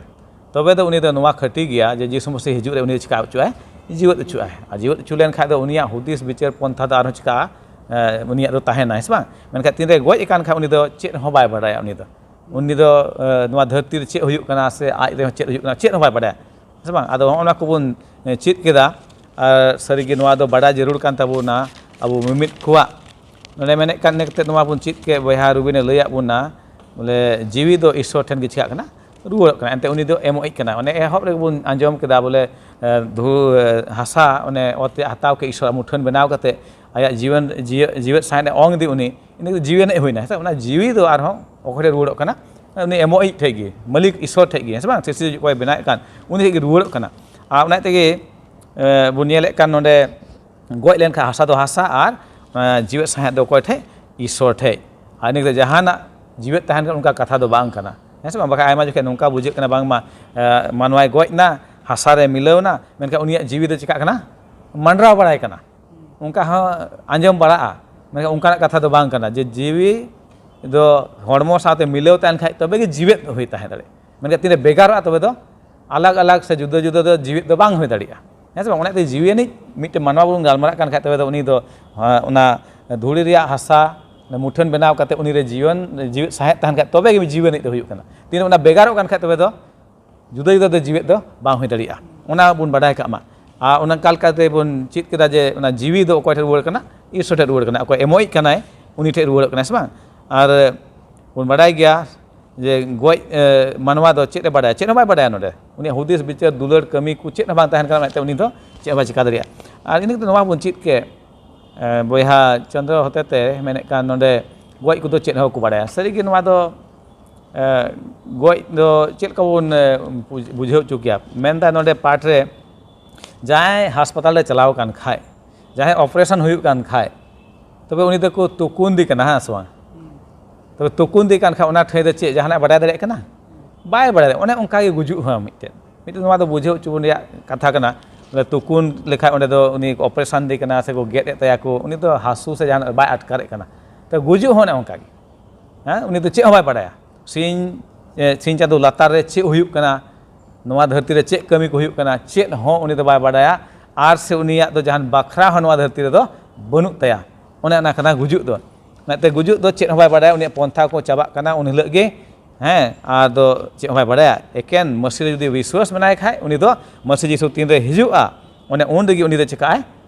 ᱛᱚᱵᱮ ᱫᱚ ᱩᱱᱤ ᱫᱚ ᱱᱚᱣᱟ ᱠᱷᱟᱹᱴᱤ ᱜᱮᱭᱟ ᱡᱮ ᱡᱤᱥᱩ ᱢᱟᱹᱥᱤ ᱦᱤᱡᱩᱜ ᱨᱮ ᱩᱱᱤ ᱫᱚ ᱪᱤᱠᱟ ᱦᱚᱪᱚᱜᱼᱟᱭ? ᱡᱤᱣᱮᱫ ᱦᱚᱪᱚᱜᱼᱟᱭ᱾ ᱟᱨ ᱡᱤᱣᱮᱫ ᱦᱚᱪᱚ ᱞᱮᱱ ᱠᱷᱟᱡ ᱫᱚ ᱩᱱᱤᱭᱟᱜ ᱦᱩᱫᱤᱥ ᱵᱤᱪᱟᱹᱨ ᱯᱚᱱᱛᱷᱟ ᱫᱚ ᱟᱨᱦᱚᱸ ᱪᱤᱠᱟᱜᱼᱟ? ᱮ, ᱩᱱᱤᱭᱟᱜ ᱫᱚ ᱛᱟᱦᱮᱱᱟ, ᱦᱮᱸ ᱥᱮ ᱵᱟᱝ? ᱢᱮᱱᱠᱷᱟᱱ ᱛᱤᱱᱨᱮ ᱜᱚᱡ ᱟᱠᱟᱱ ᱠᱷᱟᱡ ᱩᱱᱤ ᱫᱚ ᱪᱮᱫ ᱦᱚᱸ ᱵᱟᱭ ᱵᱟᱰᱟᱭᱟ᱾ ᱩᱱᱤ ᱫᱚ, ᱩᱱᱤ ᱫᱚ, ᱮ, ᱱᱚᱣᱟ ᱫᱷᱟᱹᱨᱛᱤ ᱨᱮ ᱪᱮᱫ ᱦᱩᱭᱩᱜ ᱠᱟᱱᱟ ᱥᱮ ᱟᱡ ᱨᱮᱦᱚᱸ ᱪᱮᱫ ᱦᱩᱭᱩᱜ ᱠᱟᱱᱟ, ᱪᱮᱫ ᱦᱚᱸ ᱵᱟᱭ ᱵᱟᱰᱟᱭᱟ, ᱦᱮᱸ ᱥᱮ ᱵᱟᱝ? ᱟᱫᱚ ᱦᱚᱸᱜᱼᱚ ᱱᱚᱣᱟ ᱠᱚᱵᱚᱱ, ᱮ, ᱪᱮᱫ ᱠᱮᱫᱟ᱾ ᱟᱨ ᱥᱟᱹᱨᱤᱜᱮ ᱱᱚᱣᱟ ᱫᱚ ᱵᱟᱰᱟᱭ ᱡᱟᱹᱨᱩᱲ ᱠᱟᱱ ᱛᱟᱵᱚᱱᱟ ᱟᱵᱚ ᱢᱤᱢᱤᱫ ᱠᱚᱣᱟᱜ᱾ ᱱᱚᱰᱮ ᱢᱮᱱᱮᱫ ᱠᱟᱱ ᱤᱱᱟᱹ ᱠᱟᱛᱮ ᱱᱚᱣᱟ ᱵᱚᱱ ᱪᱮᱫ ᱠᱮᱫ, ᱵᱚᱭᱦᱟ ᱨᱩᱵᱤᱱᱮ ᱞᱟᱹᱭᱟᱫ ᱵᱚᱱᱟ, ᱵᱚᱞᱮ ᱡᱤᱣᱤ ᱫᱚ ᱤᱥᱥᱚᱨ ᱴᱷᱮᱱ ᱜᱮ ᱪᱤᱠᱟᱜ ᱠᱟᱱᱟ? ᱨᱩᱣᱟᱹᱲᱚᱜ ᱠᱟᱱᱟ᱾ ᱮᱱᱛᱮ ᱩᱱᱤ ᱫᱚ ᱮᱢᱚᱜ ᱤᱡ ᱠᱟᱱᱟ᱾ ᱚᱱᱮ ᱮᱦᱚᱵ ᱨᱮᱜᱮ ᱵᱚᱱ ᱟᱸᱡᱚᱢ ᱠᱮᱫᱟ ᱵᱚᱞᱮ, ᱮ, ᱫᱷᱩ-, ᱮ, ᱦᱟᱥᱟ ᱚᱱᱮ ᱚᱛ ᱨᱮᱭᱟᱜ ᱦᱟᱛᱟᱣ ᱠᱮᱫ, ᱤᱥᱚᱨᱟᱜ ᱢᱩᱴᱷᱟᱹᱱ ᱵᱮᱱᱟᱣ ᱠᱟᱛᱮ ᱟᱭᱟᱜ ᱡᱤᱭᱚᱱ, ᱡᱤᱭᱟᱹ-, ᱡᱤᱣᱮᱫ ᱥᱟᱦᱮᱫ ᱮ ᱚᱝ ᱤᱫᱤ ᱩᱱᱤ, ᱤᱱᱟᱹ ᱫᱚ ᱡᱤᱣᱤ ᱟᱱᱤᱡ ᱦᱩᱭᱱᱟ, ᱦᱮᱸ ᱥᱮ? ᱚᱱᱟ ᱡᱤᱣᱤ ᱫᱚ ᱟᱨᱦᱚᱸ ᱚᱠᱚᱭ ᱴᱷᱮᱱ ᱨᱩᱣᱟᱹᱲᱚᱜ ᱠᱟᱱᱟ? ᱩᱱᱤ ᱮᱢᱚᱜ ᱤᱡ ᱴᱷᱮᱡ ᱜᱮ, ᱢᱟᱹᱞᱤᱠ ᱤᱥᱚᱨ ᱴᱷᱮᱡ ᱜᱮ, ᱦᱮᱸ ᱥᱮ ᱵᱟᱝ? ᱥᱤᱨᱡᱟᱹᱣᱤᱡ ᱚᱠᱚᱭ ᱵᱮᱱᱟᱣᱮᱫ ᱠᱟᱱ, ᱩᱱᱤ ᱴᱷᱮᱡ ᱜᱮ ᱨᱩᱣᱟᱹᱲᱚᱜ ᱠᱟᱱᱟ᱾ ᱟᱨ ᱚᱱᱟ ᱛᱮᱜᱮ, ᱮ, ᱵᱚᱱ ᱧᱮᱞᱮᱫ ᱠᱟᱱ ᱱᱚᱰᱮ, ᱜᱚᱡ ᱞᱮᱱᱠᱷᱟᱱ ᱦᱟᱥᱟ ᱫᱚ ᱦᱟᱥᱟ ᱟᱨ, ᱮ, ᱡᱤᱣᱮᱫ ᱥᱟᱦᱮᱫ ᱫᱚ ᱚᱠᱚᱭ ᱴᱷᱮᱡ? ᱤᱥᱚᱨ ᱴᱷᱮᱡ᱾ ᱟᱨ ᱤᱱᱟᱹ ᱠᱟᱛᱮ ᱡᱟᱦᱟᱱᱟᱜ ᱡᱤᱣᱮᱫ ᱛᱟᱦᱮᱱ ᱠᱷᱟᱱ ᱚᱱᱠᱟ ᱠᱟᱛᱷᱟ ᱫᱚ ᱵᱟᱝ ᱠᱟᱱᱟ, ᱦᱮᱸ ᱥᱮ ᱵᱟᱝ? ᱵᱟᱠᱷᱟᱡ ᱟᱭᱢᱟ ᱡᱚᱠᱷᱮᱡ ᱱᱚᱝᱠᱟ ᱵᱩᱡᱷᱟᱹᱜ ᱠᱟᱱᱟ ᱵᱟᱝᱢᱟ, ᱮ, ᱢᱟᱱᱣᱟᱭ ᱜᱚᱡ ᱮᱱᱟ, ᱦᱟᱥᱟ ᱨᱮ ᱢᱤᱞᱟᱹᱣ ᱮᱱᱟ, ᱢᱮᱱᱠᱷᱟᱱ ᱩᱱᱤᱭᱟᱜ ᱡᱤᱣᱤ ᱫᱚ ᱪᱤᱠᱟᱜ ᱠᱟᱱᱟ? ᱢᱟᱸᱰᱨᱟᱣ ᱵᱟᱲᱟᱭ ᱠᱟᱱᱟ᱾ ᱚᱱᱠᱟ ᱦᱚᱸ ᱟᱸᱡᱚᱢ ᱵᱟᱲᱟᱜᱼᱟ, ᱢᱮᱱᱠᱷᱟᱱ ᱚᱱᱠᱟᱱᱟᱜ ᱠᱟᱛᱷᱟ ᱫᱚ ᱵᱟᱝ ᱠᱟᱱᱟ ᱡᱮ ᱡᱤᱣᱤ ᱫᱚ ᱦᱚᱲᱢᱚ ᱥᱟᱶᱛᱮ ᱢᱤᱞᱟᱹᱣ ᱛᱟᱦᱮᱱ ᱠᱷᱟᱡ ᱛᱚᱵᱮ ᱜᱮ ᱡᱤᱣᱮᱫ ᱦᱩᱭ ᱛᱟᱦᱮᱸ ᱫᱟᱲᱮᱭᱟᱜᱼᱟ᱾ ᱢᱮᱱᱠᱷᱟᱱ ᱛᱤᱱᱨᱮ ᱵᱷᱮᱜᱟᱨᱚᱜᱼᱟ, ᱛᱚᱵᱮ ᱫᱚ ᱟᱞᱟᱜᱽ ᱟᱞᱟᱜᱽ ᱥᱮ ᱡᱩᱫᱟᱹ ᱡᱩᱫᱟᱹ ᱫᱚ ᱡᱤᱣᱮᱫ ᱫᱚ ᱵᱟᱝ ᱦᱩᱭ ᱫᱟᱲᱮᱭᱟᱜᱼᱟ, ᱦᱮᱸ ᱥᱮ ᱵᱟᱝ? ᱚᱱᱟᱛᱮ ᱡᱤᱣᱤ ᱟᱹᱱᱤᱡ ᱢᱤᱫᱴᱮᱱ ᱢᱟᱱᱣᱟ ᱵᱚᱱ ᱜᱟᱞᱢᱟᱨᱟᱜ ᱠᱟᱱ ᱠᱷᱟᱡ, ᱛᱚᱵᱮ ᱫᱚ ᱩᱱᱤ ᱫᱚ, ᱦᱮᱸ, ᱚᱱᱟ ᱫᱷᱩᱲᱤ ᱨᱮᱭᱟᱜ ᱦᱟᱥᱟ, ᱚᱱᱟ ᱢᱩᱴᱷᱟᱹᱱ ᱵᱮᱱᱟᱣ ᱠᱟᱛᱮ ᱩᱱᱤ ᱨᱮ ᱡᱤᱭᱚᱱ, ᱡᱤᱣᱮᱫ ᱥᱟᱦᱮᱫ ᱛᱟᱦᱮᱱ ᱠᱷᱟᱡ ᱛᱚᱵᱮ ᱜᱮ ᱡᱤᱣᱤ ᱟᱹᱱᱤᱡ ᱫᱚ ᱦᱩᱭᱩᱜ ᱠᱟᱱᱟ᱾ ᱛᱤᱱᱨᱮ ᱚᱱᱟ ᱵᱷᱮᱜᱟᱨᱚᱜ ᱠᱟᱱ ᱠᱷᱟᱡ, ᱛᱚᱵᱮ ᱫᱚ ᱡᱩᱫᱟᱹ ᱡᱩᱫᱟᱹ ᱫᱚ ᱡᱤᱣᱮᱫ ᱫᱚ ᱵᱟᱝ ᱦᱩᱭ ᱫᱟᱲᱮᱭᱟᱜᱼᱟ᱾ ᱚᱱᱟ ᱵᱚᱱ ᱵᱟᱰᱟᱭ ᱠᱟᱜ ᱢᱟ᱾ ᱟᱨ ᱚᱱᱟ ᱚᱱᱠᱟ ᱞᱮᱠᱟᱛᱮ ᱵᱚᱱ ᱪᱮᱫ ᱠᱮᱫᱟ ᱡᱮ ᱚᱱᱟ ᱡᱤᱣᱤ ᱫᱚ ᱚᱠᱚᱭ ᱴᱷᱮᱱ ᱨᱩᱣᱟᱹᱲ ᱠᱟᱱᱟ? ᱤᱥᱚᱨ ᱴᱷᱮᱱ ᱨᱩᱣᱟᱹᱲ ᱠᱟᱱᱟ᱾ ᱚᱠᱚᱭ ᱮᱢᱚᱜ ᱤᱡ ᱠᱟᱱᱟᱭ, ᱩᱱᱤ ᱴᱷᱮᱱ ᱨᱩᱣᱟᱹᱲᱚᱜ ᱠᱟᱱᱟ, ᱥᱮ ᱵᱟᱝ? ᱟᱨ ᱵᱚᱱ ᱵᱟᱰᱟᱭ ᱜᱮᱭᱟ ᱡᱮ ᱜᱚᱡ, ᱮ, ᱢᱟᱱᱣᱟ ᱫᱚ ᱪᱮᱫ ᱮ ᱵᱟᱰᱟᱭᱟ? ᱪᱮᱫ ᱦᱚᱸ ᱵᱟᱭ ᱵᱟᱰᱟᱭᱟ᱾ ᱱᱚᱰᱮ ᱩᱱᱤᱭᱟᱜ ᱦᱩᱫᱤᱥ, ᱵᱤᱪᱟᱹᱨ, ᱫᱩᱞᱟᱹᱲ, ᱠᱟᱹᱢᱤ ᱠᱚ ᱪᱮᱫ ᱦᱚᱸ ᱵᱟᱝ ᱛᱟᱦᱮᱱ ᱠᱟᱱᱟ, ᱚᱱᱟᱛᱮ ᱩᱱᱤ ᱫᱚ ᱪᱮᱫ ᱦᱚᱸ ᱵᱟᱭ ᱪᱤᱠᱟ ᱫᱟᱲᱮᱭᱟᱜᱼᱟ᱾ ᱟᱨ ᱤᱱᱟᱹ ᱠᱟᱛᱮ ᱱᱚᱣᱟ ᱵᱚᱱ ᱪᱮᱫ ᱠᱮᱫ, ᱮ, ᱵᱚᱭᱦᱟ ᱪᱚᱱᱫᱨᱚ ᱦᱚᱛᱮᱛᱮ ᱢᱮᱱᱮᱫ ᱠᱟᱱ, ᱱᱚᱰᱮ ᱜᱚᱡ ᱠᱚᱫᱚ ᱪᱮᱫ ᱦᱚᱸ ᱵᱟᱠᱚ ᱵᱟᱰᱟᱭᱟ᱾ ᱥᱟᱹᱨᱤᱜᱮ ᱱᱚᱣᱟ ᱫᱚ, ᱮ, ᱜᱚᱡ ᱫᱚ ᱪᱮᱫ ᱞᱮᱠᱟ ᱵᱚᱱ, ᱮ, ᱵᱩᱡᱽ-, ᱵᱩᱡᱷᱟᱹᱣ ᱦᱚᱪᱚ ᱠᱮᱭᱟ? ᱢᱮᱱᱫᱟ ᱱᱚᱰᱮ ᱯᱟᱴ ᱨᱮ, ᱡᱟᱦᱟᱸᱭ ᱦᱟᱥᱯᱟᱛᱟᱞ ᱨᱮ ᱪᱟᱞᱟᱣ ᱟᱠᱟᱱ ᱠᱷᱟᱡ, ᱡᱟᱦᱟᱸᱭ operation ᱦᱩᱭᱩᱜ ᱠᱟᱱ ᱠᱷᱟᱡ, ᱛᱚᱵᱮ ᱩᱱᱤ ᱫᱚᱠᱚ ᱛᱩᱠᱩᱱᱫᱮ ᱠᱟᱱᱟ, ᱦᱮᱸ ᱥᱮ ᱵᱟᱝ? ᱛᱚᱵᱮ ᱛᱩᱠᱩᱱᱫᱮ ᱠᱟᱱ ᱠᱷᱟᱡ ᱚᱱᱟ ᱴᱷᱟᱹᱭ ᱫᱚ ᱪᱮᱫ ᱡᱟᱦᱟᱱᱟᱜ ᱵᱟᱰᱟᱭ ᱫᱟᱲᱮᱭᱟᱜ ᱠᱟᱱᱟ? ᱵᱟᱭ ᱵᱟᱰᱟᱭ ᱫᱟᱲᱮᱭᱟᱜᱼᱟ᱾ ᱚᱱᱮ ᱚᱱᱠᱟ ᱜᱮ ᱜᱩᱡᱩᱜ ᱦᱚᱸ ᱢᱤᱫᱴᱮᱱ, ᱢᱤᱫᱴᱮᱱ ᱱᱚᱣᱟ ᱫᱚ ᱵᱩᱡᱷᱟᱹᱣ ᱦᱚᱪᱚ ᱵᱚᱱ ᱨᱮᱭᱟᱜ ᱠᱟᱛᱷᱟ ᱠᱟᱱᱟ᱾ ᱵᱚᱞᱮ ᱛᱩᱠᱩᱱ ᱞᱮᱠᱷᱟᱡ ᱚᱸᱰᱮ ᱫᱚ ᱩᱱᱤ operation ᱫᱮ ᱠᱟᱱᱟ ᱥᱮ ᱠᱚ ᱜᱮᱫ ᱮᱫ ᱛᱟᱭᱟ ᱠᱚ, ᱩᱱᱤ ᱫᱚ ᱦᱟᱹᱥᱩ ᱥᱮ ᱡᱟᱦᱟᱱᱟᱜ ᱵᱟᱭ ᱟᱴᱠᱟᱨᱮᱫ ᱠᱟᱱᱟ᱾ ᱛᱚ ᱜᱩᱡᱩᱜ ᱦᱚᱸ ᱚᱱᱮ ᱚᱱᱠᱟ ᱜᱮ᱾ ᱦᱮᱸ, ᱩᱱᱤ ᱫᱚ ᱪᱮᱫ ᱦᱚᱸ ᱵᱟᱭ ᱵᱟᱰᱟᱭᱟ᱾ ᱥᱤᱧ, ᱮ, ᱥᱤᱧ ᱪᱟᱸᱫᱳ ᱞᱟᱛᱟᱨ ᱨᱮ ᱪᱮᱫ ᱦᱩᱭᱩᱜ ᱠᱟᱱᱟ, ᱱᱚᱣᱟ ᱫᱷᱟᱹᱨᱛᱤ ᱨᱮ ᱪᱮᱫ ᱠᱟᱹᱢᱤ ᱠᱚ ᱦᱩᱭᱩᱜ ᱠᱟᱱᱟ, ᱪᱮᱫ ᱦᱚᱸ ᱩᱱᱤ ᱫᱚ ᱵᱟᱭ ᱵᱟᱰᱟᱭᱟ᱾ ᱟᱨ ᱥᱮ ᱩᱱᱤᱭᱟᱜ ᱫᱚ ᱡᱟᱦᱟᱱ ᱵᱟᱠᱷᱨᱟ ᱦᱚᱸ ᱱᱚᱣᱟ ᱫᱷᱟᱹᱨᱛᱤ ᱨᱮᱫᱚ ᱵᱟᱹᱱᱩᱜ ᱛᱟᱭᱟ᱾ ᱚᱱᱮ ᱚᱱᱟ ᱠᱟᱱᱟ ᱜᱩᱡᱩᱜ ᱫᱚ᱾ ᱚᱱᱟᱛᱮ ᱜᱩᱡᱩᱜ ᱫᱚ ᱪᱮᱫ ᱦᱚᱸ ᱵᱟᱭ ᱵᱟᱰᱟᱭᱟ, ᱩᱱᱤᱭᱟᱜ ᱯᱚᱱᱛᱷᱟ ᱠᱚ ᱪᱟᱵᱟᱜ ᱠᱟᱱᱟ ᱩᱱ ᱦᱤᱞᱳᱜ ᱜᱮ᱾ ᱦᱮᱸ, ᱟᱨ ᱫᱚ ᱪᱮᱫ ᱦᱚᱸ ᱵᱟᱭ ᱵᱟᱰᱟᱭᱟ᱾ ᱮᱠᱮᱱ ᱢᱟᱹᱥᱤ ᱨᱮ ᱡᱩᱫᱤ ᱵᱤᱥᱣᱟᱥ ᱢᱮᱱᱟᱭ ᱠᱷᱟᱡ, ᱩᱱᱤ ᱫᱚ ᱢᱟᱹᱥᱤ ᱡᱤᱥᱩ ᱛᱤᱱᱨᱮ ᱦᱤᱡᱩᱜᱼᱟ, ᱚᱱᱮ ᱩᱱ ᱨᱮᱜᱮ ᱩᱱᱤ ᱫᱚ ᱪᱤᱠᱟᱜᱼᱟᱭ?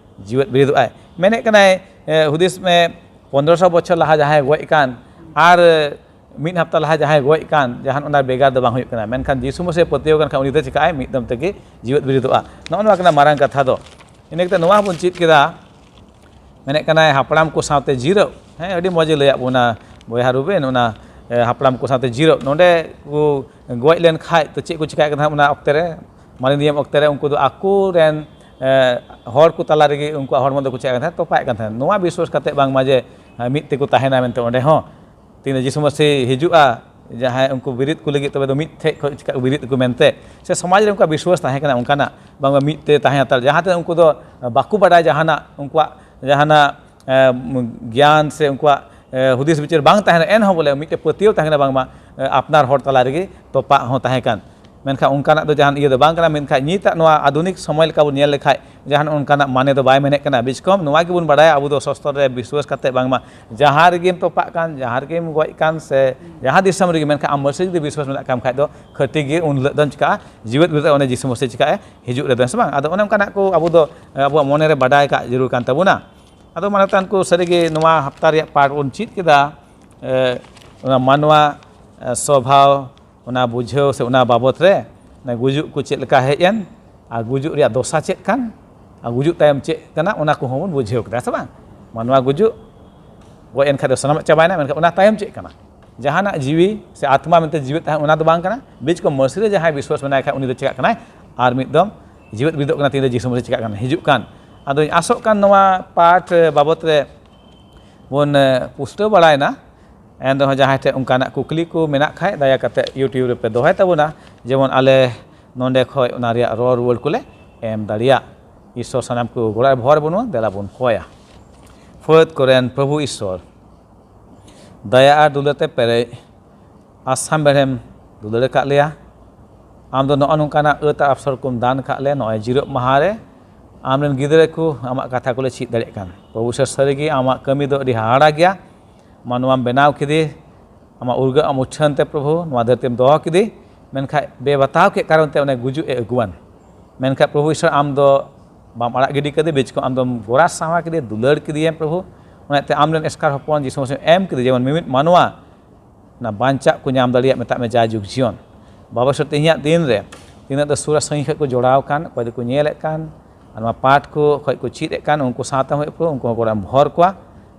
ᱡᱤᱣᱮᱫ ᱵᱮᱨᱮᱫᱚᱜᱼᱟᱭ᱾ ᱢᱮᱱᱮᱫ ᱠᱟᱱᱟᱭ, ᱮ, ᱦᱩᱫᱤᱥ ᱢᱮ, ᱯᱚᱱᱨᱚᱥᱚ ᱵᱚᱪᱷᱚᱨ ᱞᱟᱦᱟ ᱡᱟᱦᱟᱸᱭ ᱜᱚᱡ ᱟᱠᱟᱱ, ᱟᱨ ᱢᱤᱫ ᱦᱟᱯᱛᱟ ᱞᱟᱦᱟ ᱡᱟᱦᱟᱸᱭ ᱜᱚᱡ ᱠᱟᱱ, ᱡᱟᱦᱟᱱ ᱚᱱᱟ ᱵᱷᱮᱜᱟᱨ ᱫᱚ ᱵᱟᱝ ᱦᱩᱭᱩᱜ ᱠᱟᱱᱟ᱾ ᱢᱮᱱᱠᱷᱟᱱ ᱡᱤᱥᱩ ᱢᱟᱥᱤ ᱯᱟᱹᱛᱭᱟᱹᱣ ᱠᱟᱱ ᱠᱷᱟᱱ, ᱩᱱᱤ ᱫᱚ ᱪᱤᱠᱟᱹᱜᱼᱟᱭ? ᱢᱤᱫ ᱫᱚᱢ ᱛᱮᱜᱮ ᱡᱤᱣᱮᱫ ᱵᱤᱨᱤᱫᱚᱜᱼᱟ᱾ ᱱᱚᱜᱼᱚ ᱱᱚᱣᱟ ᱠᱟᱱᱟ ᱢᱟᱨᱟᱝ ᱠᱟᱛᱷᱟ ᱫᱚ᱾ ᱤᱱᱟᱹ ᱠᱟᱛᱮ ᱱᱚᱣᱟ ᱦᱚᱸᱵᱚᱱ ᱪᱮᱫ ᱠᱮᱫᱟ, ᱢᱮᱱᱮᱫ ᱠᱟᱱᱟᱭ ᱦᱟᱯᱲᱟᱢ ᱠᱚ ᱥᱟᱶᱛᱮ ᱡᱤᱨᱟᱹᱜ᱾ ᱦᱮᱸ, ᱟᱹᱰᱤ ᱢᱚᱡᱽ ᱮ ᱞᱟᱹᱭᱟᱫ ᱵᱚᱱᱟ ᱵᱚᱭᱦᱟ ᱨᱩᱵᱮᱱ, ᱚᱱᱟ ᱮ, ᱦᱟᱯᱲᱟᱢ ᱠᱚ ᱥᱟᱶᱛᱮ ᱡᱤᱨᱟᱹᱜ᱾ ᱱᱚᱰᱮ ᱠᱚ ᱜᱚᱡ ᱞᱮᱱ ᱠᱷᱟᱡ ᱛᱚ ᱪᱮᱫ ᱠᱚ ᱪᱤᱠᱟᱹᱭᱮᱫ ᱠᱟᱱ ᱛᱟᱦᱮᱸᱫ ᱚᱱᱟ ᱚᱠᱛᱮ ᱨᱮ? ᱢᱟᱨᱮ ᱱᱤᱭᱚᱢ ᱚᱠᱛᱮ ᱨᱮ ᱩᱱᱠᱩ ᱫᱚ ᱟᱠᱚ ᱨᱮᱱ ᱮ, ᱦᱚᱲ ᱠᱚ ᱛᱟᱞᱟ ᱨᱮᱜᱮ ᱩᱱᱠᱩᱣᱟᱜ ᱦᱚᱲᱢᱚ ᱫᱚᱠᱚ ᱪᱤᱠᱟᱹᱭᱮᱫ ᱠᱟᱱ ᱛᱟᱦᱮᱸᱫ? ᱛᱚᱯᱟᱭᱮᱫ ᱠᱟᱱ ᱛᱟᱦᱮᱸᱫ᱾ ᱱᱚᱣᱟ ᱵᱤᱥᱣᱟᱥ ᱠᱟᱛᱮ ᱵᱟᱝᱢᱟ ᱡᱮ ᱮ, ᱢᱤᱫ ᱛᱮᱠᱚ ᱛᱟᱦᱮᱱᱟ ᱢᱮᱱᱛᱮ ᱚᱸᱰᱮ ᱦᱚᱸ᱾ ᱛᱤᱱᱟᱹᱜ ᱡᱤᱥᱩ ᱢᱟᱹᱥᱤ ᱦᱤᱡᱩᱜᱼᱟ, ᱡᱟᱦᱟᱸᱭ ᱩᱱᱠᱩ ᱵᱤᱨᱤᱫ ᱠᱚ ᱞᱟᱹᱜᱤᱫ, ᱛᱚᱵᱮ ᱫᱚ ᱢᱤᱫ ᱴᱷᱮᱡ ᱠᱷᱚᱡ ᱪᱤᱠᱟ ᱠᱚ ᱵᱤᱨᱤᱫ ᱠᱚ ᱢᱮᱱᱛᱮ, ᱥᱮ ᱥᱚᱢᱟᱡᱽ ᱨᱮ ᱚᱱᱠᱟ ᱵᱤᱥᱣᱟᱥ ᱛᱟᱦᱮᱸ ᱠᱟᱱᱟ ᱚᱱᱠᱟᱱᱟᱜ, ᱵᱟᱝᱢᱟ ᱢᱤᱫ ᱛᱮ ᱛᱟᱦᱮᱸ ᱦᱟᱛᱟᱲ, ᱡᱟᱦᱟᱸ ᱛᱤᱱᱟᱹᱜ ᱩᱱᱠᱩ ᱫᱚ ᱵᱟᱠᱚ ᱵᱟᱰᱟᱭ ᱡᱟᱦᱟᱱᱟᱜ, ᱩᱱᱠᱩᱣᱟᱜ ᱡᱟᱦᱟᱱᱟᱜ ᱮ, ᱜᱮᱭᱟᱱ ᱥᱮ ᱩᱱᱠᱩᱣᱟᱜ ᱮ, ᱦᱩᱫᱤᱥ ᱵᱤᱪᱟᱹᱨ ᱵᱟᱝ ᱛᱟᱦᱮᱱᱟ, ᱮᱱᱦᱚᱸ ᱵᱚᱞᱮ ᱢᱤᱫᱴᱮᱡ ᱯᱟᱹᱛᱭᱟᱹᱣ ᱛᱟᱦᱮᱸ ᱠᱟᱱᱟ ᱵᱟᱝᱢᱟ ᱮ, ᱟᱯᱱᱟᱨ ᱦᱚᱲ ᱛᱟᱞᱟ ᱨᱮᱜᱮ ᱛᱚᱯᱟᱜ ᱦᱚᱸ ᱛᱟᱦᱮᱸ ᱠᱟᱱ᱾ ᱢᱮᱱᱠᱷᱟᱱ ᱚᱱᱠᱟᱱᱟᱜ ᱫᱚ ᱡᱟᱦᱟᱱ ᱤᱭᱟᱹ ᱫᱚ ᱵᱟᱝ ᱠᱟᱱᱟ᱾ ᱢᱮᱱᱠᱷᱟᱱ ᱱᱤᱛᱟᱜ ᱱᱚᱣᱟ ᱟᱫᱷᱩᱱᱤᱠ ᱥᱚᱢᱚᱭ ᱞᱮᱠᱟ ᱵᱚᱱ ᱧᱮᱞ ᱞᱮᱠᱷᱟᱡ, ᱡᱟᱦᱟᱱ ᱚᱱᱠᱟᱱᱟᱜ ᱢᱟᱱᱮ ᱫᱚ ᱵᱟᱭ ᱢᱮᱱᱮᱫ ᱠᱟᱱᱟ᱾ ᱵᱤᱪᱠᱚᱢ ᱱᱚᱣᱟ ᱜᱮᱵᱚᱱ ᱵᱟᱰᱟᱭᱟ ᱟᱵᱚ ᱫᱚ ᱥᱚᱥᱛᱚᱨ ᱨᱮ ᱵᱤᱥᱣᱟᱥ ᱠᱟᱛᱮ ᱵᱟᱝᱢᱟ ᱡᱟᱦᱟᱸ ᱨᱮᱜᱮᱢ ᱛᱚᱯᱟᱜ ᱠᱟᱱ, ᱡᱟᱦᱟᱸ ᱨᱮᱜᱮᱢ ᱜᱚᱡ ᱠᱟᱱ, ᱥᱮ ᱡᱟᱦᱟᱸ ᱫᱤᱥᱚᱢ ᱨᱮᱜᱮ, ᱢᱮᱱᱠᱷᱟᱱ ᱟᱢ ᱢᱟᱹᱥᱤ ᱡᱩᱫᱤ ᱵᱤᱥᱣᱟᱥ ᱢᱮᱱᱟᱜ ᱠᱟᱢ ᱠᱷᱟᱡ ᱫᱚ ᱠᱷᱟᱹᱴᱤ ᱜᱮ ᱩᱱ ᱦᱤᱞᱳᱜ ᱫᱚᱢ ᱪᱤᱠᱟᱹᱜᱼᱟ? ᱡᱤᱣᱮᱫ ᱵᱤᱨᱤᱫᱚᱜᱼᱟ᱾ ᱚᱱᱮ ᱡᱤᱥᱩ ᱢᱟᱹᱥᱤ ᱪᱤᱠᱟᱹᱜᱼᱟ? ᱦᱤᱡᱩᱜ ᱨᱮᱫᱚ, ᱦᱮᱸ ᱥᱮ ᱵᱟᱝ? ᱟᱫᱚ ᱚᱱᱮ ᱚᱱᱠᱟᱱᱟᱜ ᱠᱚ ᱟᱵᱚ ᱫᱚ ᱮ, ᱟᱵᱚᱣᱟᱜ ᱢᱚᱱᱮ ᱨᱮ ᱵᱟᱰᱟᱭ ᱠᱟᱜ ᱡᱟᱹᱨᱩᱲ ᱠᱟᱱ ᱛᱟᱵᱚᱱᱟ᱾ ᱟᱫᱚ ᱢᱟᱱᱚᱛᱟᱱ ᱠᱚ, ᱥᱟᱹᱨᱤᱜᱮ ᱱᱚᱣᱟ ᱦᱟᱯᱛᱟ ᱨᱮᱭᱟᱜ ᱯᱟᱴ ᱵᱚᱱ ᱪᱮᱫ ᱠᱮᱫᱟ, ᱮ, ᱚᱱᱟ ᱢᱟᱱᱣᱟ ᱮ, ᱥᱚᱵᱷᱟᱣ, ᱚᱱᱟ ᱵᱩᱡᱷᱟᱹᱣ ᱥᱮ ᱚᱱᱟ ᱵᱟᱵᱚᱛ ᱨᱮ, ᱚᱱᱟ ᱜᱩᱡᱩᱜ ᱠᱚ ᱪᱮᱫ ᱞᱮᱠᱟ ᱦᱮᱡ ᱮᱱ, ᱟᱨ ᱜᱩᱡᱩᱜ ᱨᱮᱭᱟᱜ ᱫᱚᱥᱟ ᱪᱮᱫ ᱠᱟᱱ, ᱟᱨ ᱜᱩᱡᱩᱜ ᱛᱟᱭᱚᱢ ᱪᱮᱫ ᱠᱟᱱᱟ, ᱚᱱᱟ ᱠᱚᱦᱚᱸ ᱵᱚᱱ ᱵᱩᱡᱷᱟᱹᱣ ᱠᱮᱫᱟ, ᱥᱮ ᱵᱟᱝ? ᱢᱟᱱᱣᱟ ᱜᱩᱡᱩᱜ, ᱜᱚᱡ ᱮᱱ ᱠᱷᱟᱱ ᱫᱚ ᱥᱟᱱᱟᱢᱟᱜ ᱪᱟᱵᱟᱭᱮᱱᱟ, ᱢᱮᱱᱠᱷᱟᱱ ᱚᱱᱟ ᱛᱟᱭᱚᱢ ᱪᱮᱫ ᱠᱟᱱᱟ? ᱡᱟᱦᱟᱱᱟᱜ ᱡᱤᱣᱤ ᱥᱮ ᱟᱛᱢᱟ ᱢᱮᱱᱛᱮ ᱡᱤᱣᱮᱫ ᱛᱟᱦᱮᱸ, ᱚᱱᱟ ᱫᱚ ᱵᱟᱝ ᱠᱟᱱᱟ᱾ ᱵᱤᱪᱠᱚᱢ ᱢᱟᱹᱥᱤ ᱨᱮ ᱡᱟᱦᱟᱸᱭ ᱵᱤᱥᱣᱟᱥ ᱢᱮᱱᱟᱭ ᱠᱷᱟᱡ, ᱩᱱᱤ ᱫᱚ ᱪᱤᱠᱟᱜ ᱠᱟᱱᱟᱭ? ᱟᱨ ᱢᱤᱫ ᱫᱚᱢ ᱡᱤᱣᱮᱫ ᱵᱤᱨᱤᱫᱚᱜ ᱠᱟᱱᱟ᱾ ᱛᱤᱱᱨᱮ ᱡᱤᱥᱩ ᱢᱟᱹᱥᱤ ᱪᱤᱠᱟᱜ ᱠᱟᱱᱟ, ᱦᱤᱡᱩᱜ ᱠᱟᱱ᱾ ᱟᱫᱚᱧ ᱟᱥᱚᱜ ᱠᱟᱱ ᱱᱚᱣᱟ ᱯᱟᱴ, ᱮ, ᱵᱟᱵᱚᱛ ᱨᱮ ᱵᱚᱱ, ᱮ, ᱯᱩᱥᱴᱟᱹᱣ ᱵᱟᱲᱟᱭᱮᱱᱟ᱾ ᱮᱱ ᱨᱮᱦᱚᱸ ᱡᱟᱦᱟᱸᱭ ᱴᱷᱮᱱ ᱚᱱᱠᱟᱱᱟᱜ ᱠᱩᱠᱞᱤ ᱠᱚ ᱢᱮᱱᱟᱜ ᱠᱷᱟᱡ, ᱫᱟᱭᱟ ᱠᱟᱛᱮ YouTube ᱨᱮᱯᱮ ᱫᱚᱦᱚᱭ ᱛᱟᱵᱚᱱᱟ, ᱡᱮᱢᱚᱱ ᱟᱞᱮ ᱱᱚᱸᱰᱮ ᱠᱷᱚᱡ ᱚᱱᱟ ᱨᱮᱭᱟᱜ ᱨᱚᱲ ᱨᱩᱣᱟᱹᱲ ᱠᱚᱞᱮ ᱮᱢ ᱫᱟᱲᱮᱭᱟᱜ᱾ ᱤᱥᱥᱚᱨ ᱥᱟᱱᱟᱢ ᱠᱚ ᱜᱚᱲᱚ ᱵᱷᱚᱨ ᱵᱚᱱᱟ, ᱫᱮᱞᱟ ᱵᱚᱱ ᱠᱚᱭᱟ᱾ ᱯᱷᱟᱹᱫ ᱠᱚᱨᱮᱱ ᱯᱨᱚᱵᱷᱩ ᱤᱥᱥᱚᱨ, ᱫᱟᱭᱟ ᱟᱨ ᱫᱩᱞᱟᱹᱲ ᱛᱮ ᱯᱮᱨᱮᱡ ᱟᱥᱟᱢ ᱵᱮᱲᱦᱮᱢ ᱫᱩᱞᱟᱹᱲ ᱟᱠᱟᱫ ᱞᱮᱭᱟ᱾ ᱟᱢ ᱫᱚ ᱱᱚᱜᱼᱚ ᱱᱚᱝᱠᱟᱱᱟᱜ ᱟᱹᱛ ᱟᱨ ᱟᱯᱥᱚᱨ ᱠᱚᱢ ᱫᱟᱱ ᱟᱠᱟᱫ ᱞᱮᱭᱟ᱾ ᱱᱚᱜᱼᱚᱭ ᱡᱤᱨᱟᱹᱜ ᱢᱟᱦᱟ ᱨᱮ ᱟᱢ ᱨᱮᱱ ᱜᱤᱫᱽᱨᱟᱹ ᱠᱚ ᱟᱢᱟᱜ ᱠᱟᱛᱷᱟ ᱠᱚᱞᱮ ᱪᱮᱫ ᱫᱟᱲᱮᱭᱟᱜ ᱠᱟᱱ᱾ ᱯᱨᱚᱵᱷᱩ ᱥᱮ ᱥᱟᱹᱨᱤᱜᱮ ᱟᱢᱟᱜ ᱠᱟᱹᱢᱤ ᱫᱚ ᱟᱹᱰᱤ ᱦᱟᱦᱟᱲᱟ ᱜᱮᱭᱟ᱾ ᱢᱟᱱᱣᱟᱢ ᱵᱮᱱᱟᱣ ᱠᱮᱫᱮ, ᱟᱢᱟᱜ ᱩᱨᱜᱟᱹ ᱟᱢ ᱩᱪᱷᱟᱹᱱ ᱛᱮ ᱯᱨᱚᱵᱷᱩ ᱱᱚᱣᱟ ᱫᱷᱟᱹᱨᱛᱤᱢ ᱫᱚᱦᱚ ᱠᱮᱫᱮ, ᱢᱮᱱᱠᱷᱟᱡ ᱵᱮᱵᱟᱛᱟᱣ ᱠᱮᱫ ᱠᱟᱨᱚᱱ ᱛᱮ ᱚᱱᱮ ᱜᱩᱡᱩᱜ ᱮ ᱟᱹᱜᱩᱣᱟᱱ᱾ ᱢᱮᱱᱠᱷᱟᱡ ᱯᱨᱚᱵᱷᱩ ᱤᱥᱚᱨ ᱟᱢ ᱫᱚ ᱵᱟᱢ ᱟᱲᱟᱜ ᱜᱤᱰᱤ ᱠᱮᱫᱮ, ᱵᱤᱪᱠᱚᱢ ᱟᱢ ᱫᱚᱢ ᱜᱚᱲᱟ ᱥᱟᱶᱟ ᱠᱮᱫᱮ, ᱫᱩᱞᱟᱹᱲ ᱠᱮᱫᱮᱭᱟᱢ ᱯᱨᱚᱵᱷᱩ᱾ ᱚᱱᱟᱛᱮ ᱟᱢ ᱨᱮᱱ ᱮᱥᱠᱟᱨ ᱦᱚᱯᱚᱱ ᱡᱤᱥᱩ ᱢᱟᱹᱥᱤ ᱮᱢ ᱠᱮᱫᱮ, ᱡᱮᱢᱚᱱ ᱢᱤᱢᱤᱫ ᱢᱟᱱᱣᱟ ᱚᱱᱟ ᱵᱟᱧᱪᱟᱜ ᱠᱚ ᱧᱟᱢ ᱫᱟᱲᱮᱭᱟᱜ, ᱢᱮᱛᱟᱜ ᱢᱮ ᱡᱟᱭᱡᱩᱜᱽ ᱡᱤᱭᱚᱱ᱾ ᱵᱟᱵᱟ ᱥᱚᱨ ᱛᱮᱦᱮᱧᱟᱜ ᱫᱤᱱ ᱨᱮ ᱛᱤᱱᱟᱹᱜ ᱫᱚ ᱥᱩᱨ ᱟᱨ ᱥᱟᱺᱜᱤᱧ ᱠᱷᱚᱱ ᱠᱚ ᱡᱚᱲᱟᱣ ᱟᱠᱟᱱ, ᱚᱠᱚᱭ ᱫᱚᱠᱚ ᱧᱮᱞᱮᱫ ᱠᱟᱱ, ᱟᱨ ᱱᱚᱣᱟ ᱯᱟᱴ ᱠᱚ ᱠᱷᱚᱱ ᱠᱚ ᱪᱮᱫ ᱮᱫ ᱠᱟᱱ, ᱩᱱᱠᱩ ᱥᱟᱶᱛᱮ ᱦᱚᱸ ᱦᱩᱭᱩᱜ ᱠᱚ, ᱩᱱᱠᱩ ᱦᱚᱸ ᱜᱚᱲᱚᱢ ᱵᱷᱚᱨ ᱠᱚᱣᱟ,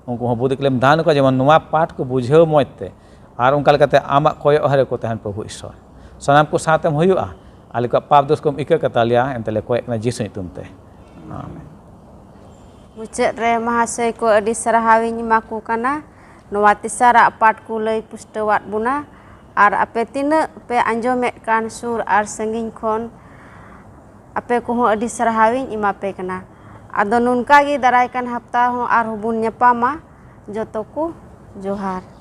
ᱩᱱᱠᱩ ᱦᱚᱸ ᱵᱩᱫᱷᱤ ᱠᱚᱞᱮᱢ ᱫᱟᱱ ᱟᱠᱚᱣᱟ, ᱡᱮᱢᱚᱱ ᱱᱚᱣᱟ ᱯᱟᱴ ᱠᱚ ᱵᱩᱡᱷᱟᱹᱣ ᱢᱚᱡᱽ ᱛᱮ ᱟᱨ ᱚᱱᱠᱟ ᱞᱮᱠᱟᱛᱮ ᱟᱢᱟᱜ ᱠᱚᱭᱚᱜ ᱦᱚᱨ ᱨᱮᱠᱚ ᱛᱟᱦᱮᱱ, ᱯᱨᱚᱵᱷᱩ ᱤᱥᱚᱨ᱾ ᱥᱟᱱᱟᱢ ᱠᱚ ᱥᱟᱶᱛᱮᱢ ᱦᱩᱭᱩᱜᱼᱟ, ᱟᱞᱮ ᱠᱚᱣᱟᱜ ᱯᱟᱯ ᱫᱳᱥ ᱠᱚᱢ ᱤᱠᱟᱹ ᱠᱟᱛᱟᱞᱮᱭᱟ, ᱮᱱᱛᱮ ᱞᱮ ᱠᱚᱭᱮᱜ ᱠᱟᱱᱟ ᱡᱤᱥᱩ ᱧᱩᱛᱩᱢ ᱛᱮ᱾ ᱟᱢᱮᱱ᱾ ᱢᱩᱪᱟᱹᱫ ᱨᱮ ᱢᱟᱦᱟᱥᱚᱭ ᱠᱚ ᱟᱹᱰᱤ ᱥᱟᱨᱦᱟᱣᱤᱧ ᱮᱢᱟ ᱠᱚ ᱠᱟᱱᱟ, ᱱᱚᱣᱟ ᱛᱮᱥᱟᱨᱟᱜ ᱯᱟᱴ ᱠᱚ ᱞᱟᱹᱭ ᱯᱩᱥᱴᱟᱹᱣᱟᱫ ᱵᱚᱱᱟ᱾ ᱟᱨ ᱟᱯᱮ ᱛᱤᱱᱟᱹᱜ ᱯᱮ ᱟᱸᱡᱚᱢᱮᱫ ᱠᱟᱱ ᱥᱩᱨ ᱟᱨ ᱥᱟᱺᱜᱤᱧ ᱠᱷᱚᱱ, ᱟᱯᱮ ᱠᱚᱦᱚᱸ ᱟᱹᱰᱤ ᱥᱟᱨᱦᱟᱣᱤᱧ ᱮᱢᱟ ᱯᱮ ᱠᱟᱱᱟ᱾ ᱟᱫᱚ ᱱᱚᱝᱠᱟ ᱜᱮ ᱫᱟᱨᱟᱭ ᱠᱟᱱ ᱦᱟᱯᱛᱟ ᱦᱚᱸ ᱟᱨᱦᱚᱸ ᱵᱚᱱ ᱧᱟᱯᱟᱢᱟ᱾ ᱡᱚᱛᱚ ᱠᱚ ᱡᱚᱦᱟᱨ᱾